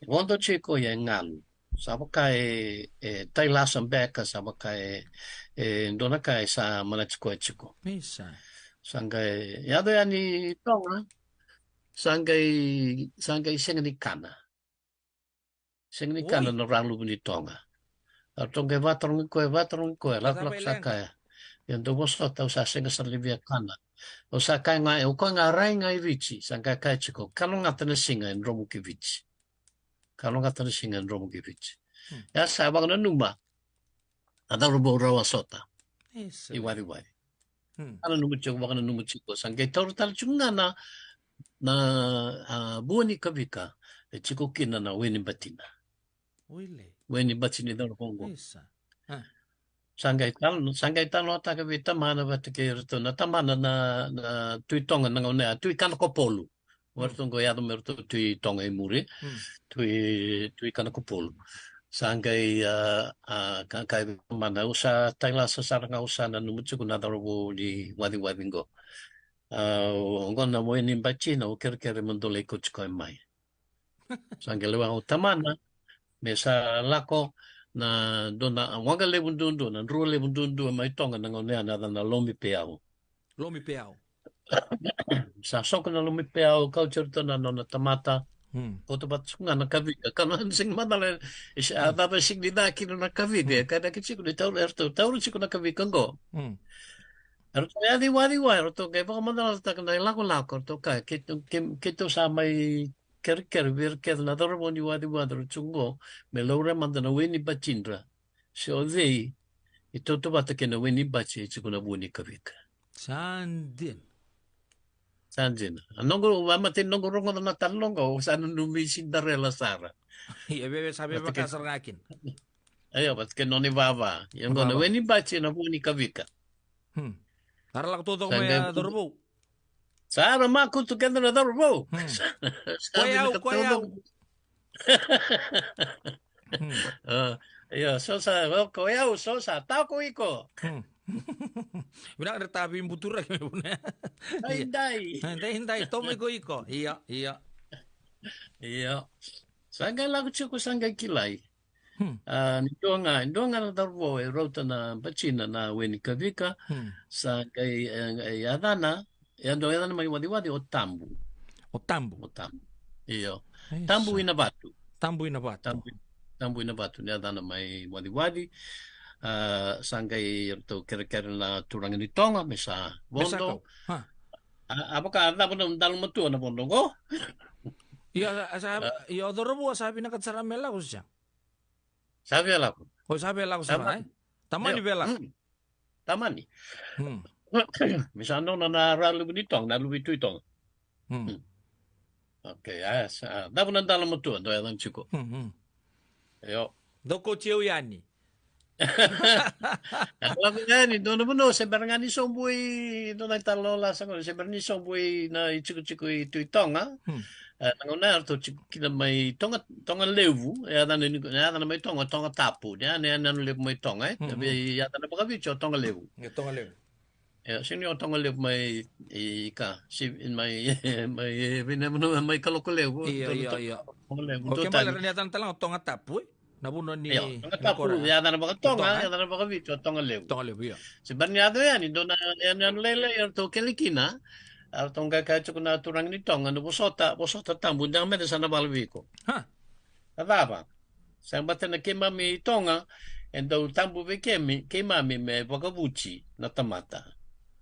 E vodo tiko ia e galu. Sa vaka e, e tai laso beka, sa vaka e, e dua na ka e sa manati koya tiko. Isa. Sa qai yaco yani i Toga, sa qai, sa qai sega ni kana. Sega ni kana na Raluve ni Toga. Ratou qai vatarogi koya, vatarogi koya, lakolako sa kaya. Ia dou vosota, au sa sega sara ni via kana. Au sa kaya ga, au kaya ga rai ga i Viti, sa qai kaya tiko, kalougata na siga e dromu ki Viti. Kalougata na siga e dromu ki Viti. Hmm. Ia sa vakananuma, na cauravou rawa sota. Isa. I Waciwaci. Hmm. Sa nanuma tiko, vakananuma tiko. Sa qai taura tale tiko ga na, na, a, vua ni kavika. E tiko kina na we ni batina. Wile. We ni bati ni cauravou qo. Isa. Ah. Sa qai talo, sa qai talanoataka vei tamana vata kei iratou na tamana na, na Tui Toga na gauna ya, Tui Kanakopolu. Hmm. O iratou qo yaco me iratou Tui Toga i muri. Hmm. Tui, Tui Kanakopolu. Sa qai, a, a, ka, ka vei tamana, au sa tailasa sara ga, au sa nanuma tiko na cauravou ni Waciwaci qo. A, o qo na we ni batina, au kerekere mo dou lai kauti koya mai. Sa qai lewa o tamana, me sa lako na dua na waqa levu duadua, na drua levu duadua mai Toga na gauna ya na yacana Lomi Peau. Lomi Peau. Sa soko na Lomi Peau, kauti iratou na nona tamata. Hmm. Kauta vata tiko ga na kavika, ka na sega ni macala, e sa, hmm, cava e sega ni ca kina na kavika, hmm, e ka na ki tiko ni taura, eratou taura tiko na kavika qo. Hmm. Eratou yaco i Waciwaci, eratou qai vakamacalataka na ilakolako, eratou kaya, keitou, ke, keitou sa mai kerekere vei ira kece na cauravou ni Waciwaci ra tiko qo, me laurai mada na we ni batidra. Se o cei e tautauvata kei na we ni bati e tiko na vua ni kavika. Sa dina. Sa dina. A noqu, a matai noqu rogoca na talanoa qo, au sa nanumi Cinderella sara. Ia, veve sa veve vata kei, vaka sara ga kina. Io, vata kei nona ivava. Ia qo na we ni bati na vua ni kavika. Hmm. Era lako taucoko mai a cauravou. Sa ra makutu keda na cauravou. Hmm. Sa koya au, vinakata koya au. Hmm. A, io, so sa, o, koya au, so sa, tau ko iko. Hmm. Vinaka ni ra tavi buturaki me vuna. Dai, dai. Dai, dai, to mai ko iko. Io, io. Io. Sa qai lako tiko, sa qai kilai. Hmm. A, ni dua ga, dua ga na cauravou e rauta na batina na we ni kavika, hmm, sa qai, e, e yacana, e dua yacana mai Waciwaci o Tabu. O Tabu. O Tabu. Io. Isa. Tabu i Navatu. Tabu i Navatu. Tabu, Tabu i Navatu, ni yacana mai Waciwaci. A, sa qai ratou kerekere na turaga ni Toga, me sa vodo. Me sa kau. Ha. A, a vaka a cava na dalo matua na vodo qo. Io, a sa, a, io, cauravou a sa vinakata sara me lako se sa. Sa via lako. O sa via lako sara, sa, e? Tamani, io, via lako. Mm. Tamani. Mm. Me sa nona na ra luve ni Toga, na luve i Tui Toga. Mm. Mm. Okay, a, sa, cava na dalo matua, dou yacana tiko. Mm, mm. Io. Dou kauti au yani. Lako yani, dua na vanua, se bera ga ni sobu i, dua na italanoa lasa qo, se bera ni sobu i na itikotiko i Tui Toga. Hmm. E, na gauna ya ratou tiko kina mai Toga, Toga Levu, e yacana ni, e yacana mai Toga, Toga Tapu, ni ya na yanuyanu levu mai Toga, e? Hmm, hmm. E yacana vakaviti o Toga Levu. E Toga Levu. E, sega ni o Toga Levu mai, i ka, si, mai, mai, mai, mai Kaloko Levu, io, io, io. Toga Levu, o dua tani. Kena ibalebale ni yacana tale ga o Toga Tapu, e? Na vanua ni, io, Toga Tapu, e yacana vakatoga, e yacana vakaviti o Toga Levu. Toga Levu, io. Se bera ni yaco yani, dua na yanuyanu lailai eratou kele kina, eratou qai kaya tiko na turaga ni Toga, na vosota, vosota Tabu, dua mada sa na vala vei iko. Ha? A cava? Sa bata na keimami i Toga, e dau Tabu vei keimi, keimami me vakavuti na tamata.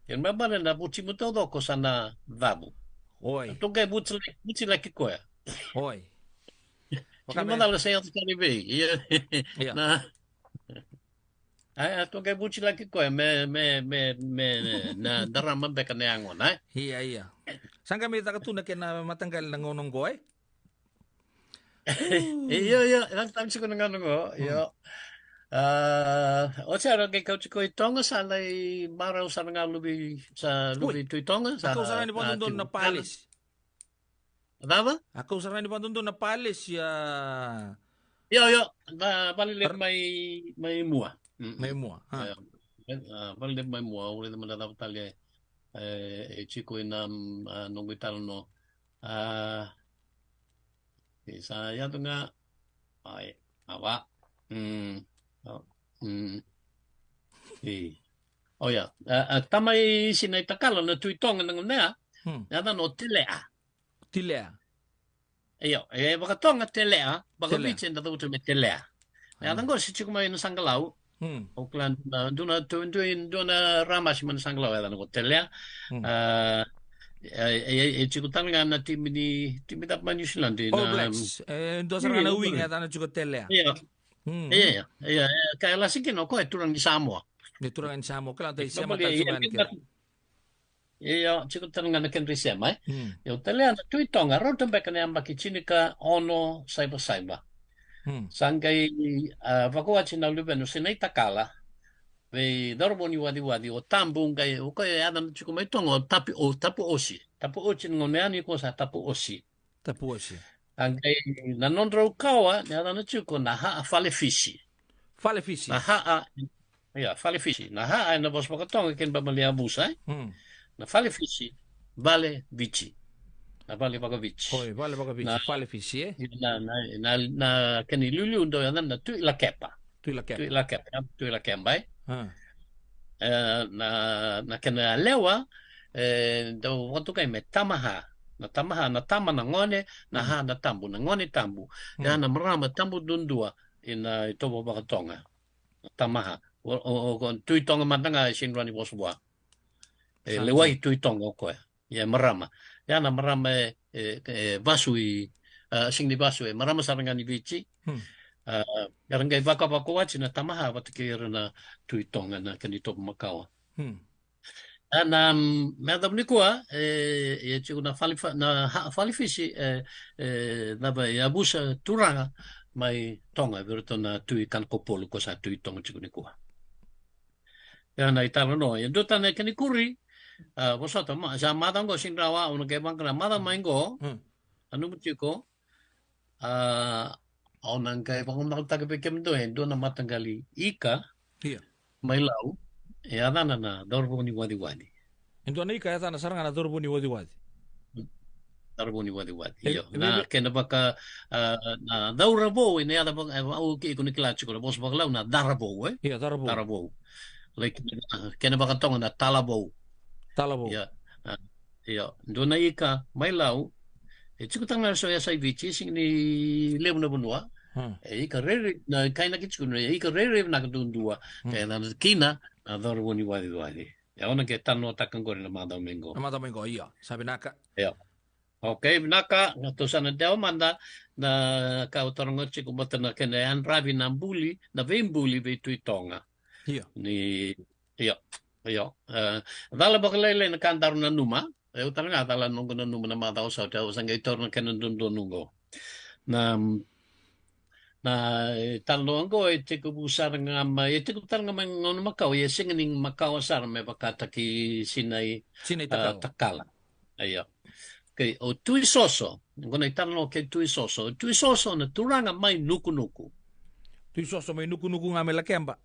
Kena ibalebale na vutimu taucoko sa na cavu. Oi. Eratou qai vuti, vutilaki koya. Oi. Sega ni macala sa yaco tale vei. Ia. Ia. Na. Ai, eratou qai vutilaki koya me, me, me, me, na darama beka na yagona, e? Ia, ia. Sa qai mai caka tu na kena mataqali na gauna qo, e? Io, io, na tami tiko na gauna qo, io. A, oti era qai kau tiko i Toga, sa lai marau sara ga luve, sa luve i Tui Toga, sa kau sara ni vakadodonu na palesi. Cava? A kau sara ni vakadodonu na palesi, a. Io, io, na vale levu mai, mai Mua. Mm, mm. Mai Mua, a. Io. A, vale levu mai Mua, au raica mada cava tale, e, e tiko ina, a, noqu italanoa. A, e sa yaco ga, ai, a va. Mm, a, mm, e. O ia, a, a, tamai Sinaitakala na Tui Toga na gauna ya, hmm, yacana o Telea. Telea. Io, e vakatoga Telea, vakaviti eda cavuta me Telea. Yacana qo se tiko mai na Saqalau. Hmm. Auckland, na, dua na, tu, dua, dua na ramasi mai na Saqalau, yacana qo Telea. Hmm. A, e, e, e tiko tale ga na timi ni, timi cava mai New Zealand, All Blacks. E, dua sara na wing, yacana tiko Telea. Io. Mm. Ia, ia, ia, ka e lasi kina o koya e turaga ni Samoa. Ni turaga ni Samoa, kila dai sema tale sema yani kina. Ia, tiko tale ga na kedra isema, e. Mm. Ia, o tale na Tui Toga, rauta beka na yabaki tinikaono saiva saiva. Mm. Sa qai, a, vakawati na luvena o Sinai Takala vei Cauravou ni Waciwaci, o Tabu, qai, o koya e yacana tiko mai Toga, o Tapu, o Tapu Osi. Tapu Osi, na gauna yani ko sa Tapu Osi. Tapu Osi. A qai na nodrau kawa, na yacana tiko na Haa Fale Fisi. Fale Fisi. Na Haa, ia, Fale Fisi. Na Haa ena vosa vakaToga kena ibalebale yavusa, e? Mm. Na Fale Fisi, vale Viti. Na vale vakaViti. Oi, vale vakaViti, na Fale Fisi, e? Na, na, na, na kena iliuliu dau yacana na Tui Lakepa. Tui Lakepa. Tui Lakepa, ya, Tui Lakepa, e? Ah. E, na, na kena yalewa, e, dau vakatokai me Tamaha. Na Tamaha, na tama na gone, na, mm, ha na tabu, na gone tabu. Mm. Ya na marama tabu duadua ena itovo vakaToga. Na Tamaha. O, o, o, o Tui Toga mada ga e sega ni rawa ni vosa vua. E, sa lewai Tui Toga o koya. Ia, marama. Ia na marama e, e, e vasu i, a, sega ni vasu, e marama sara ga ni Viti. Hmm. A, era qai vakavakawati na Tamaha vata kei ira na Tui Toga na kena itovo makawa. Hmm. A, na, mm, me yacova nikua, e, e tiko na Fale Fa-, na Ha-, Fale Fisi, e, e, cava, e yavusa turaga mai Toga, vei iratou na Tui Kanakopolu ko sa Tui Toga tiko nikua. Ia na italanoa, ia dua tale na kena ikuri, a, vosota, ma, sa macawa qo sega ni rawa, au na qai vaqara, macawa mai qo, hmm, nanuma tiko, a, au na qai vakayagataka vei kemudou e dua na mataqali ika, ia, mai Lau, e yacana na Cauravou ni Waciwaci. E dua na ika e yacana sara ga na Cauravou ni Waciwaci. Cauravou ni Waciwaci. E, io. E, na, e, kena vaka, a, na Cauravou, ena yaca vaka, e, au ke iko ni kila tiko, na vosa vakaLau na Caravou, e? Io, Caravou. Caravou. Like, a, kena vakaToga na Talavou. Talavou. Ia, a, io. Dua na ika mai Lau, e tiko tale ga so e yasai Viti, sega ni levu na vanua. Hmm. E ika rairai, na kainaki tiko, na ika rairai vinaka duadua. Hmm. E yacana kina na Cauravou ni Waciwaci. E, au na qai talanoataka qori na macawa mai qo. Na macawa mai qo, ia. Sa vinaka. Ia. Okay, vinaka, na tou sa na dewa mada, na ka au taroga tiko, baleta na kena yadravi na buli, na veibuli vei Tui Toga. Ia. Ni, ia, ia. E, cala vakalailai na ka daru nanuma, e, au tale ga cala noqu nanuma na macawa sa oti, au sa qai taura na kena dodonu qo. Na, na, e, talanoa qo, e tekivu sara ga mai, e tekivu tale ga mai gauna makawa, ia e sega ni makawa sara me vakataki Sinai, Sinai, a, Takala. Takala. Ia. Okay, o Tui Soso, qo na italanoa kei Tui Soso. O Tui Soso na turaga mai Nukunuku. Tui Soso mai Nukunuku ga mai Lakeba.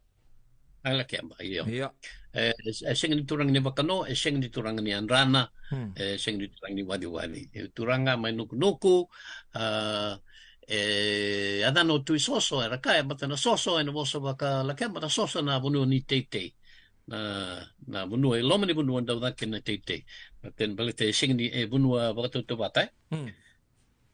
Mai Lakeba, io. Ia. E, e sega ni turaga ni Vakano, e sega ni turaga ni Yadrana, hmm, e sega ni turaga ni Waciwaci. E turaga mai Nukunuku, a, e, yacana o Tui Soso, era kaya, baleta na soso, ena vosa vakaLakeba, na soso na vanua ni teitei. Na, na vanua, e loma ni vanua dau caka kina na teitei. Na kena baleta e sega ni, e vanua vakatautauvata, e? Hmm.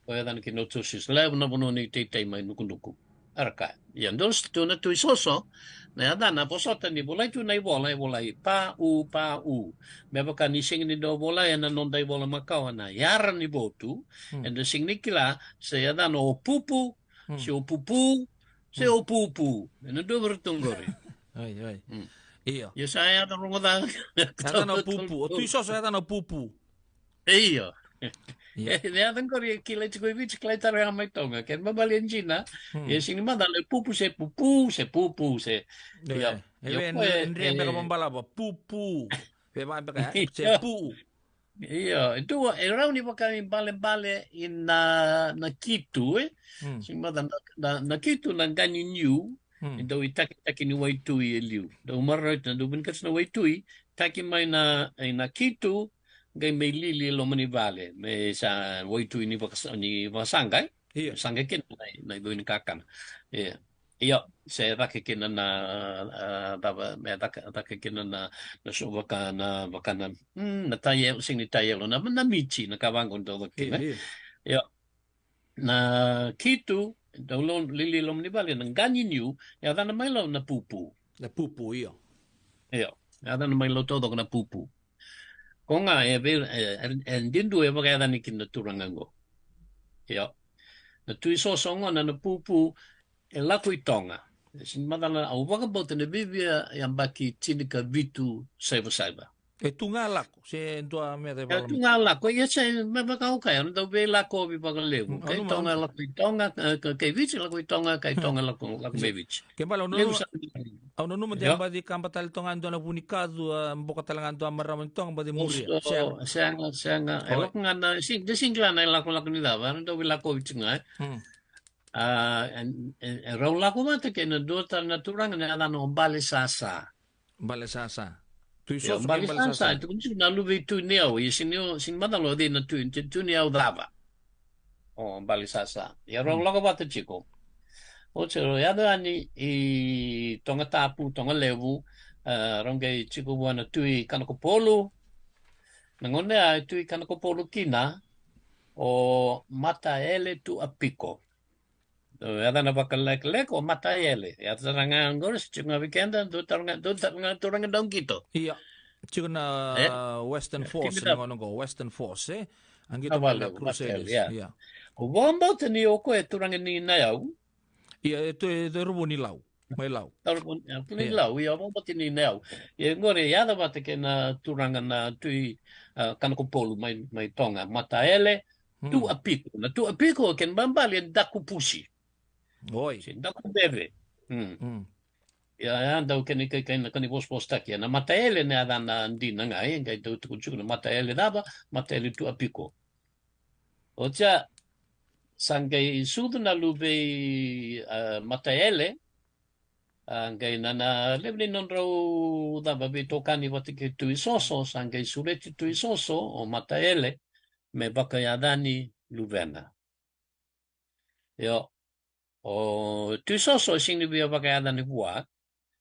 O yacana kina o Tui Soso, levu na vanua ni teitei mai Nukunuku. Era kaya. Ia dua na Tui Soso, na yacana, vosota ni volai tu na ivola, e volai P U, P U. Me vaka ni sega ni dau volai ena noda ivola makawa na Yara ni Votu, hmm, eda sega ni kila se yacana o Pupu, hmm, se o Pupu, se, hmm, o Pupu. Ena dua vei iratou qori. Oi, oi. Hmm. Io. Ia sa yaca rogo ca. Yacana o Pupu. O Tui Soso yacana o Pupu. Io. Ia. E, e yaca qori e kilai tiko e Viti, kilai tale ga mai Toga. Kena ibalebale e dina, hmm, e sega ni macala e Pupu se Pupu, se Pupu, se. Io. Ia. E, ia, e, ko e, e, dre beka, e, balabala, Pupu. Veva beka, e, se, io, Pu. Io, e dua, e rawa ni vakaibalebale ina, na kitu, e? Hmm. Sega ni macala na, na, na kitu na qa ni niu, hmm, e dau itakitaki ni waitui e liu. Dau maroroi, na dau vinakati na waitui, taki mai na, ina kitu, qai mai lili e loma ni vale, me sa waitui ni vakasa-, ni vakasaqa, e? Io. Saqa kina na, na icoi ni kakana. Ia. Io, se caka kina na, a, cava, me caka, caka kina na, na so vaka na, vaka na, mm, na taielo, sega ni taielo, na, na miti, na ka vaqo dau caka kina. Io, io. Io. Na kitu, dau lo-, lili loma ni vale, na qa ni niu, yacana mai Lau na Pupu. Na Pupu, io. Io, yacana mai Lau taucoko na Pupu. Ko ga e vei, e, e, e didua e vakayacani kina na turaga qo. Io. Na Tui Soso gona na Pupu, e lako i Toga. E sini macala, au vakabauta na viavia yabaki tinikavitu saiva saiva. E tu ga lako, se dua me cai E tu ga lako, ia se me vaka au kaya, na dau veilakovi vakalevu. Mm, Kai au Toga nanuma. lako i Toga, eh, ka-, kai Viti lako i Toga, kai Toga lako, lako mai Viti. Ke bale, au Levu nanuma, sa au nanuma de Io. baci kaba tale Toga e dua na vu ni kacu, a, boka tale ga dua marama ni Toga, baci muria. Oso, Sega. sega, sega. E Oi. lako ga na, sing-, de singila na e lako, lako ni cava, na dau veilakovi tu ga, eh. Mm. A, en, en, e rau lako vata kei na dua tale na turaga na yacana o Bale Sasa. Bale Sasa. Tui Io, Soso kei Bale Bale Sasa, Sasa. e tukuni tiko na luve i Tui Niyau, ia sini, sini macala o cei na Tui, Tui, Tui Niyau cava. O Bale Sasa. Ia rau Mm. lako vata tiko. Oti rau yaco yani i Toga Tapu, Toga Levu, a, rau qai tiko vua na Tui Kanakopolu. Na gauna ya e Tui Kanakopolu kina, o Mataele Tuapiko. Yacana vakalekaleka o Mataele. Yacana ga qori, se tiko ga vei keda, dua tale ga, dua tale ga turaga dau qito. Ia. Tiko na E? Western E, Force, tiko na na gauna qo, Western Force, e? A qito A mai na vale, Crusaders, Mataele, ia. ia. O vakabauta ni o koya e turaga ni Nayau. Ia, e tu, e tu e ruvu ni Lau. Mai Lau. Turaga ni Ia. Lau, ia, o vakabauta ni Nayau. Ia, qori, yaco vata kei na turaga na Tui, a, Kanakopolu mai, mai Toga. Mataele, Hmm. Tuapiko. Na Tuapiko, kena ibalebale, e daku pusi. Oi. Se daku beve. Mm. Mm. Ia, ia, dau kena kai, kai na, kena vosvosataki. Na Mataele na yacana dina ga, e, qai dau tukutuku na Mataele cava, Mataele Tuapiko. Oti ya, sa qai sucu na luve i, a, Mataele, a, qai na, na levu ni nodrau cava veitokani vata kei Tui Soso, sa qai sureti Tui Soso, o Mataele, me vakayacani luvena. Io, o Tui Soso e sini via vakayacani vua,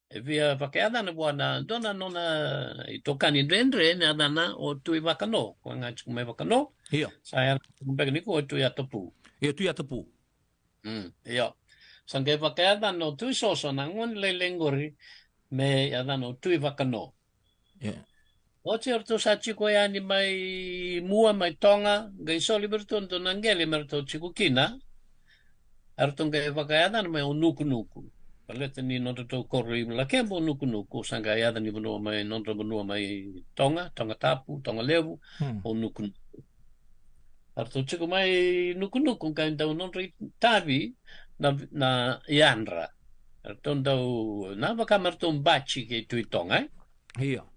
e via vakayacana vua na dua na nona itokani dredre, na yacana o Tui Vakano, koya ga tiko mai Vakano. Io. Sa yacana beka ni ko o Tui Yatapu. Io, Tui Yatapu. Mm, io. Sa qai vakayacana o Tui Soso na gone lailai qori me yacana o Tui Vakano. Io. Oti eratou sa tiko yani mai mua mai Toga, qai soli vei iratou dua na qele me ratou tiko kina. Eratou qai vakayacana mai o Nukunuku. Baleta ni nodratou koro i Lakeba o Nukunuku, sa qai yaca ni vanua mai, nodra vanua mai Toga, Toga Tapu, Toga Levu, Hmm. o Nukunuku. Eratou tiko mai Nukunuku, qai dau nodra itavi na, na yadra. Eratou dau, na vaka me ratou bati kei Tui Toga, e? Io.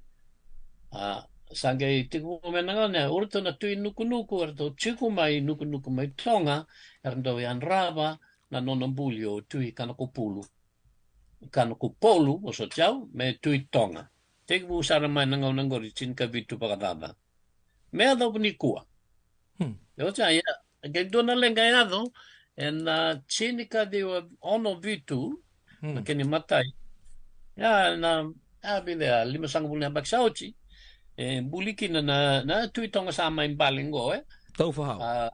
A, sa qai tiko mai na gauna, o iratou na Tui Nukunuku, eratou tiko mai Nukunuku mai Toga, era dau yadrava na nona buli o Tui Kanakopolu. Kanakopolu, o Sotiau, me Tui Toga. Tekivu sara mai na gauna qori tinikavitu vakacaca. Me yacova nikua. Hmm. E oti ya, ia, qai dua na leqa e yaco, ena, a, tinikaciwa ono vitu, Hmm. na kena imatai. Ia, na, a, vica, a, limasagavulu na yabaki sa oti. E, buli kina na, na Tui Toga sa mai bale qo, e. Taufahau. A,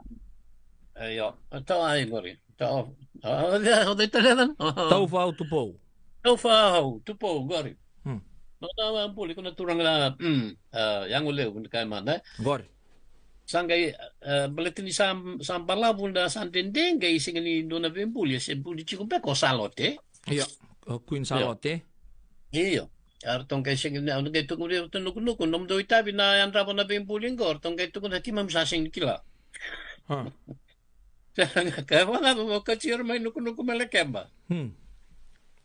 e, io, tau ai qori. Tau, a, o cei, o cei tale na? Taufahau Tupou. Taufahau Tupou, qori. Hmm. Nona, a, buli ko na turaga, mm, a, yago levu ni kai mada, e. Qori. Sa qai, e, baleta ni sa, sa balavu na sa dede qai sega ni dua na veibuli, se buli tiko beka o Salote. Io, o Queen Io. Salote. Io. Eratou qai sega ni, eratou qai tukuna vei iratou Nukunuku, nomudou itavi na yadrava na veibuli qo, eratou qai tukuna keimami sa sega ni kila. Ha. Sa qai kaya vaka, vakaoti ira mai Nukunuku mai Lakeba. Hmm.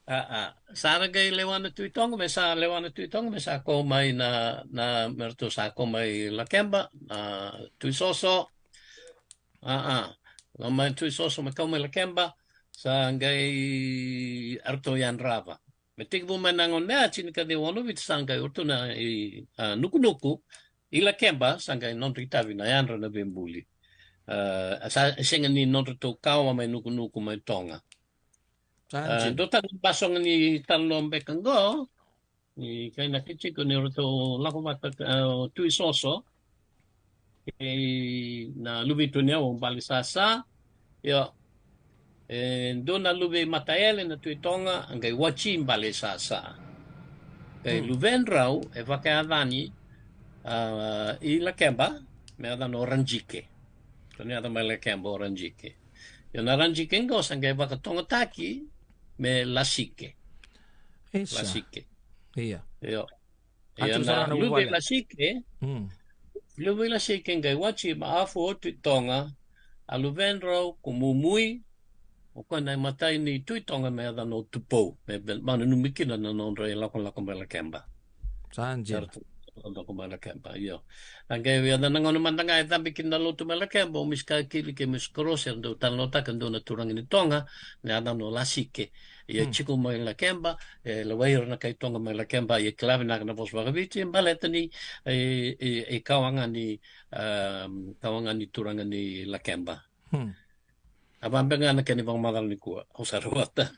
A, a. Sa ra qai lewa na Tui Toga, me sa lewa na Tui Toga, me sa kau mai na, na, me ratou sa kau mai Lakeba, na Tui Soso. A, a. Kau mai Tui Soso, me kau mai Lakeba, sa qai eratou yadrava. Me tekivu mai na gauna ya, tinikaciwa ono vitu sa qai o ratou na i, a, Nukunuku, i Lakeba, sa qai nodra itavi na yadra na veibuli. A, sa sega ni nodratou kawa mai Nukunuku mai Toga. Sa A, dina. Dua tale na basoga ni talanoa beka qo, ni kai na kitiko ni ratou lako vata, a, o Tui Soso, kei na luve i Tui Niyau o Bale Sasa, io, e dua na luve i Mataele na Tui Toga, a qai wati Bale Sasa. Qai Hmm. luvedrau e vakayacani, a, i Lakeba, me yacana o Rajike. Kena yaca mai Lakeba o Rajike. Io na Rajike qo sa qai vakatogataki, me Lasike. Isa. Lasike. Ia. Io. Atu ia sara na na luve vale. Lasike. Hmm. Luve Lasike qai wati ma afu oti Toga. A luvedrau ko Mumui. O koya na imatai ni tui Toga me yacana o Tupou. Me, me, mananumi kina na nodra ilakolako mai Lakeba. Sa dina. Sara tu, lako mai Lakeba, io. A qai via na gauna mada ga e cabe kina na lotu mai Lakeba, o Misi Kakili kei Misi Korosi, era dau talanoataka e dua na turaga ni Toga, na yacana o Lasike. Ia tiko mai Lakeba, e lewai ira na kai Toga mai Lakeba, ia kila vinaka na vosa vakaviti, baleta ni, e, e, e kawa ga ni, um, kawa ga ni turaga ni Lakeba. Hmm. A vabega na kena vakamacala nikua, au sa rawata.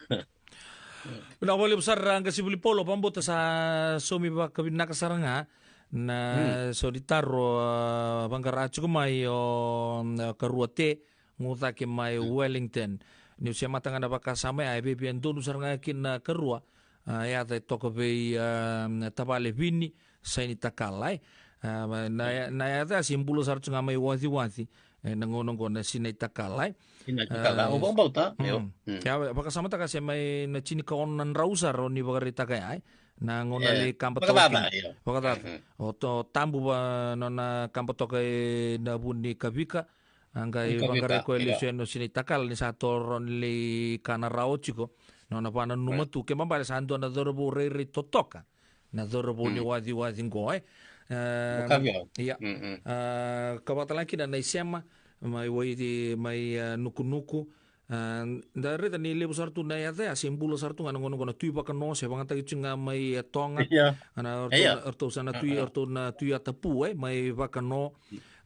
Vinaka vakalevu sara, a qasi vuli Paula, vabauta sa saumi vakavinaka sara ga na so ni taro, a, vaqara tiko mai o, a, Karua Te, Gucake mai Wellington. Niu semata ga na vakasama ya, e viavia donu sara ga kina Karua, a, yaca e toka vei, a, tavale Vini, Saini Takala, e. A, ma, na, na yaca ya se bula sara tu ga mai Waciwaci, e, na gauna oqo na Sinai Takala, e. Sinai Takala, a, o vakabauta, mm. Io. Mm. Ia, vakasamataka se mai na tinikaono na drau sara o ni vakaraitaka ya, e. Na gauna lai kaba toka kina. Vakacaca, io. Vakacaca. Mm. O to, tabu va, nona kaba toka e na vu ni kavika, a qai vaqarai koya lesu yani o Sinai Takala ni sa toro ni lai kana rawa tiko. Nona vananuma tu, ke mabale sa dua na cauravou rairai totoka. Na cauravou ni Waciwaci qo, e. E, ia. Mm, mm. A, ka vakatala kina na isema, mai Waiti, mai, a, Nukunuku. A, da raica ni levu sara tu na yaca ya, se bula sara tu ga na gauna oqo na Tui Vakano, se vagataki tu ga mai, e, Toga. Ia. Ana, ia. Ratou sa na tui, ratou na Tui Atapu, e, mai Vakano.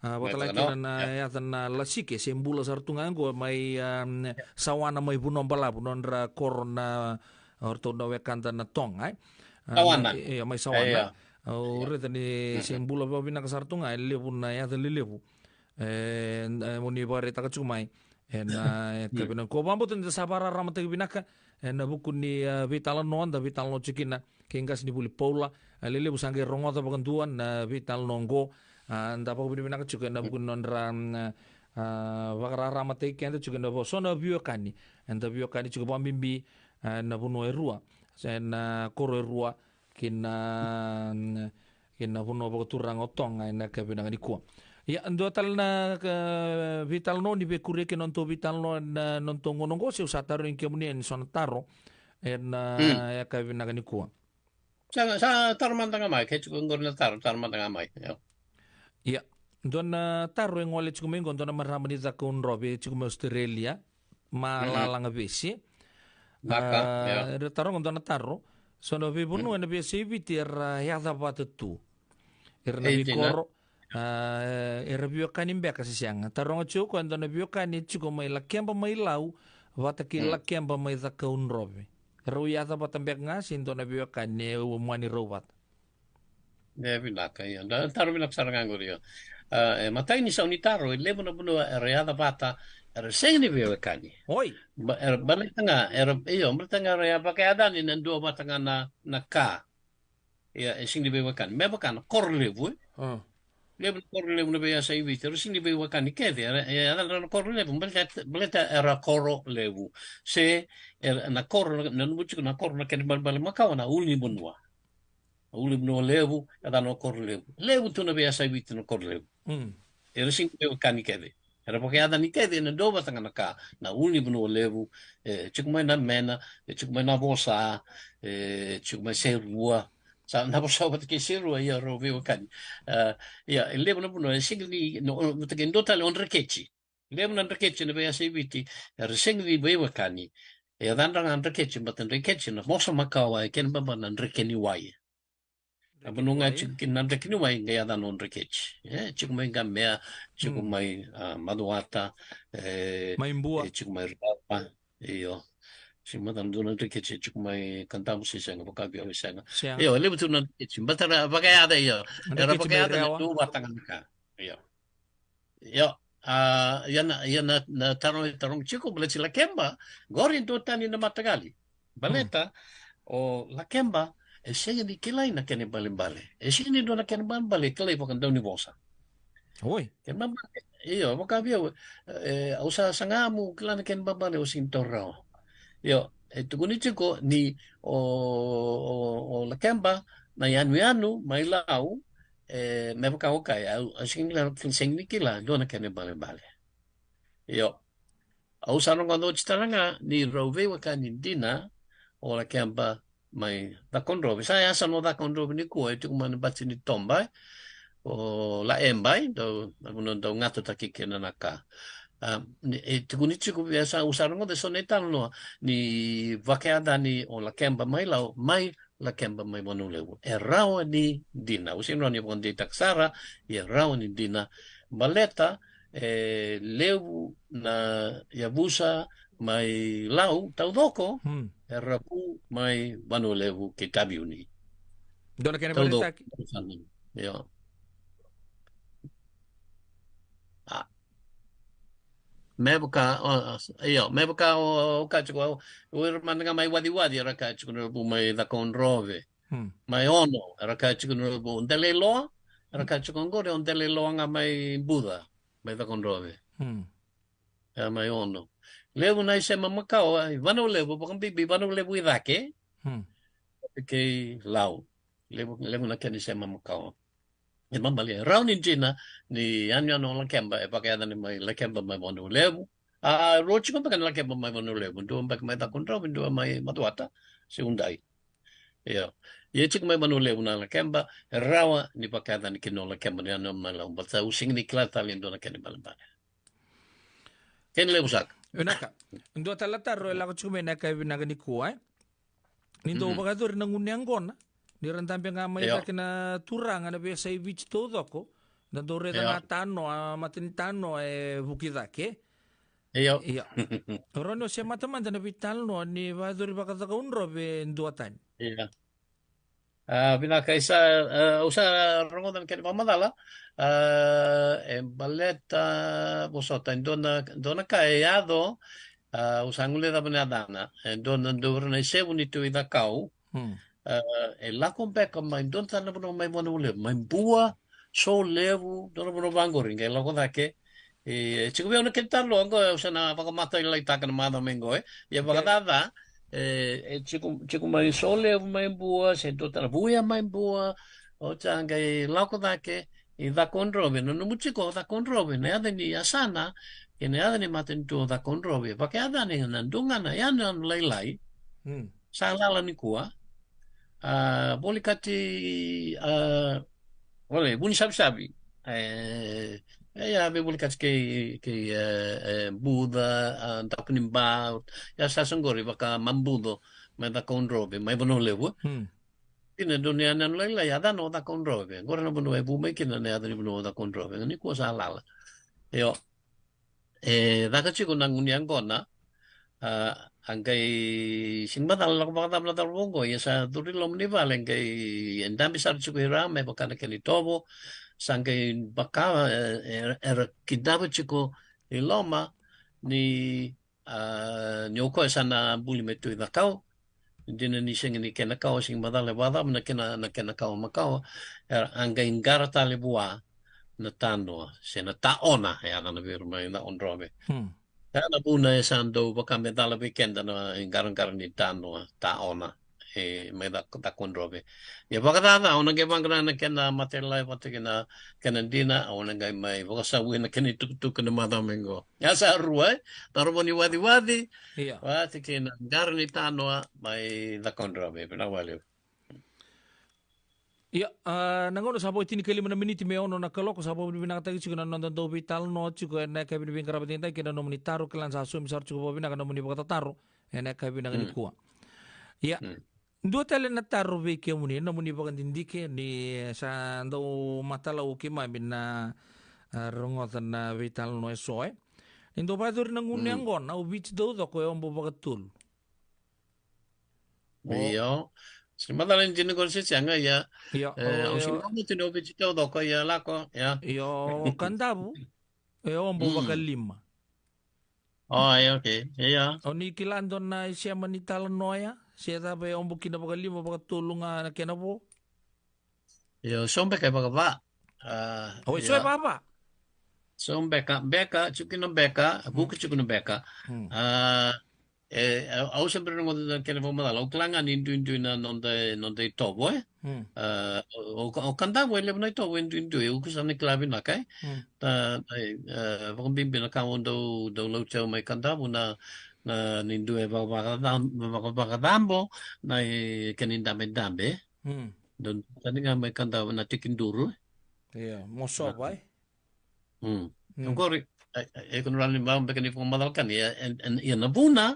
A, vakatala kina na yaca na Lasike, se bula sara tu ga oqo mai, a, Sawana mai Vanua Balavu, nodra koro na, o ratou na wekada na Toga, e. A, Sawana. Ia, mai Sawana. Ia. Au raica ni se bula vakavinaka sara tu ga, e levu na yaca lelevu. E, e, mo ni vakaraitaka tiko mai. E na, e, ka vinaka. Ko vakabauta ni da sa vakararamataki vinaka, e, na vuku ni, a, veitalanoa, da veitalanoa tiko kina kei qase ni vuli Paula, a, lelevu sa qai rogoca vakadua na veitalanoa oqo, a, da vakavinavinaka tiko ena vuku ni nodra, mm, a, vakararamataki keda tiko ena vo-, so na veiwekani, eda veiwekani tiko vakabibi, a, na vanua e rua, se na koro e rua, ki na, mm, ki na vanua vakaturaga o Toga ena ka vinaka nikua. Ia, dua tale na, a, veitalanoa ni veikuria kei na nodatou veitalanoa ena nodatou gauna oqo, se au sa tarogi kemuni yani so na taro, ena, mm, e ka vinaka nikua. Sa, sa taro mada ga mai, ke tiko oqori na taro, taro mada ga mai. Io. Ia, dua na taro e gole tiko mai oqo, dua na marama ni Cakaudrove, tiko mai Australia. Ma, mm, lalaga vesi. Naka, a, ia. Era taroga dua na taro. So na veivanua ena veiyasai Viti era yaca vata tu. Era na veikoro. A, era veiwekani beka se sega. Taroga tiko o koya e dua na veiwekani e tiko mai Lakeba mai Lau, vata kei Lakeba mai Cakaudrove. Rau yaca vata beka ga se dua na veiwekani e umani rau vata. E vinaka, io. Da taro vinaka sara ga qori, io. A, e matai ni sau ni taro, e levu na vanua era yaca vata, era sega ni veiwekani. Oi. Ba-, era baleta ga, era, io, baleta ga era vakayacani na dua vata ga na, na ka. Ia, e sega ni veiwekani. Me vaka na koro levu, e. A. Levu na koro levu na veiyasai Viti, era sega ni veiwekani kece, era, e, era na koro levu, baleta, baleta era koro levu. Se, era na koro, na, na nomu tiko na koro na kena balebale makawa na ulunivanua. Na ulunivanua levu, e yacana o koro levu. Levu tu na veiyasai Viti na koro levu. Mm. Era sega ni veiwekani kece. Era vakayacani kece ena dua vata ga na ka, na ulunivanua levu, e tiko mai na mena, e tiko mai na vosa, e tiko mai serua. Sa na vosa vata kei serua, ia rau veiwekani. A, ia, e levu na vanua, e sega ni, no, vata kei dua tale o dreketi. Levu na dreketi na veiyasai Viti, era sega ni veiwekani. E yacadra ga dreketi, baleta dreketi na vosa makawa, e kena baba na dreke ni wai. A vanua ga e tiko kina na dreke ni wai, qai yacana o dreketi. E tiko mai Qamea, tiko mai, a, Macuata, e, mai Bua, e tiko mai Rapa. Io. Sega mada na dua na dreketi e tiko mai Kadavu se sega, vakabiau e sega. Sega. Io, e levu tu na dreketi. Baleta era vakayaca, io. Era vakayaca na dua vata ga na ka. Io. Io, a, ia na, ia na, na taro e tarogi tiko, baleta Lakeba, qori e duatani na mataqali. Baleta, o Lakeba, e sega ni kilai na kena ibalebale. E sega ni dua na kena ibalebale, e kilai vakadaunivosa. Oi. Kena ibalebale, io, vakaviau, e, au sa saga meu kila na kena ibalebale, au sega ni taura rawa. Io, e tukuni tiko ni o, o, o Lakeba na yanuyanu mai Lau, e, me vaka o kaya, au, au sega ni kila, sega ni kila dua na kena ibalebale. Io. Au sa rogoca oti tale ga ni rau veiwekani dina o Lakeba mai Cakaudrove. Sa yasana o Cakaudrove nikua e tiko mai na bati ni toba, e, o Laeba, e, dau, na vanua dau gatotaki kina na ka. A, ni, e tukuni tiko vei au, sa, au sa rogoca eso na italanoa ni vakayacani o Lakeba mai Lau, mai Lakeba mai Vanua Levu. E rawa ni dina. Au sega ni rawa ni vakadeitaka sara, e rawa ni dina. Baleta, e levu na yavusa mai Lau, taucoko, Hmm. era vu mai Vanua Levu kei Taveuni. Dua na kena Taucoko. Valeitaki. Io. A. Me vaka, o, o, io, me vaka o, o ka tiko, o, o ira mada ga mai Waciwaci, era ka tiko na vu mai Cakaudrove. Hmm. Mai Ono, era ka tiko na vu Delailoa, era ka tiko oqori o Delailoa ga mai Buca, mai Cakaudrove. Hmm. E mai Ono. Levu na isema makawa, e Vanua Levu, vakabibi Vanua Levu i cake. Hmm. Kei Lau. Levu, levu na kena isema makawa. E mamali, e rawa ni dina ni yanuyanu o Lakeba, e vakayacani mai Lakeba mai Vanua Levu. A, rua tiko beka na Lakeba mai Vanua Levu, dua beka mai Cakaudrove, dua mai Macuata, se Udai. Io. Ia tiko mai Vanua Levu na Lakeba, e rawa ni vakayacani kina o Lakeba ni yanuyanu mai Lau, baleta au sega ni kila tale e dua na kena ibalebale. Kena levu saka. Vinaka. Dua tale na taro e lako tiko mai ena yakavi vinaka nikua, e? Ni dau Mm. vakayacori na gunu yaqona ni ra dabe ga mai Io. cake na turaga na veiyasai Viti taucoko, na dau raica Io. ga tanoa, matani tanoa e vuki cake. Io. Io. Rawa ni o semata mada na veitalanoa ni vakayacori vakaCakaudrove e duatani. Io. A, vinaka, isa, a, au sa rogoca na kena vakamacala. A, e baleta, vosota, e dua na, dua na ka e yaco, a, au sa guilecava na yacana. E dua na, dua na isevu ni Tui Cakau. Hmm. A, e lako beka mai dua na tana vanua mai Vanua Levu, mai Bua, Solevu, dua na vanua vaqori, qai lako cake. E, e tiko vei au na kena taro oqo, au sa na vakamatailalaitaka na macawa mai qo, e. Ia Okay. vakacaca, e, e tiko, tiko mai Solevu mai Bua, se dua tana Vuya mai Bua, o ta qai lako cake i Cakaudrove, na nomu tiko o Cakaudrove, na yaca ni yasana, kei na yaca ni matanitu o Cakaudrove, vakayacani na dua ga na yanuyanu lailai, Hmm. sa lala nikua, a, volekati, a, ole, Vunisavisavi. E, e, ia, veivolekati kei, kei, e, e, Buca, a, Dakunibau, ia sa soqori vaka Mabuco, mai Cakaudrove, mai Vanua Levu. Hmm. Ina dua na yanuyanu lailai, yacana o Cakaudrove. Qori na vanua e vu mai kina na yaca ni vanua o Cakaudrove. Nikua sa lala. Io. E caka tiko na gunu yaqona, a, a qai sega ni macala lako vakacava na cauravou oqo, ia sa curu i loma ni vale, qai e dabe sara tiko i ra me vaka na kena itovo, sa qai vaka, e, e, era kidava tiko i loma ni, a, ni o koya sa na buli me Tui Cakau, dina ni sega ni kena kawa, sega ni macala e vakacava na kena, na kena kawa makawa, era a qai qara tale vua na tanoa, se na taona, e yacana vei ira mai Cakaudrove. Hmm. Ia na vuna e sa dau vaka me cala vei keda na iqaraqara ni tanoa, taona, e mai Ca-, Cakaudrove. Ia vakacaca, o na qai vaqara na kena matailalai vata kei na kena dina, o na qai mai vakasavui na kena itukutuku na macawa mai qo. Ia sa rua, e? Taro vou ni waciwaci, Ia. vata kei na qara ni tanoa mai Cakaudrove. Vinaka vakalevu. Ia, a, na gauna sa vo e tinikalima na miniti me ono na kaloko, sa vakavinavinakataki tiko na noda dau veitalanoa tiko ena yakavi ni veiqaravi edaidai kei na nomuni taro, kila ni sa saumi sara tiko vakavinaka na nomuni vakatataro ena yakavi vinaka Mm. nikua. Ia, Mm. dua tale na taro vei kemuni, nomuni vakadidike ni sa dau matalau o keimami na, a, rogoca na veitalanoa eso, e. Ni dau vakayacori na gunu Mm. yaqona, o Viti taucoko e obo vakatolu. O. Io. Sega ni macala ni dina qori se sega, ia. Ia, E, o, au sega ni e, vakabauta ni o Viti taucoko, ia lako, ia. Ia, o Kadavu, e obo Mm. vakalima. O, ia, okay. Ia. O ni kila dua na isema ni talanoa ya, se cava e obo kina vakalima, vakatolu ga na kena vo? Io, so beka e vakava. A, O, e so e ia. vakava? So beka, beka, tiko kina beka, Mm. vuku tiko kina beka. Mm. A, E, au, au se bera ni rogoca na kena vakamacala. Au kila ga ni duidui na noda, noda itovo, e? Mm. A, o, o Kadavu e levu na itovo e duidui, au kusa ni kila vinaka, e? Mm. Na, na, e, vakabibi na ka au dau, dau lauti au mai Kadavu na, na ni dua e vakavakacabo, vakavakacabo, na e kena idabedabe, e? Mm. Dau tani ga mai Kadavu na tekiduru, e? Ia, mosova, e? Mm. Mm. Oqori, e, e, e, ko na rali mau beka ni vakamacala ka ni, e, e, e, ia na vuna,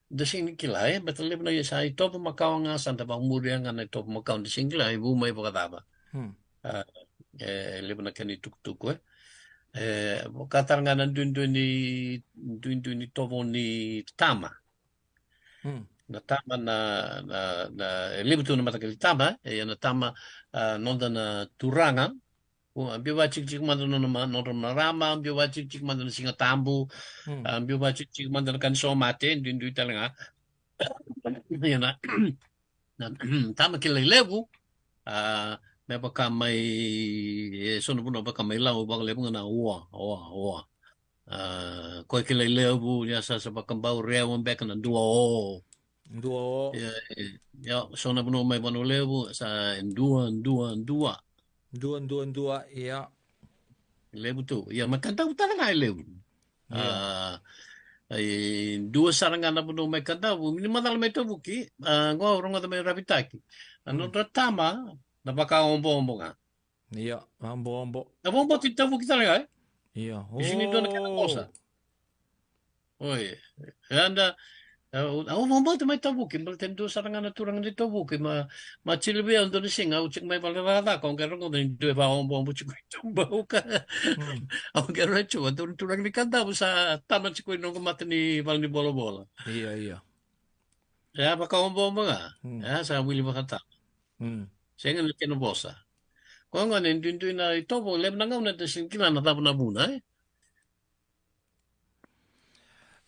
da sega ni kila, e, baleta levu na ia sa itovo makawa ga, sa da vakamuria ga na itovo makawa, da sega ni kila e vu mai vakacava. Mm. A, e, levu na kena itukutuku, e. E, vaka tale ga na duidui ni, duidui ni tovo ni tama. Mm. Na tama na, na, na, e levu tu na mataqali tama, e, ia na tama, a, noda na turaga, o, a biu vatikitiki mada na nona ma-, nodra marama, a biu vatikitiki mada na Siga Tabu, mm, a biu vatikitiki mada na ka ni somate, duidui tale ga. Ia na, na tama kilai levu, a, me vaka mai, e so na vanua vaka mai Lau, vakalevu ga na oa, oa, oa. A, koya kilai levu, ia sa, sa vakabau rewa beka na dua o. Dua o. Ia, ia, so na vanua mai Vanua Levu, sa dua, dua, dua. Dua, dua, dua, ia. Levu tu. Ia, mai Kadavu tale ga e levu. Ia. A, e dua sara ga na vanua mai Kadavu, ni macala mai Tavuki, a, qo au rogoca mai Ravitaki. A, mm, nodra tama, na vakaoboobo ga. Ia, vakaoboobo. Na vakaoboobo ti Tavuki tale ga, e? Ia. Isi ni dua na kena, o, vosa. Oi. E eda, e, au, au vakabauta mai Tavuki, baleta e dua sara ga na turaga ni Tavuki, ma, ma tili vei au dua na siga, au tiko mai vale ni cakacaka, au qai rogoca ni dua e vakaoboobo tiko i Tubau ka. Mm. Au qai raica, dua na turaga ni Kadavu sa tama tiko i noqu mata ni vale ni volavola. Ia, ia. E a vakaoboobo ga, mm, e a sa wili vakatama. Mm. Sega na kena vosa. Koya gona e duidui na itovo, levu na gauna da sega ni kila na cava na vuna, e?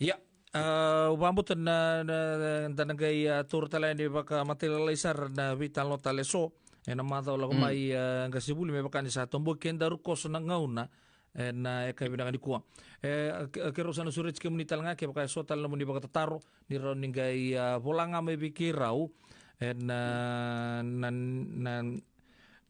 Ia, a, au vakabauta na, na, na, da na qai, a, taura tale yani vakamatailalai sara na veitalanoa tale eso ena macawa lako, mm, mai, a, qasenivuli me vaka ni sa toboki kedaru koso na gauna ena, e, yakavi vinaka nikua. E, a, ke-, keirau sa na sureti kemuni tale ga kevaka eso tale na nomuni vakatataro, ni rawa ni qai, a, vola ga mai vei keirau ena, na, na,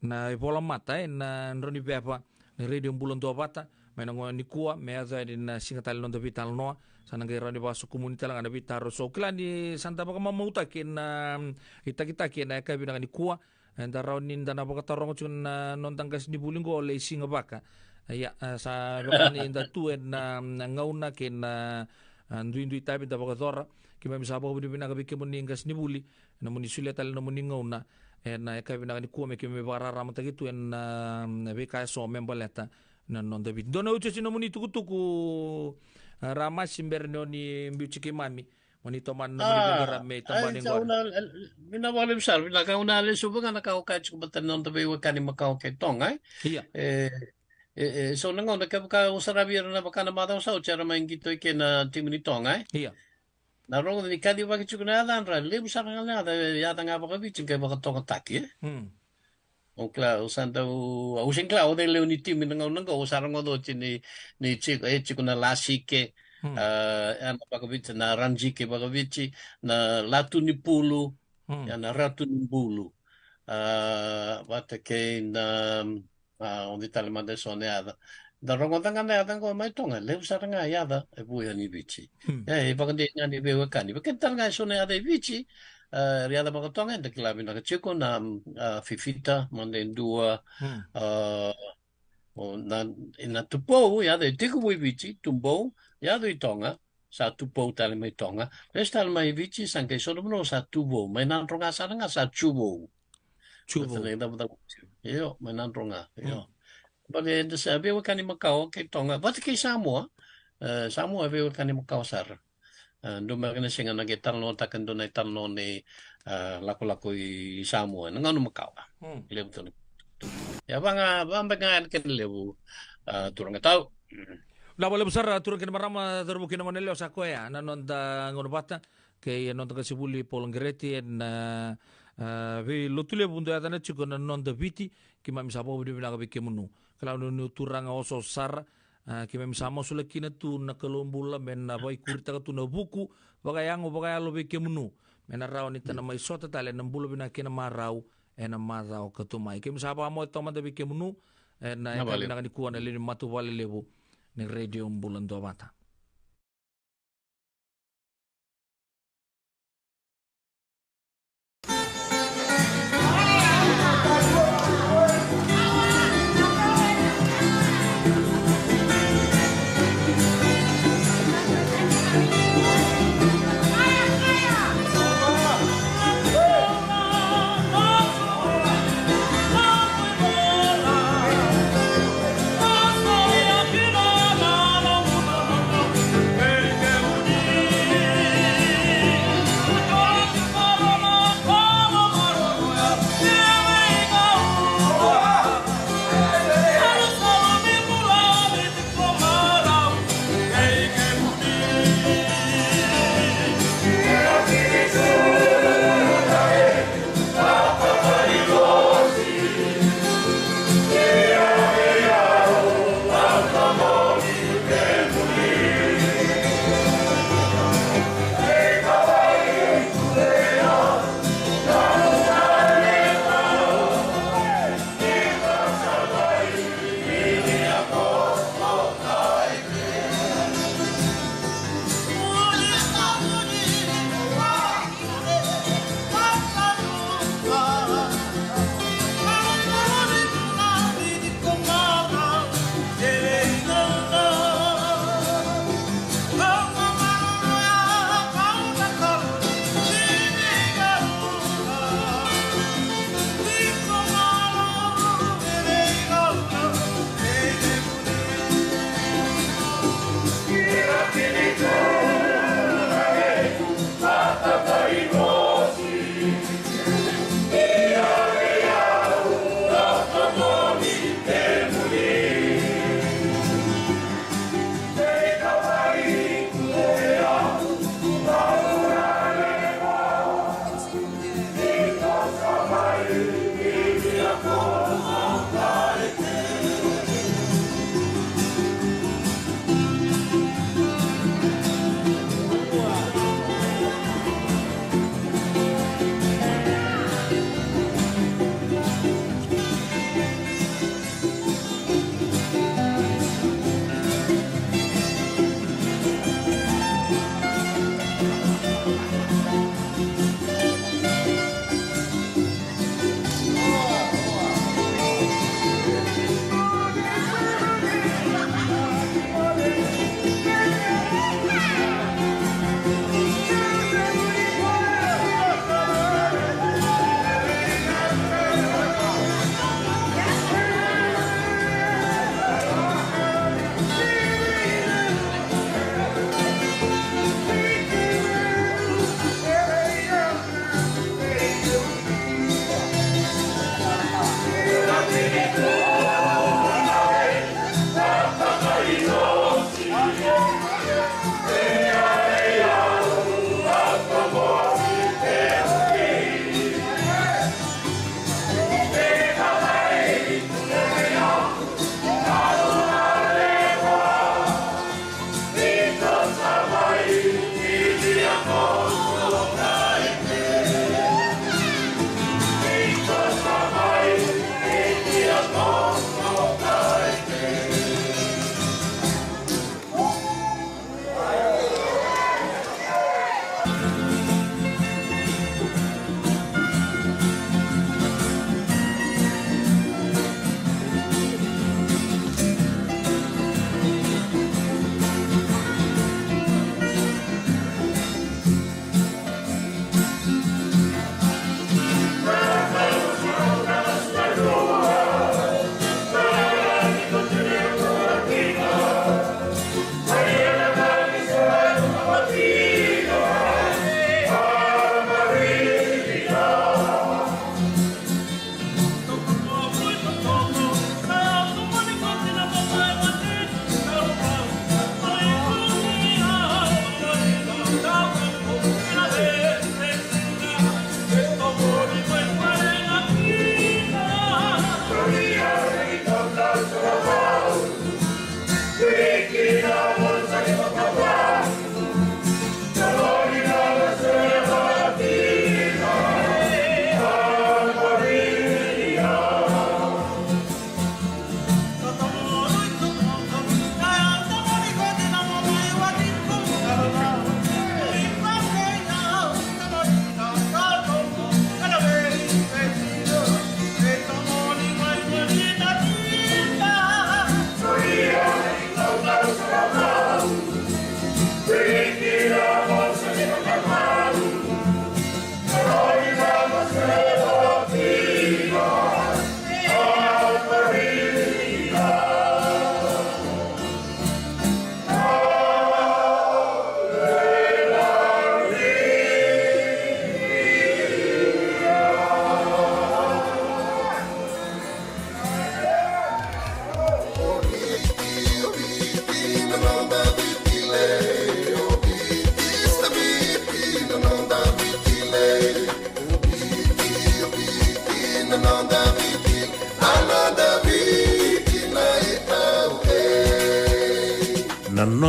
na ivolamata, e, na drau ni veva ni Radio Bula Duavata mai na gauna nikua me yaco yani na siga tale ni noda veitalanoa. Sa na qai rawa ni vakasokumuni tale ga na veitaro eso. Au kila ni sa da vakamamautaki na, mm, itakitaki ena yakavi vinaka nikua. Eda rawa ni da na vakataroga tiko na noda qasenivuli qo, Lei Sigavaka. Ia, a, sa vaka ni da tu ena, mm, gauna kei na, a, duidui tavi da vakayacora. Keimami sa vakavinavinaka vei kemuni qasenivuli, na nomuni solia tale na nomuni gauna ena yakavi vinaka nikua me keimami vakararamataki tu ena, mm, veika eso me baleta na noda Viti. Dua na iotioti na nomuni tukutuku, a, Ramasi, bera ni o ni biuti keimami mo ni tomana na nomuni, a, veiqaravi me tabana, ai, qori. Au na, e, vinaka vakalevu sara, vinaka. Au na lesuva ga na ka au kaya tiko baleta na noda veiwekani makawa kei Toga, e? Ia. E, e, e, so na gauna kevaka au saravi ira na vaka na macawa sa oti era mai qito i ke na timi ni Toga, e? Ia. Na rogoca ni kacivaki tiko na yacadra, levu sara ga na yaca, yaca ga vakaviti qai vakatokataki, e? Mm. Au kila, au sa dau, au sega ni kila o cei lewe ni timi na gauna qo, au sa rogoca oti ni, ni tiko, e tiko na Lasike, mm, a, e na vakaviti, na Rajike vakaviti, na Latu ni Pulu, mm, e na Ratu ni Bulu. A, vata kei na, a, o cei tale mada eso na yaca. Da rogoca ga na yaca qo mai Toga, levu sara ga yaca e vu yani i Viti. Hmm. E, e vakadei ga ni veiwekani. Vei keda tale ga eso na yaca i Viti, a, era yaca vakatoga, eda kila vinaka tiko na, a, Fifita, mada e dua, hmm, a, o na, na Tupou, yaca e tekivu i Viti, Tubou, yaca i Toga, sa Tupou tale mai Toga. Lesu tale mai Viti, sa qai so na vanua sa Tuvou. Mai Nadroga sara ga sa Tuvou. Tuvou. Baleta na icavacava. Io, mai Nadroga. Io. Mm. Baleta eda sa veiwekani makawa kei Toga. Vata kei Samoa. E, Samoa e veiwekani makawa sara. E, dua beka na siga na qai talanoataka e dua na italanoa ni, e, lakolako i Samoa. Na gauna makawa. Mm. Levu tu na. Ia, va ga, va beka ga na kena levu, a, turaga tau. Vinaka vakalevu sara, turaga kei na marama, cauravou kei na goneyalewa, sa koya na noda gauna vata kei na noda qasenivuli Paula Qereti ena, a, a, veilotu levu dau yacana tiko na Noda Viti. Keimami sa vakavinavinaka vei kemunu. Kila ni o turaga osooso sara, A, keimami sa masulaki kina tu na Kalou bula me na vaikuritaka tu na vuku vakayago vakayalo vei kemunu, me na rawa ni ta na mai sota tale na bula vinaka kei na marau ena macawa ka tu mai. Keimami sa vakamoce taumada vei kemunu ena yakavi vinaka nikua na lewe ni matavuvale levu ni Radio Bula Duavata.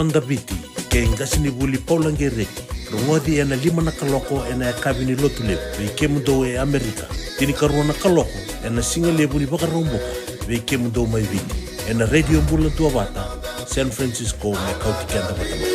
Noda Viti kei qasenivuli Paula Qereti. Rogoci ena lima na kaloko ena yakavi ni Lotulevu vei kemudou e Amerika. Tinikarua na kaloko ena sigalevu ni Vakaraubuka vei kemudou mai Viti, ena Radio Bula Duavata, San Francisco, me kauti keda vata mai.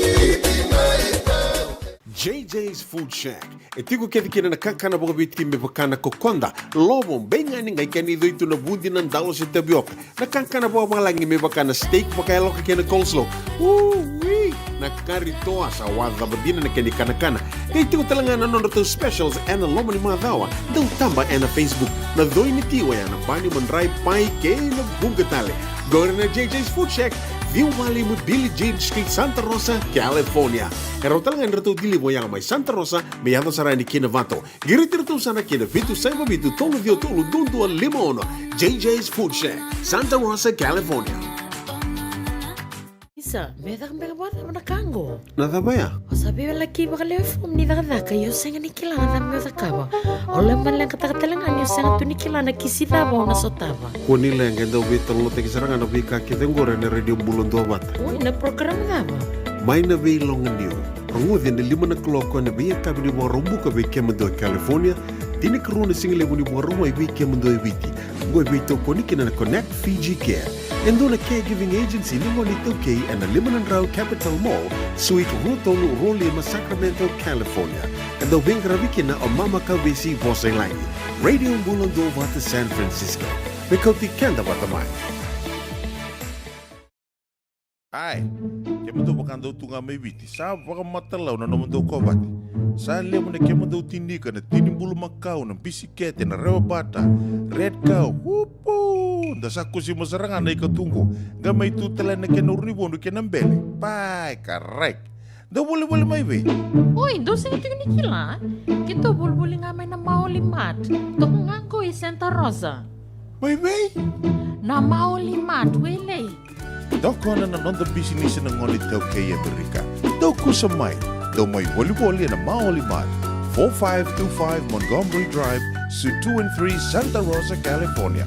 J J's Food Shack. E tiko kece kina na kakana vakaviti me vaka na kokoda, lovo, beigani, qai kena icoi tu na vudi, na dalo se tavioka. Na kakana vakavalagi me vaka na steak vakayaloka kei na coleslaw. Ui! Na kari toa, sa waca vacina na kena ikanakana. Qai tiko tale ga na nodratou specials ena loma ni macawa. Dau taba ena Facebook. Na coi ni ti oya na bani, madrai, pai kei na vuqa tale. Qori na J J's Food Shack, ciwa walu lima Billie Jean Street, Santa Rosa, California. E rawa tale ga ni ratou deliver oya mai Santa Rosa me yaco sara yani ki Novato. Qiriti iratou sara ki na vitu saiva vitu tolu ciwa tolu dua dua lima ono. J J's Food Shack, Santa Rosa, California. Isa, me caka beka vakacava na ka qo? Na cava ya? O sa veiwalaki vakalewe fomu ni cakacaka, ia o sega ni kila na cava meu cakava. O laiva leqataka tale ga ni o sega tu ni kila na kisi cava o na sotava. Kua ni leqa, e dau veitalanoataki sara ga na veika kece qori ena Radio Bula Duavata. Oi, na program cava? Mai na Veiloganiu. Rogoci ena lima na kaloko ena veiyakavi ni Vakaraubuka vei kemudou e California, tinikarua na sigalevu ni Vakarauwai vei kemudou e Viti. Qo e veitokoni kina na Connect Fiji Care, e dua na caregiving agency ni gone iTaukei ena lima na drau Capitol Mall, Suite rua tolu rua lima, Sacramento, California. E dau veiqaravi kina o Mama Kavesi Vosa i Lagi. Radio Bula Duavata, San Francisco. Me kauti keda vata mai. Ai, kemudou vaka dou tu ga mai Viti, sa vakamatalau na nomudou kovate. Sa levu na kemudou tinika, na tini bulumakau, na bisikete, na rewa bata, red cow, upu! Da sa kusima sara ga na ika tu qo, qai mai tu tale na kena uru ni vodu kei na bele. Pai, karai. Dou volivoli mai vei? Oi, dou sega tiko ni kila? Keitou volivoli ga mai na Maoli Mart. Toka ga qo i Santa Rosa. Mai vei? Na Maoli Mart, welei. Tokona na noda bisinisi na gone iTaukei e Amerika. Dou kusa mai. Dou mai volivoli ena Maoli Mart. Four five two five Montgomery Drive, Suite two and three, Santa Rosa, California.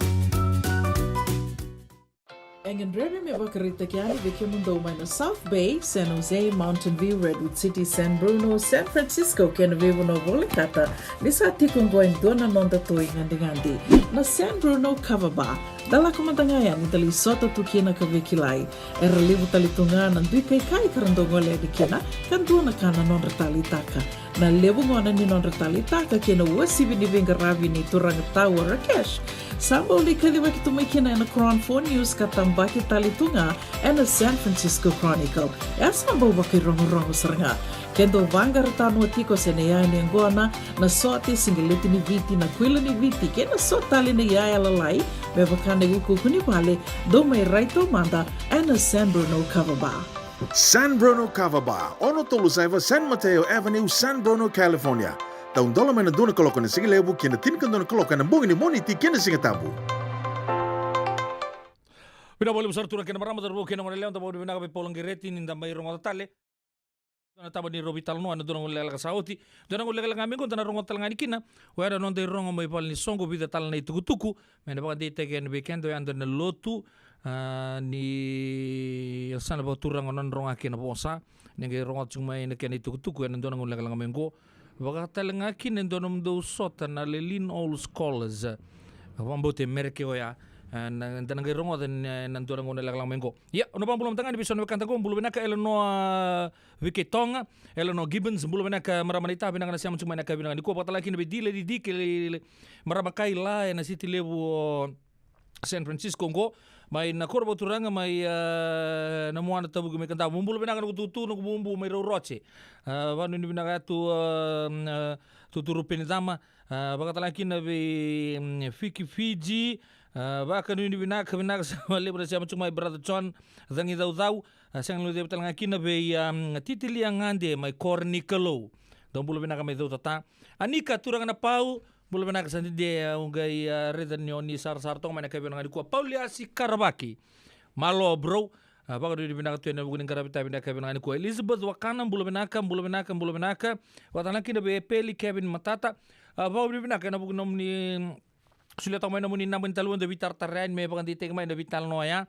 E gadrevi me vakaraitaki yani vei kemudou mai na South Bay, San Jose, Mountain View, Redwood City, San Bruno, San Francisco kei na veivanua volekata, ni sa tiko oqo e dua na noda toi gadigadi, na San Bruno Kava Bar. Da lako mada ga yani da lai sota tu kina ka veikilai. Era levu tale tu ga na dui kaikai ka ra dau gole yani kina, ka dua na ka na nodra taleitaka. Na levu gona ni nodra taleitaka kei na uasivi ni veiqaravi ni turaga Tau o Rakesh, sa bau lai kacivaki tu mai kina ena Cron Four News ka tabaki tale tu ga ena San Francisco Chronicle. E sa bau vakairogorogo sara ga. Ke dou vaqara tanoa tiko se na iyaya ni yaqona, na sote, siqeleti ni Viti, na kuila ni Viti kei na so tale na iyaya lalai me vaka na iukuuku ni vale, dou mai rai taumada ena San Bruno Kava Bar. San Bruno Kava Bar, ono tolu saiva San Mateo Avenue, San Bruno, California. Taudola mai na dua na kaloko ena sigalevu ki na tinikadua na kaloko ena bogi ni Moniti kei na Sigatabu. Vinaka vakalevu sara turaga kei na marama, cauravou kei na goneyalewa, da vakavinavinaka vei Paula Qereti ni da mai rogoca tale na taba ni rau veitalanoa ena dua na gauna lekaleka sa oti. Dua na gauna lekaleka ga mai qo da na rogoca tale ga yani kina, oya na noda irogo mai vale ni soqo, vica tale na itukutuku me na vakadeitaki yani vei keda, oya e dua na lotu, a, ni yasana vakaturaga o Nadroga kei Navosa. Ni qai rogoca tiko mai na kena itukutuku ena dua na gauna lekaleka mai qo. Vaka tale ga kina e dua na nomudou sota na Lelean Old Scholars. Vakabauta e Mereke oya. E, na, da na qai rogoca ena, ena dua na gauna lekaleka mai qo. Ia, au na vakabula mada ga ni vei so na wekada qo, bula vinaka Eleanor, a, Vike Toga, Eleanor Gibbons, bula vinaka marama naita, vinaka na sema tiko mai na yakavi vinaka nikua. Vaka tale ga kina vei Dila Didi kei Lele, marama kai la ena siti levu o San Francisco qo, mai na koro vakaturaga mai, a, Namuana, Tavuki mai Kadavu. Bula vinaka noqu tutu, noqu bubu mai Rauroce. A, vakanuinui vinaka tu, a, a, tuturu Penitama. A, vaka tale ga kina vei, mm, Fiki Fiji. A, vakanuinui vinaka, vinaka sara vakalevu na sema tiko mai brother John Cagicaucau. A, sega ni guilecavi tale ga kina vei, a, Titilia Gade mai Koro ni Kalou. Dou bula vinaka mai Cautata. Anika, turaga na Pau, bula vinaka, sa dede, a, au qai, a, raica ni o ni sarasara toka mai na yakavi vinaka nikua. Pauliasi Karavaki, malo bro. A, vakanuinui vinaka tu ena vuku ni qaravi tavi na yakavi vinaka nikua. Elizabeth Wakana, bula vinaka, bula vinaka, bula vinaka. Vaka tale ga kina vei Epeli Kevin Matata. A, vakanuinui vinaka ena vuku ni nomuni solia toka mai nomuni naba ni talevoni, da veitaratara yani me vakadeitaki mai na veitalanoa oya.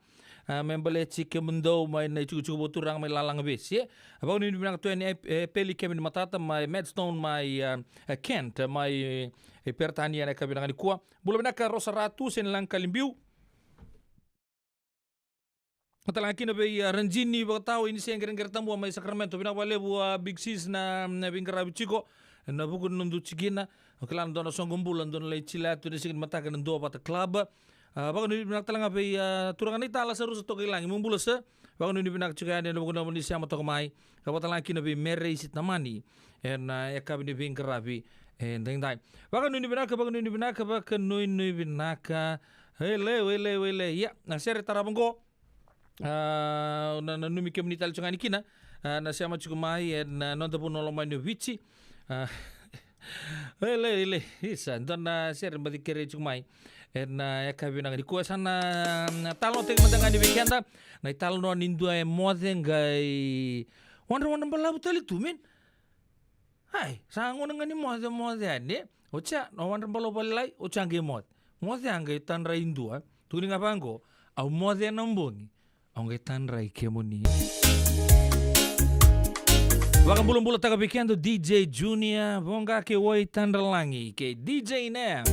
A, me baleti kemudou mai na itikotiko vakaturaga mai Lalagavesi, e. A, vakanuinui vinaka tu yani, e, e, Peli Kevin Matata mai Maidstone mai, a, e, Kent mai, e, Peritania ena yakavi vinaka nikua. Bula vinaka Rosa Ratu, Senilaga Kalibiu. Vaka talega kina vei, a, Ranjini Vakatawa, Inise Qereqere Tabua mai Sacramento. Vinaka vakalevu, a, Big Sis na, na veiqaravi tiko ena vuku ni nomu dau tikina. O kila na dua na soqo bula, dua na lai jila tu ena siga ni mataka ena Duavata Club. A, vakanuinui vinaka talega vei, a, turaga na itala sa Rusa Tokailagi, mo bula sa. Vakanuinui vinaka tiko yani ena vuku ni nomuni sema toka mai. Ka vaka talega kina vei Mere Isitamani ena, a, yakavi ni veiqaravi edaidai. Vakanuinui vinaka, vakanuinui vinaka, vakanuinui vinaka. Wele, wele, wele. Ia, na sere tarava oqo. A, na, nanumi kemuni tale tiko ga yani kina, a, na sema tiko mai ena, a, noda vanua lomani o Viti. A, wele, wele, isa, dua na sere baci kerei tiko mai ena, a, yakavi vinaka nikua. Sa na, na talanoataki mada ga yani vei keda na italanoa ni dua e moce qai wadra, wadra balavu tale tu, man. Ai, sa gauna ga ni moce, moce yani, e. Oti ya, na wadra balavu vakalailai, oti ya qai moce. Moce ya qai tadrai dua. Tukuni ga vaqo, au moce ena bogi, au qai tadrai kemuni. Vakabulabulataka vei keda o D J Junior, Voqa kei Wai Tadralagi, kei D J Nam.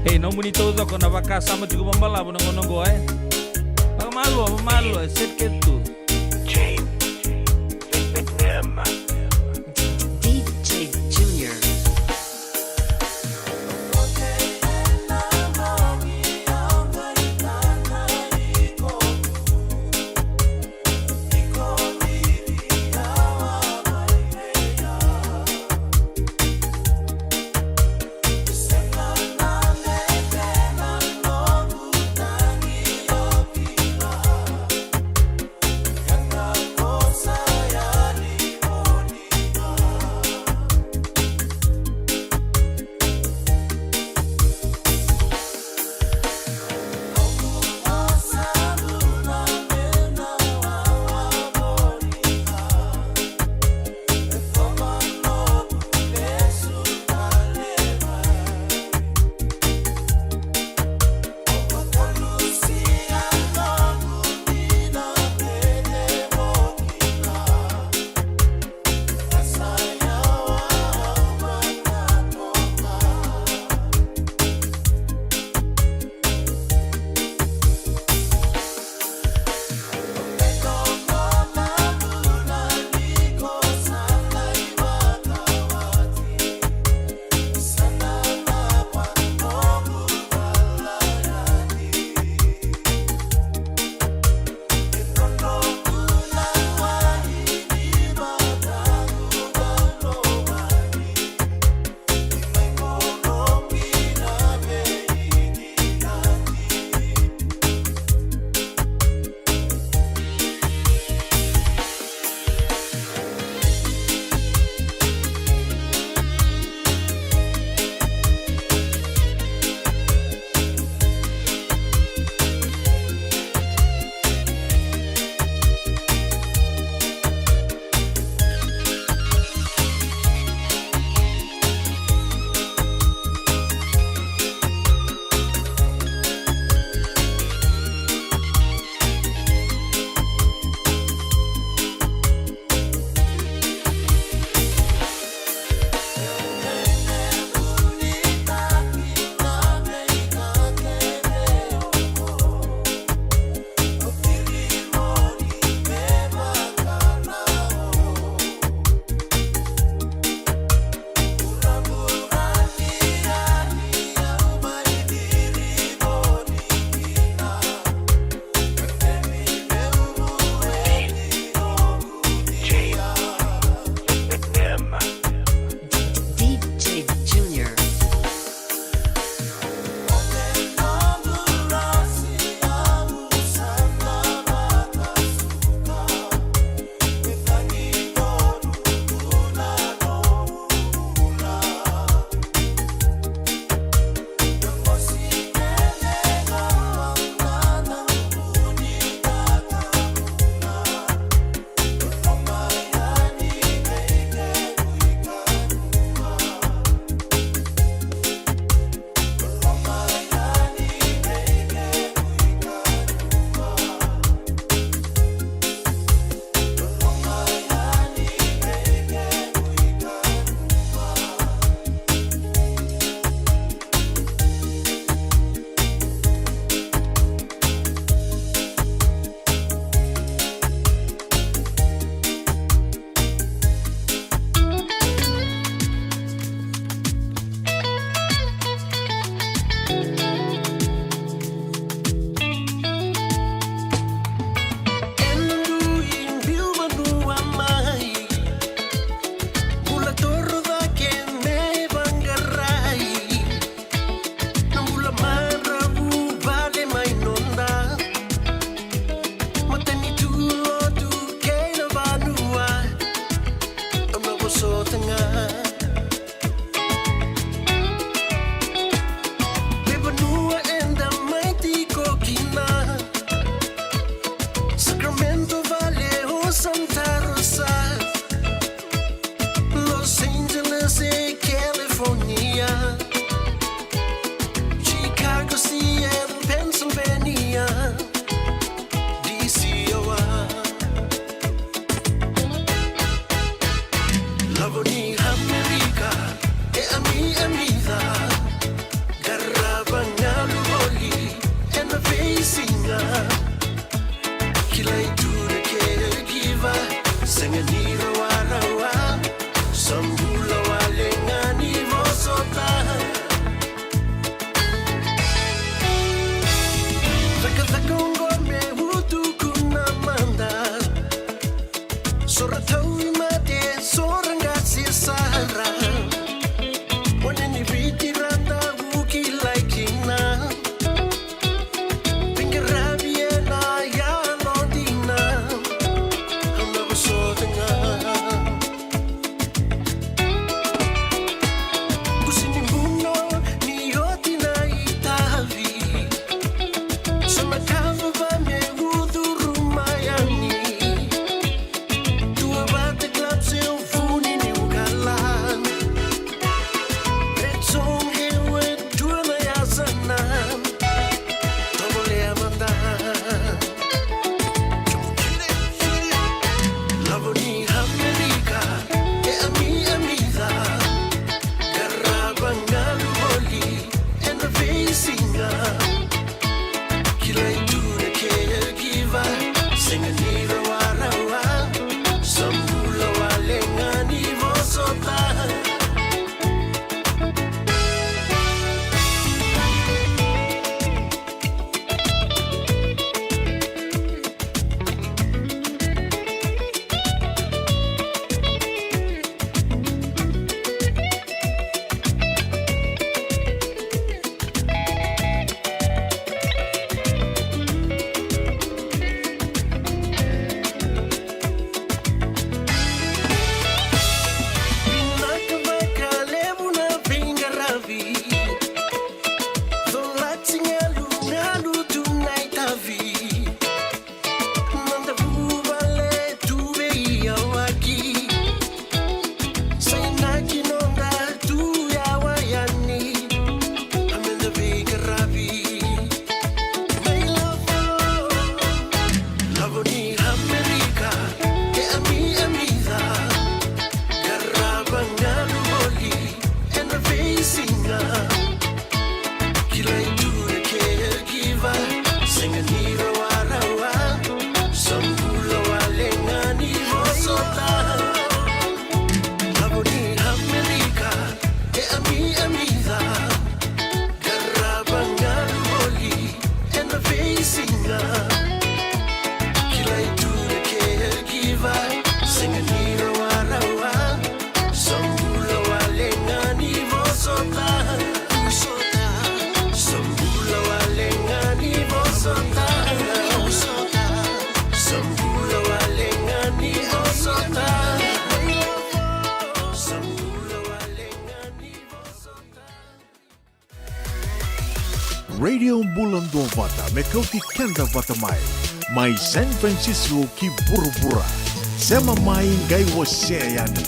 Ei, nomuni taucoko na vakasama tiko vakabalavu na gauna oqo, e. Vakamalua, vakamalua, set ke tu. J M. D J Junior. Io, bula dua vata me kauti keda vata mai, mai San Francisco ki vuravura. Sema mai, qai wasea yani.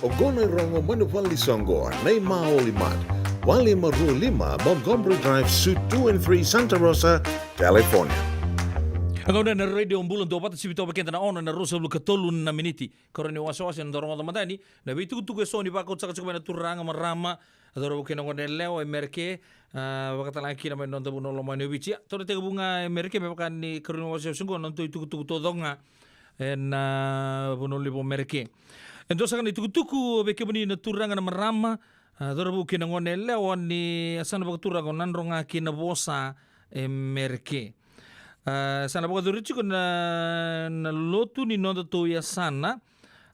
Oqo na irogo mai na vale ni soqo, na iMaoli Mart, walu lima rua lima Montgomery Drive, Suite two and three, Santa Rosa, California. A gauna na Radio Bula Duavata, sivi toka vei keda na ono na ruasagavulu ka tolu na miniti. Karua ni wasewase, na dau rogoca mada yani na veitukutuku eso ni vakauta saka tiko mai na turaga, marama, a cauravou kei na goneyalewa e Mereke, a, vakatalaki kina mai na noda vanua lomani o Viti. Ia, tou na tekivu ga e Mereke me vaka ni karua ni wasewase oqo na noda itukutuku taucoko ga ena, a, vanua levu o Mereke. E dua saka na itukutuku vei kemuni na turaga, na marama, a, cauravou kei na goneyalewa ni yasana vakaturaga o Nadroga kei Navosa e Mereke. A, sa na vakayacori tiko na, na lotu ni nodatou yasana,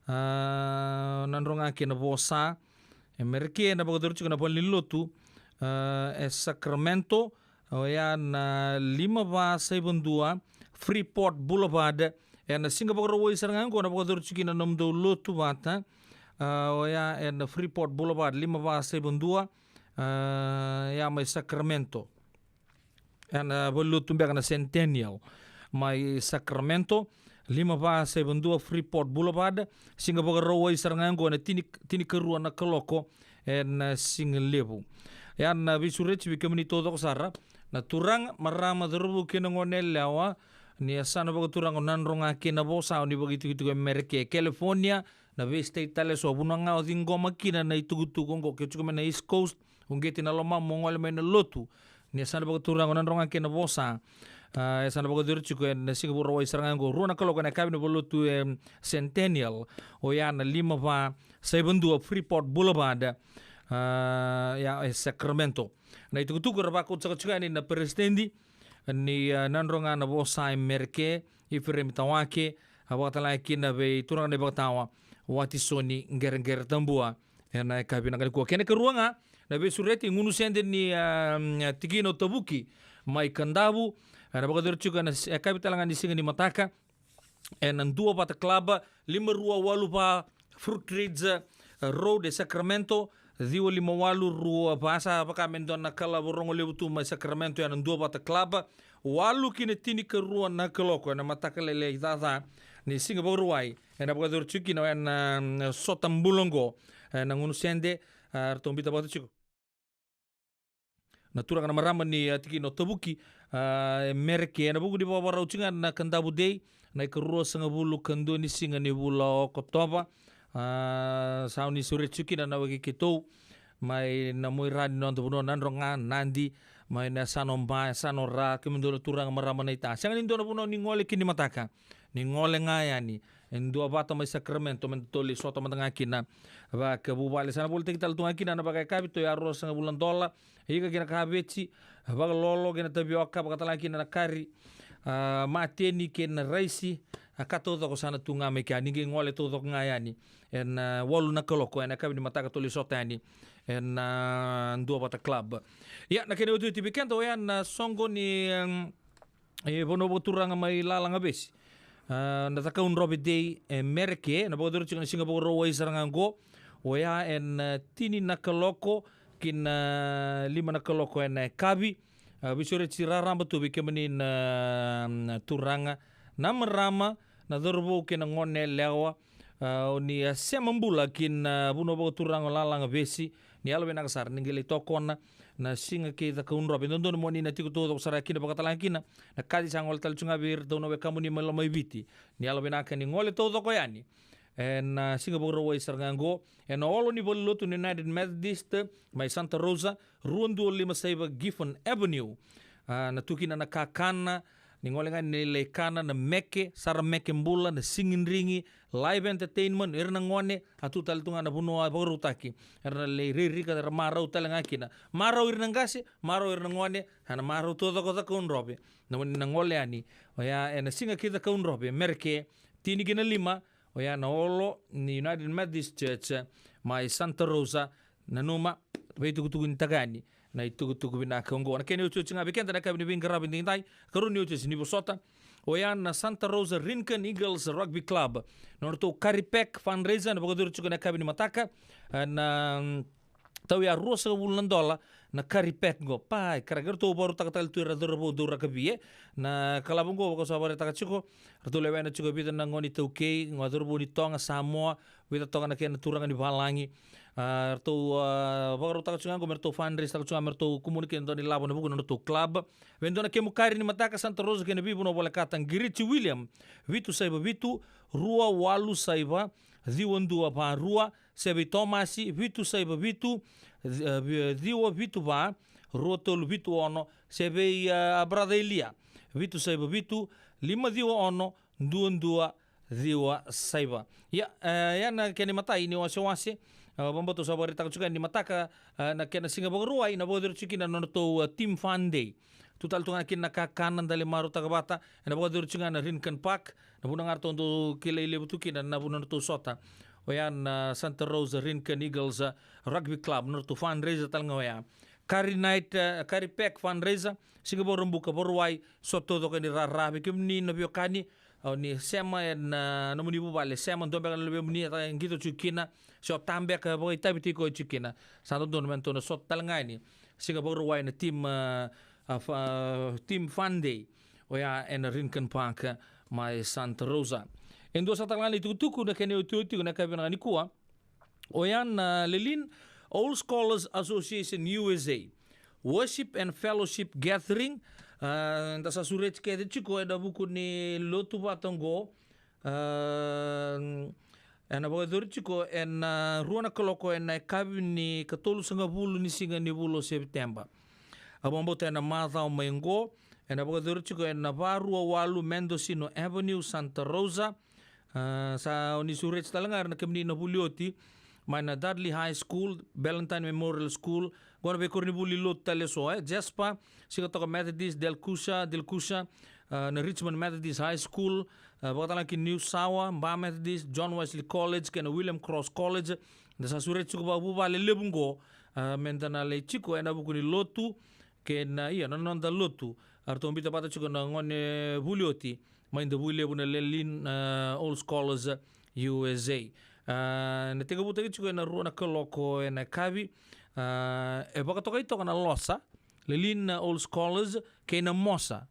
a, Nadroga kei Navosa e Mereke, na vakayacori tiko na valenilotu, a, e Sacramento, oya na lima va saiva dua Freeport Boulevard. Ena Siga Vakarauwai sara ga oqo na vakayacori tiko kina na nomudou lotu vata. A, oya ena Freeport Boulevard, lima va saiva dua, a, ya mai Sacramento. Ena valenilotu beka na Centennial mai Sacramento, lima va saiva dua Freeport Boulevard. Siga Vakarauwai sara ga oqo ena tini, tinikarua na kaloko ena sigalevu. Ya na veisureti vei kemuni taucoko sara na turaga, marama, cauravou kei na goneyalewa, ni yasana vakaturaga o Nadroga kei Navosa, o ni vakaitikotiko e Mereke, California, na veistate tale eso, vanua ga o ciqoma kina na itukutuku oqo. Ke o tiko mai na East Coast, uqeti na lomamu mo gole mai na lotu. Ni yasana vakaturaga o Nadroga kei Navosa. A, yasana vakayacori tiko ena Siga Vakarauwai sara ga oqo, rua na kaloko ena yakavi, na valenilotu e Centennial, oya na lima va saiva dua Freeport Boulevard, a, ya e Sacramento. Na itukutuku era vakauta saka tiko yani na peresitedi ni, a, Nadroga Navosa e Mereke, Iferemi Tawake, a, vakatalega kina vei turaga na iVakatawa, Watisoni Qereqere Tabua, ena yakavi vinaka nikua. Kena ikarua ga na veisureti, gunu sede ni, a, tikina o Tavuki mai Kadavu, ena vakayacori tiko ena s-, yakavi talega ni siga ni mataka, ena Duavata Club, lima rua walu va Fruit Ridge, e, Road e Sacramento, ciwa lima walu rua va. Sa vaka me dua na kalavo rogo levu tu mai Sacramento, ena Duavata Club, walu ki na tinikarua na kaloko ena mataka lailai caca ni Siga Vakarauwai. Ena vakayacori tiko kina ena, mm, sota bula oqo, ena gunu sede, a, ratou biuta vata tiko na turaga na marama ni, a, tikina o Tavuki, a, e Mereke, ena vuku ni vakavakarau tiko ga na Kadavu Day, na ikaruasagavulu ka dua ni siga ni vula o Okotova. A, sa oni sureti tiko kina na wekei keitou mai na muaira ni noda vanua, Nadroga, Nadi, mai na yasana o Ba, yasana o Ra, kemudou na turaga, marama naita. Sega ni dua na vanua ni gole kina ni mataka, ni gole ga yani e Duavata mai Sacramento, me datou lai sota mada ga kina vakavuvale. Sa na volitaki tale tu ga kina na vakayakavi, toya ruasagavulu na dola, ika kei na kaveti, vakalolo kei na tavioka, vakatalega kina na kari, a, mateni kei na raisi, a, ka taucoko sa na tu ga mai kea. Ni qai gole taucoko ga yani ena, a, walu na kaloko ena yakavi ni mataka, tou lai sota yani ena, a, Duavata Club. Ia, na kena iotioti vei keda, oya na soqo ni, em, e vanua vakaturaga mai Lalagavesi. A, na Cakaudrove Day e Mereke, na vakayacori tiko na Siga Vakarauwai sara ga oqo, oya ena, a, tini na kaloko ki na lima na kaloko ena yakavi. A, veisureti raraba tu vei kemuni na, na turaga, na marama, na cauravou kei na goneyalewa, a, oni a sema bula ki na vanua vakaturaga o Lalagavesi, ni yalovinaka sara ni qai lai tokona na Siga kei Cakaudrove. E dodonu mo ni na tiko taucoko sara kina, vakatalega kina na kaci sa gole tale tu ga vei iratou na wekamuni mai Lomaiviti. Ni yalovinaka ni gole taucoko yani ena, a, Siga Vakarauwai sara ga oqo, ena olo ni valenilotu ni United Methodist mai Santa Rosa, rua dua lima saiva Gifford Avenue. A, na tu kina na kakana, ni gole ga ni lai kana na meke, sara meke bula, na sigidrigi, live entertainment, ira na gone, a tu tale tu ga na vanua vakarautaki. Era na lai ririka, era marau tale ga kina. Marau ira na qase, marau ira na gone, a na marau taucoko Cakaudrove. Na mani na gole yani, oya ena Siga kei Cakaudrove, Mereke, tini ki na lima, oya na olo ni United Methodist Church mai Santa Rosa, nanuma, veitukutukunitaka yani na itukutuku vinaka oqo. Na kena iotioti ga vei keda na yakavi ni veiqaravi edaidai, karua ni iotioti ni vosota, oya na Santa Rosa Rincon Eagles Rugby Club. Na nodratou Curry Pack fundraiser, na vakayacori tiko na yakavi ni mataka, a, na, mm, tauya ruasagavulu na dola na Curry Pack qo. Pai, kara, eratou vakarautaka tale tu ira na cauravou dau rakavi, e. Na kalavo qo, vaka sa vakaraitaka tiko, ratou lewena tiko e vica na gone iTaukei, qo cauravou ni Toga, Samoa, vica toka na kena turaga ni valagi. A, ratou, a, vakarautaka tiko ga qo me ratou fundraise taka tiko ga, me ratou kumuna kina e dua na ilavo ena vuku ni nodratou club. Vei dua na kemu kari ni mataka, Santa Rosa kei na veivanua volekata, Qiriti William, vitu saiva vitu, rua walu saiva, ciwa dua va rua, se vei Tomasi, vitu saiva vitu, ci-, e, vi-, ciwa vitu va, rua tolu vitu ono, se vei, e, a brother Elia, vitu saiva vitu, lima ciwa ono, dua dua ciwa saiva. Ia, e, ia na kena imatai ni wasewase, e, vakabatou sa vakaraitaka tiko ga ni mataka, e, na kena Siga Vakarauwai, na vakayacori tiko kina na nodratou, e, team fun day. Tu tale tu ga kina na kakana, da lai marautaka vata, ena vakayacori tiko ga na Rincon Park, na vanua ga ratou dau kilai levu tu kina na vanua ratou sota. Oya na Santa Rosa Rincon Eagles, e, Rugby Club, na nodratou fundraiser tale ga oya. Curry Night, e, Curry Pack fundraiser, Siga Vakaraubuka, Vakarauwai, sota taucoko ni rara. Vei kemuni na veiwekani, O ni sema ena, a, nomuni vuvale, sema dua beka na luvemuni e qito tiko kina, se o tabeka e vakaitavi tiko tiko kina. Sa dodonu me datou na sota tale ga yani. Siga Vakarauwai na team, a, a, fa-, team fun day. Oya ena Rincon Park mai Santa Rosa. E dua sara tale ga na itukutuku na kena iotioti tiko na yakavi vinaka nikua. Oya na Lelean Old Scholars Association U S A Worship and Fellowship Gathering. A, da sa sureti kece tiko ena vuku ni lotu vata oqo. A, ena vakayacori tiko ena rua na kaloko ena yakavi ni katolusagavulu ni siga ni vula o Sepiteba. A vakabauta ena macawa mai oqo, ena vakayacori tiko ena va rua walu Mendocino Avenue, Santa Rosa. A, sa o ni sureti tale ga era na kemuni na vuli oti mai na Dudley High School, Ballantyne Memorial School, qo na veikoronivuli lotu tale eso, e, Jasper, Sigatoka Methodist, Delkusha, Delkusha, a, na Richmond Methodist High School, a, vakatalega ki New Sawa, Ba Methodist, John Wesley College, kei na William Cross College. Da sa sureti tiko vakavuvale levu qo, a, meda na lai tiko ena vuku ni lotu, kei na, ia, na noda lotu. A, ratou biuta vata tiko na gone vuli oti mai Davuilevu na Lelean, a, Old Scholars U S A. A, na tekivutaki tiko ena rua na kaloko ena yakavi. A, e vakatokai toka na LOSA, Lelean Old Scholars, kei na MOSA.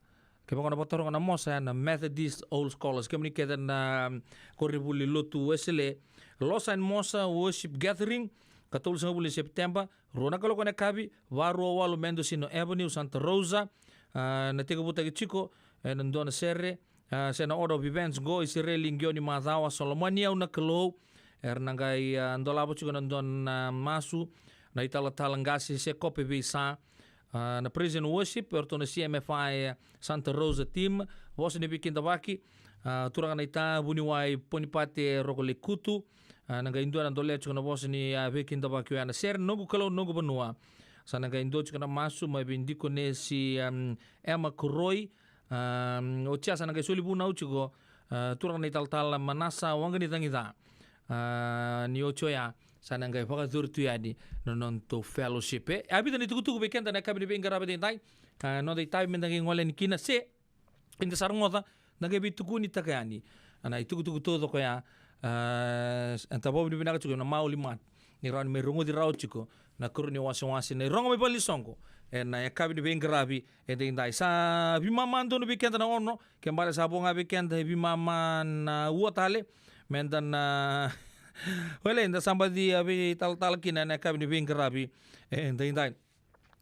Kevaka o na vakataroga na MOSA, ya na Methodist Old Scholars. Kemuni kece na, mm, koronivuli lotu Wesele. LOSA and MOSA Worship Gathering, katolusagavulu ni Sepiteba, rua na kaloko ena yakavi, va rua walu Mendocino Avenue, Santa Rosa. A, na tekivutaki tiko ena dua na sere, a, se na order of events qo, Isireli Qionimacawa, Solomoni Au na Kalou. Era na qai, a, dolava tiko na dua na masu na italatala qase Sekope Veisa. A, na praise and worship, eratou na C M F I Santa Rosa team. Vosa ni veikidavaki, a, turaga naita, vuniwai Ponipate Rokolekutu. A, na qai dua na dolea tiko na vosa ni, a, veikidavaki oya na sere Noqu Kalou Noqu Vanua. Sa na qai dua tiko na masu mai vei dikonesi, um, Emma Koroi. Um, otia sa na qai soli vunau tiko, a, turaga na italatala Manasa Waqanicagica. A, ni oti oya sa na qai vakayacori tu yani na nodatou fellowship, e. A, vica na itukutuku vei keda na yakavi ni veiqaravi edaidai. A, noda itavi meda qai gole yani kina, se eda sa rogoca, da qai veitukunitaka yani na itukutuku taucoko ya. A, eda vakavinavinaka tiko na Maoli Mart ni rawa ni mai rogoci rawa tiko na ikarua ni wasewase, na irogo mai valenisoqo ena yakavi ni veiqaravi edaidai. Sa veimama donu vei keda na ono, ke bale sa vo ga vei keda e veimama na ua tale, meda na wele, eda sa baci a veitalatala kina ena yakavi ni veiqaravi edaidai.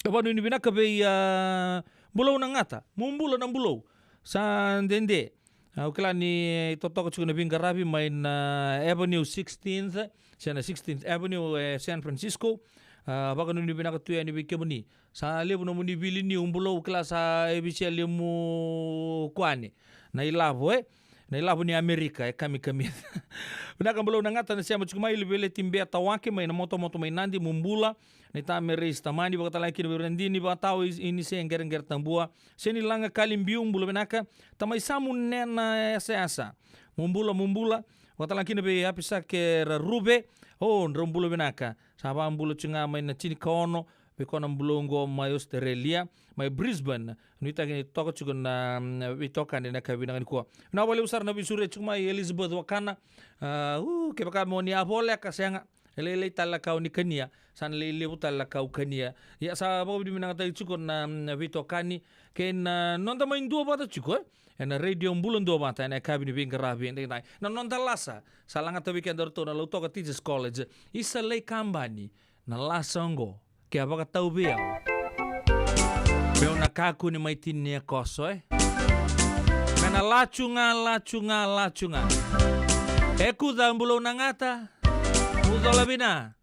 Au vakanuinui vinaka vei, a, Bulou Nagata, Mubula na Bulou. Sa dede. A, au kila ni totoka tiko na veiqaravi mai na Avenue sixteenth, se na sixteenth Avenue e San Francisco. A, vakanuinui vinaka tu yani vei kemuni. Sa levu nomuni vili niu, Bulou, au kila sa e visia lemu kwane. Na ilavo, e? Na ilavo ni Amerika e kamikamica. Vinaka Bulou Nagata, na sema tiko mai Liveleti Bea Tawake mai na motomoto mai Nadi, Mubula. Naita Meresi Tamani, vakatalega kina vei Radini Vakatau, i, Inise Qereqere Tabua. Senilaga Kalibiu, bula vinaka. Tamai Samu Nena Yasayasa. Mubula, Mubula. Vakatalega kina vei Apisake Raruve. O, drau bula vinaka. Sa vakabula tiko ga mai na tinikaono. Vei koya na Bulou oqo mai Australia, mai Brisbane. Nuitaki ni toka tiko na, mm, veitokani ena yakavi vinaka nikua. Vinaka vakalevu sara na veisureti tiko mai Elizabeth Wakana. A, u, kevaka mo ni a voleka, sega. E lailai tale na ka o ni kania, sa na lailevu tale na ka au kania. Ia sa vakavinavinakataki tiko na, mm, veitokani kei na noda mai duavata tiko, e, ena Radio Bula Duavata ena yakavi ni veiqaravi edaidai. Na noda lasa sa lagata vei keda ratou na Lautoka Teachers College. Isa Lei Kabani. Na lasa oqo, ke a vakatau vei au, meu na kakua ni mai tinia koso, e? Me na lacu ga, lacu ga, lacu ga. E kuca Bulou Nagata, mucola vina.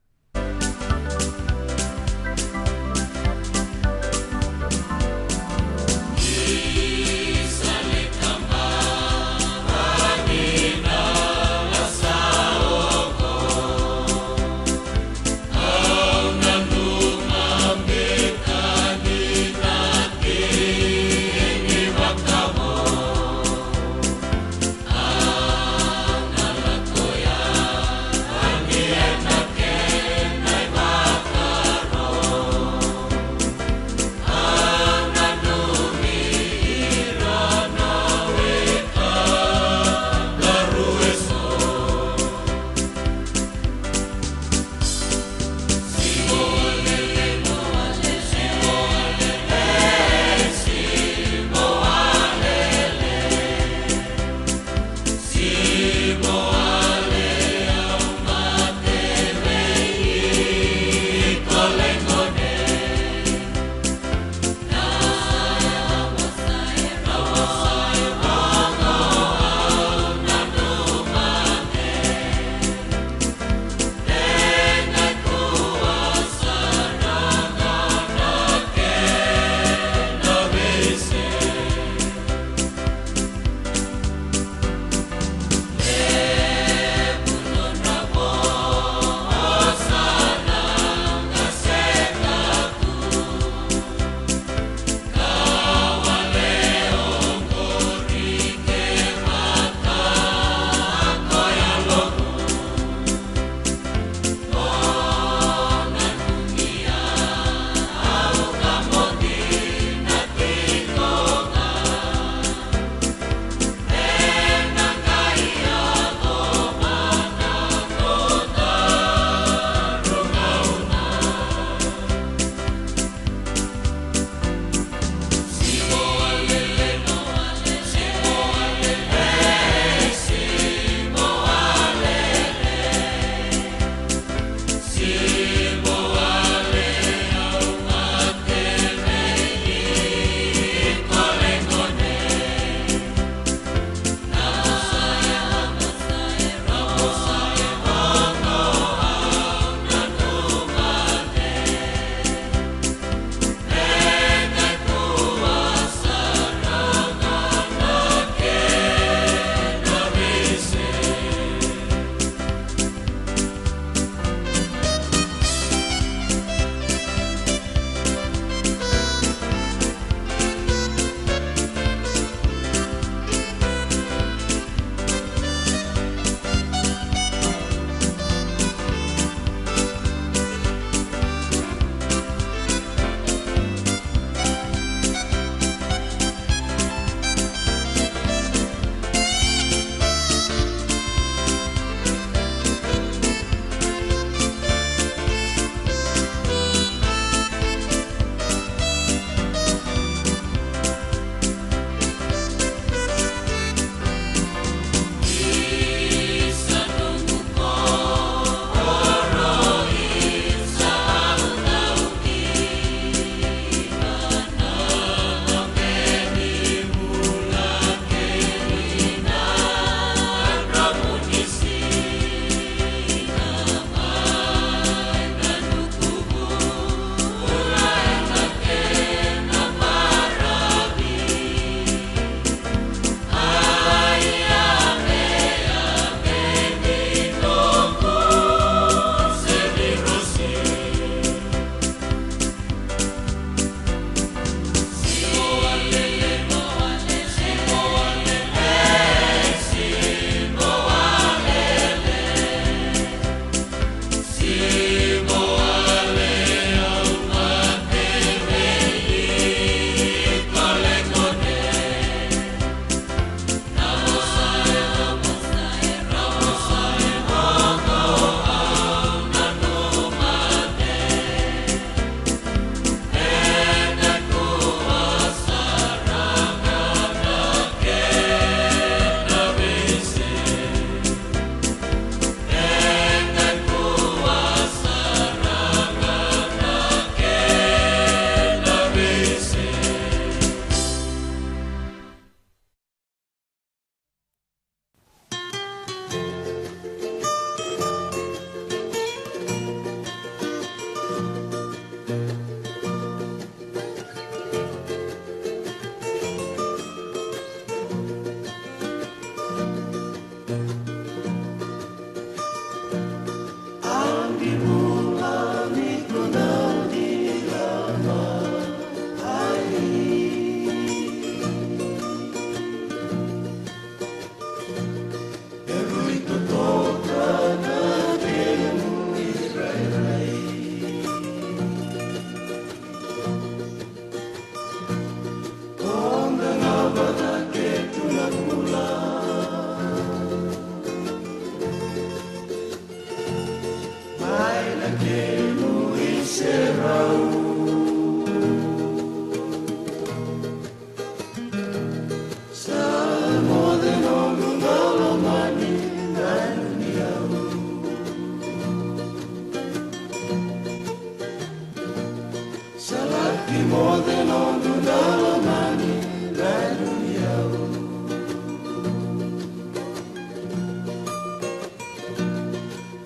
Moce noqu dalamani, na nuni au.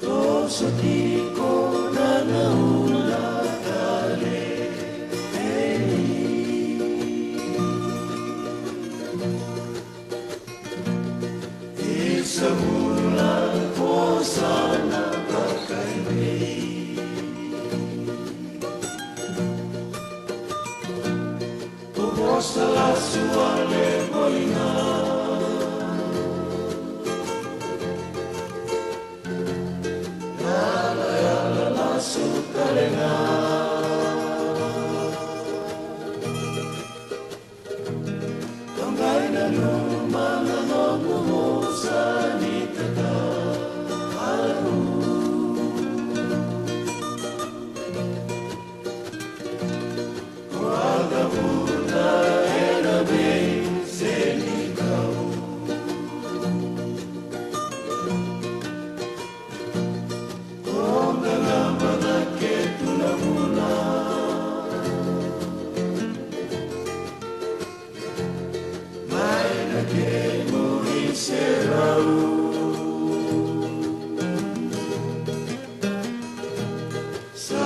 Toso tiko na gauna tale. Isa vula ko sa na vakaivei. Ko vosa lasu wale voli ga. Yala, yala lasu tale ga. Ka qai nanuma na noqu vosa ni tatalau. Ko a cavuta ena veisenikau. Ko qaqaba cake tu na vula. Mai na kemu iserau. Sa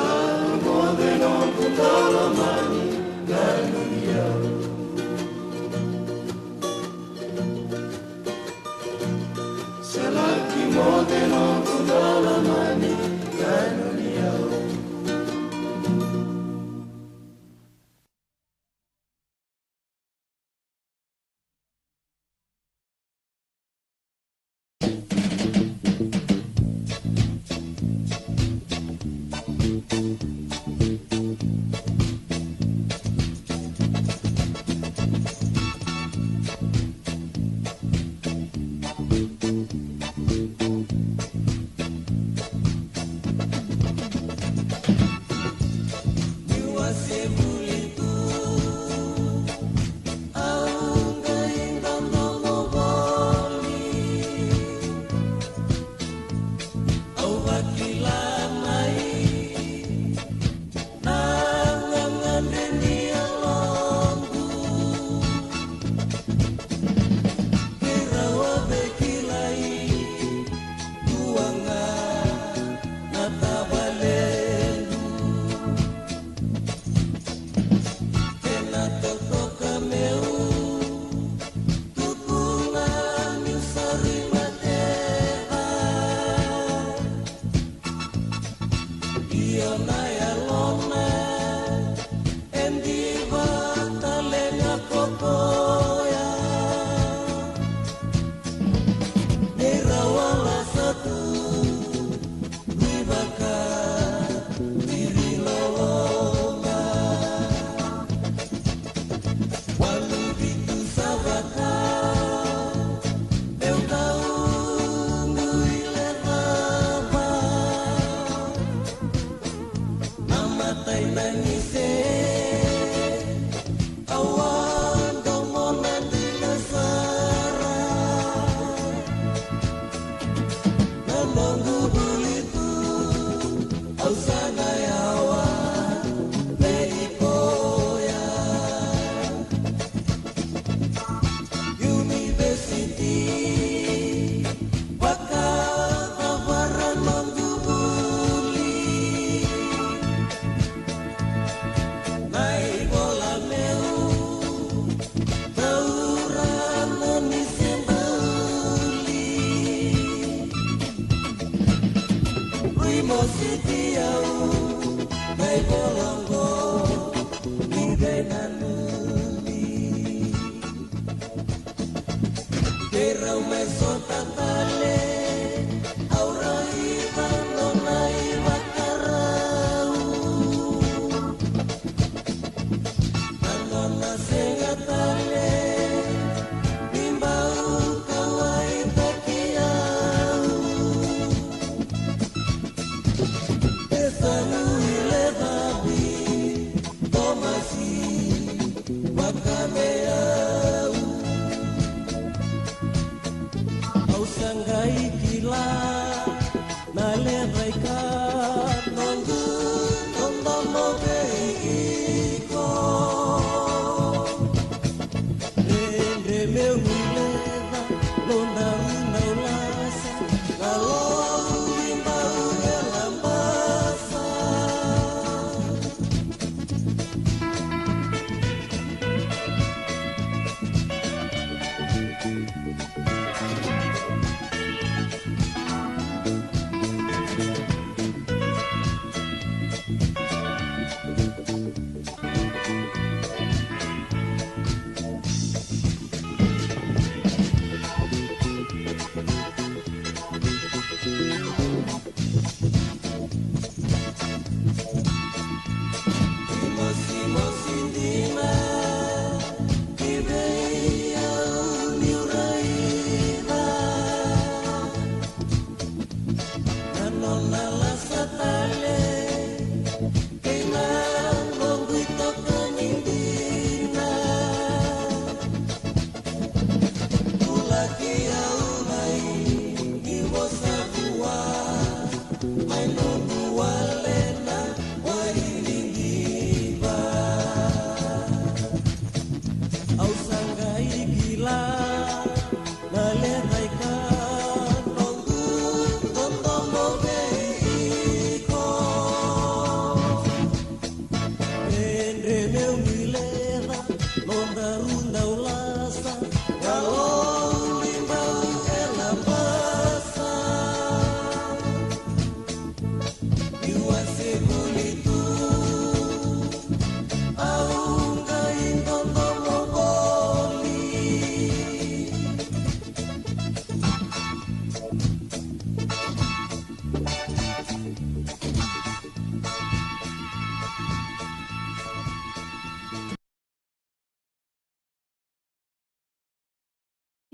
moce noqu dalamani, na nuni au. Sa laki moce noqu dalamani, na nuni au.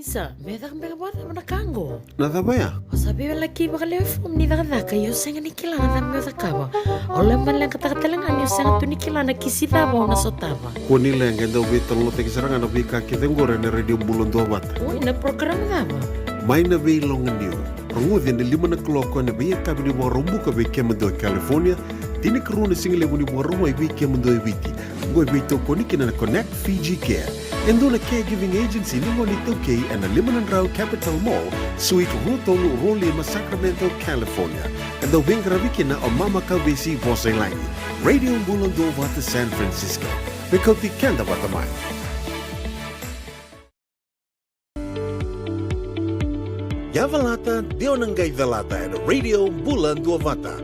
Isa, me caka beka vakacava na ka qo? Na cava ya? O sa veiwalaki vakalewe fomu ni cakacaka, ia o sega ni kila na cava me o cakava. O lai maleqataka tale ga ni o sega tu ni kila na kisi cava o na sotava. Kua ni leqa, e dau veitalanoataki sara ga na veika kece qori ena Radio Bula Duavata. Oi, na program cava? Mai na Veiloganiu. Rogoci ena lima na kaloko ena veiyakavi ni Vakaraubuka vei kemudou e California, tinikarua na sigalevu ni Vakarauwai vei kemudou e Viti. Oqo e veitokoni kina na Connect Fiji Care, e dua na caregiving agency ni gone iTaukei, ena lima na drau Capitol Mall, Suite rua tolu rua lima, Sacramento, California. E dau veiqaravi kina o Mama Kauvesi Vosailagi. Radio Bula Duavata, San Francisco. Me kauti keda vata mai. Yavalata, de o na qai calata ena Radio Bula Duavata.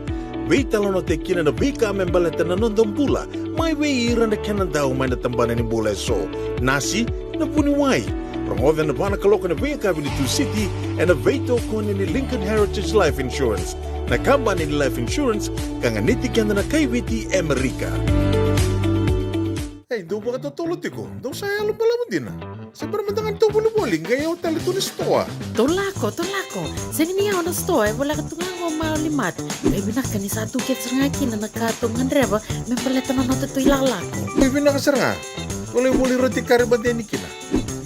Veitalanoataki kina na veika me baleta na noda bula, mai vei ira na kena dau mai na tabana ni bula eso. Nasi, na vuniwai. Rogoca ena va na kaloko ena veiyakavi ni Tusiti, ena veitokoni ni Lincoln Heritage Life Insurance, na kabani ni life insurance ka ganiti keda na kai Viti e Amerika. Ei, dou vakatotolo tiko, dou sa yalo balavu dina. Se bera mada ga ni tou volivoli, qai yawa tale tu na sitoa. Tou lako, tou lako. Sega ni yawa na sitoa, e voleka tu ga qo Mauli Mart. Qai vinaka ni sa tu kece sara ga kina na ka tou gadreva me baleta na noda tou ilakolako. Qai vinaka sara ga. Volivoli roti kari mada yani kina.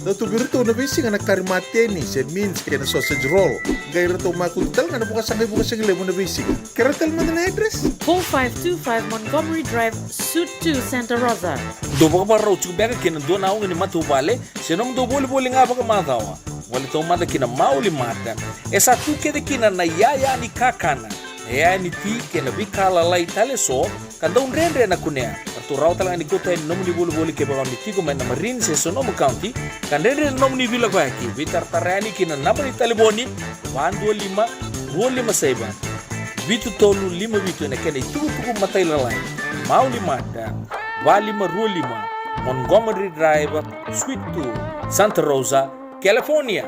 Dau tu vei iratou na veisiga na kari mateni, se mince, kei na sausage roll. Qai ratou makutu tale ga na vakasaqa iVakasigalevu na veisiga. Kerea tale mada na address? Four five two five Montgomery Drive, Suite two, Santa Rosa. Dou vakavakarau tiko beka kei na dua na oga ni matavuvale, se nomudou volivoli ga vakamacawa. Gole taumada ki na Mauli Mart. E sa tu kece kina na iyaya ni kakana, na iyaya ni ti kei na veika lalai tale eso, ka dau dredre na kunea. Ratou rawa tale ga ni kauta yani na nomuni volivoli kevaka o ni tiko mai na Marin se Sonoma County, ka dredre na nomuni veilakoyaki. Veitaratara yani ki na naba ni talevoni, va dua lima, rua lima saiva, vitu tolu lima vitu, ena kena itukutuku matailalai. Mauli Mart, va lima rua lima, Montgomery Drive, Suite two, Santa Rosa, California.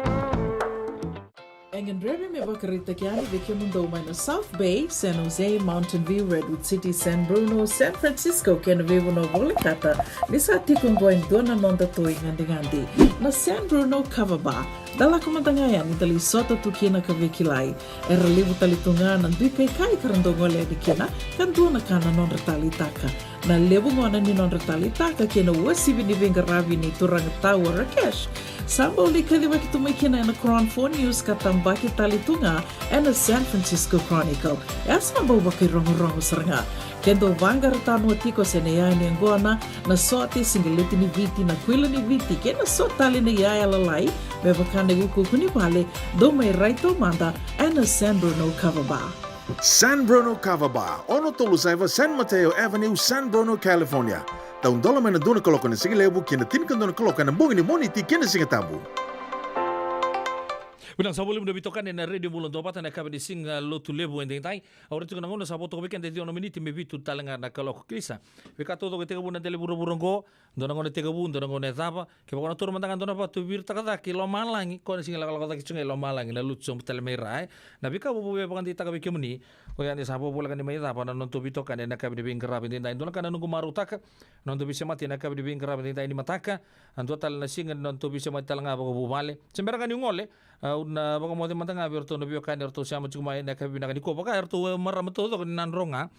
E gadrevi me vakaraitaki yani vei kemudou mai na South Bay, San Jose, Mountain View, Redwood City, San Bruno, San Francisco, kei na veivanua volekata, ni sa tiko oqo e dua na noda tou igadigadi, na San Bruno Cover Bar. Da lako mada ga yani, da lai sota tu kina ka veikilai. Era levu tale tu ga na dui kaikai ka ra dau gole yani kina, ka dua na ka na nodra taleitaka. Na levu gona ni nodra taleitaka kei na uasivi ni veiqaravi nei Turaga Tau Rakesh, sa bau lai kacivaki tu mai kina ena Cron Four News ka tabaki tale tu ga ena San Francisco Chronicle. E sa bau vakairogorogo sara ga. Ke dou vaqara tanoa tiko se na iyaya ni yaqona, na sote, siqeleti ni Viti, na kuila ni Viti, kei na so tale na iyaya lalai, me vaka na iukuuku ni vale, dou mai rai taumada ena San Bruno Cover Bar. San Bruno Cover Bar, ono tolu saiva San Mateo Avenue, San Bruno, California. Taudola mai na dua na kaloko ena sigalevu ki na tinikadua na kaloko ena bogi ni Moniti kei na Sigatabu. Vinaka sa vakalevu na veitokani ena Radio Bula Duavata ena yakavi ni Siga Lotulevu edaidai. Au raica tiko na gauna sa vo toka vei keda e ciwa na miniti me vitu tale ga na kaloko. Kilisa, veika taucoko e tekivu ena dela ni vuravura oqo. Dua na gauna e tekivu, dua na gauna e cava. Kevaka o na taura mada ga dua na vatu e viritaka cake i lomalagi, ko na sega ni lakolako cake tiko ga i lomalagi, na lutu sobu tale mai ra, e. Na veika vovou e vakadeitaka vei kemuni, oya ni sa vovoleka ni mai cava na nodatou veitokani ena yakavi ni veiqaravi edaidai. Dua na ka na noqu marautaka, na nodatou veisemati ena yakavi ni veiqaravi edaidai ni mataka. A dua tale na siga ni nodatou veisemati tale ga vakavuvale. Se bera ga niu gole, au na vakamoce mada ga vei iratou na veiwekani eratou sema tiko mai ena yakavi vinaka nikua. Vaka eratou, e, marama taucoko ni Nadroga.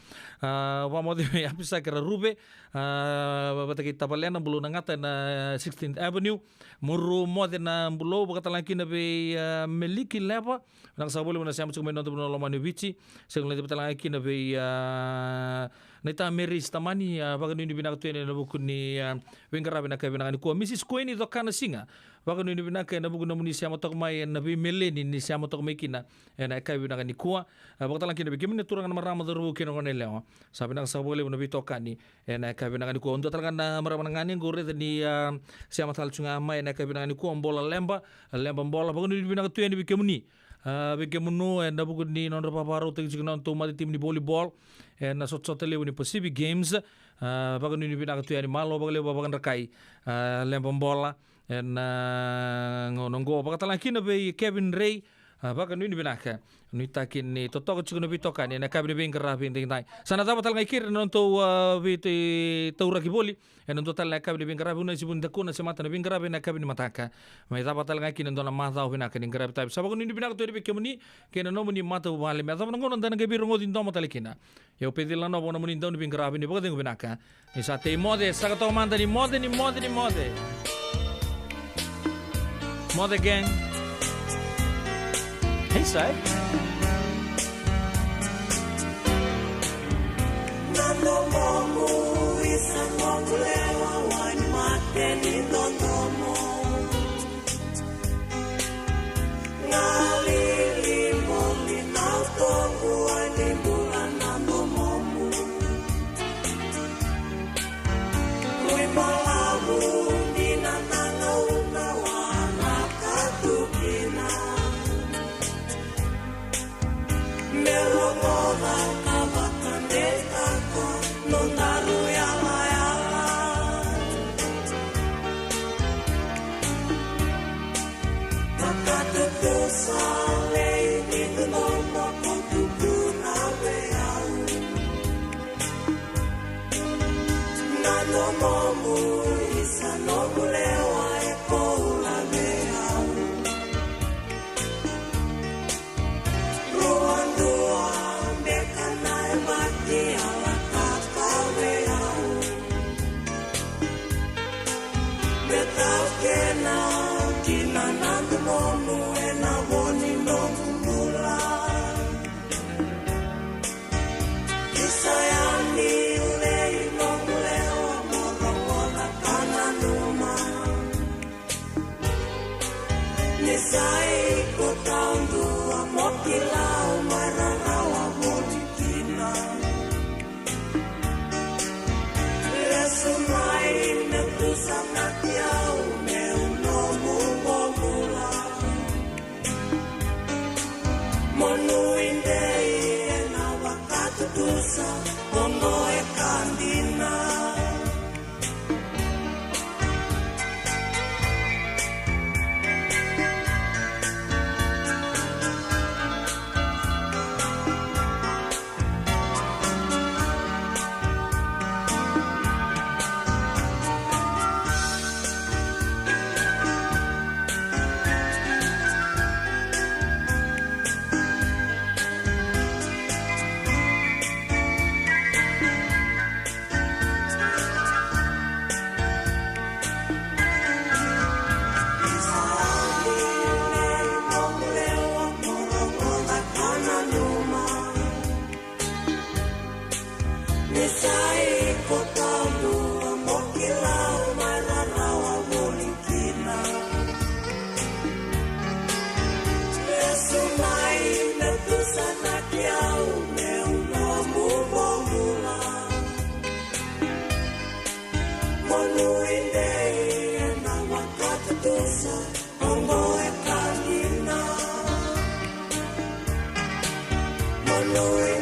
A, vakamoce vei Apisaki Raruve, a, vata kei Tavalena Bulou Nagata ena sixteenth Avenue. Muru moce na Bulou, vakatalega kina vei, a, Meliki Leva. Vinaka saka vakalevu na sema tiko mai na noda vanua lomani o Viti. Sega ni lai tale ga kina vei, a, Naita Meri Sitamani, a, vakanuinui vinaka tu yani ena vuku ni, a, veiqaravi ena yakavi vinaka nikua. Mrs Koini Cokanasiga, vakanuinui vinaka ena vuku ni nomuni sema toka mai ena veimeleni ni sema toka mai kina ena yakavi vinaka nikua. A, vakatalega kina vei kemuni na turaga, na marama, cauravou kei na goneyalewa. Sa vinaka saka vakalevu na veitokani ena yakavi vinaka nikua. Dua tale ga na marama na ganequ au raica ni, a, sema tale tu ga mai ena yakavi vinaka nikua, Bola Leba, Leba Bola, vakanuinui vinaka tu yani vei kemuni. A, vei kemunu ena vuku ni nodra vakavakarautaki tiko na nodatou matatimi ni volleyball ena sotasota levu ni Pacific Games. A, vakanuinui vinaka tu yani, malo vakalevu vakadrakai, a, Leba Bola, ena gauna oqo. Vakatalega kina vei Kevin Ray, A, vakanuinui vinaka. Nuitaki ni totoka tiko na veitokani ena yakavi ni veiqaravi edaidai. Sa na cava tale ga i keri na nodatou, a, veitauraki voli ena dua tale na yakavi ni veiqaravi, una si vuni dakuna se mata na veiqaravi ena yakavi ni mataka. Mai cava tale ga kina e dua na macawa vinaka ni qaravi tavi. Sa vakanuinui vinaka tu yani vei kemuni kei na nomuni matavuvale. Me yacova na gauna da na qai veirogoci domo tale kina. Io, Pecila Novo na nomuni dau ni veiqaravi, ni vakacegu vinaka. Ni sa tei moce, saka toka mada ni moce, ni moce, ni moce. Moce gang. Hey, sai. Na domomu isa noqu lewa, wai mate ni dodomo. Galili moli na utoqu, wai ni bula na domomu. Wai balavu ni na gauna waraka tu kina. Me rogoca ka vakadeitaka nodaru yalayala. Vakatutusa lei ni dodomo ko tukuna vei au. Na domomu isa noqu lewa e koula vei au. Rua dua beka na yabaki a lako ka vei au. Me taukena kina na domomu ena vo ni noqu bula. Isa yani lei noqu lewa mo rogoca ka nanuma. Ni sa iko taudua mo kila au mai rarawa voli kina. Lesu mai me tusa na ki au meu nomu bobula. Mo nuidei ena vakatutusa oqo e ka dina. Ni sa iko taudua mo kila au mai rarawa voli kina. Lesu mai me tusa na ki au meu nomu bobula. Mo nuidei ena vakatutusa oqo e ka dina. Mo nui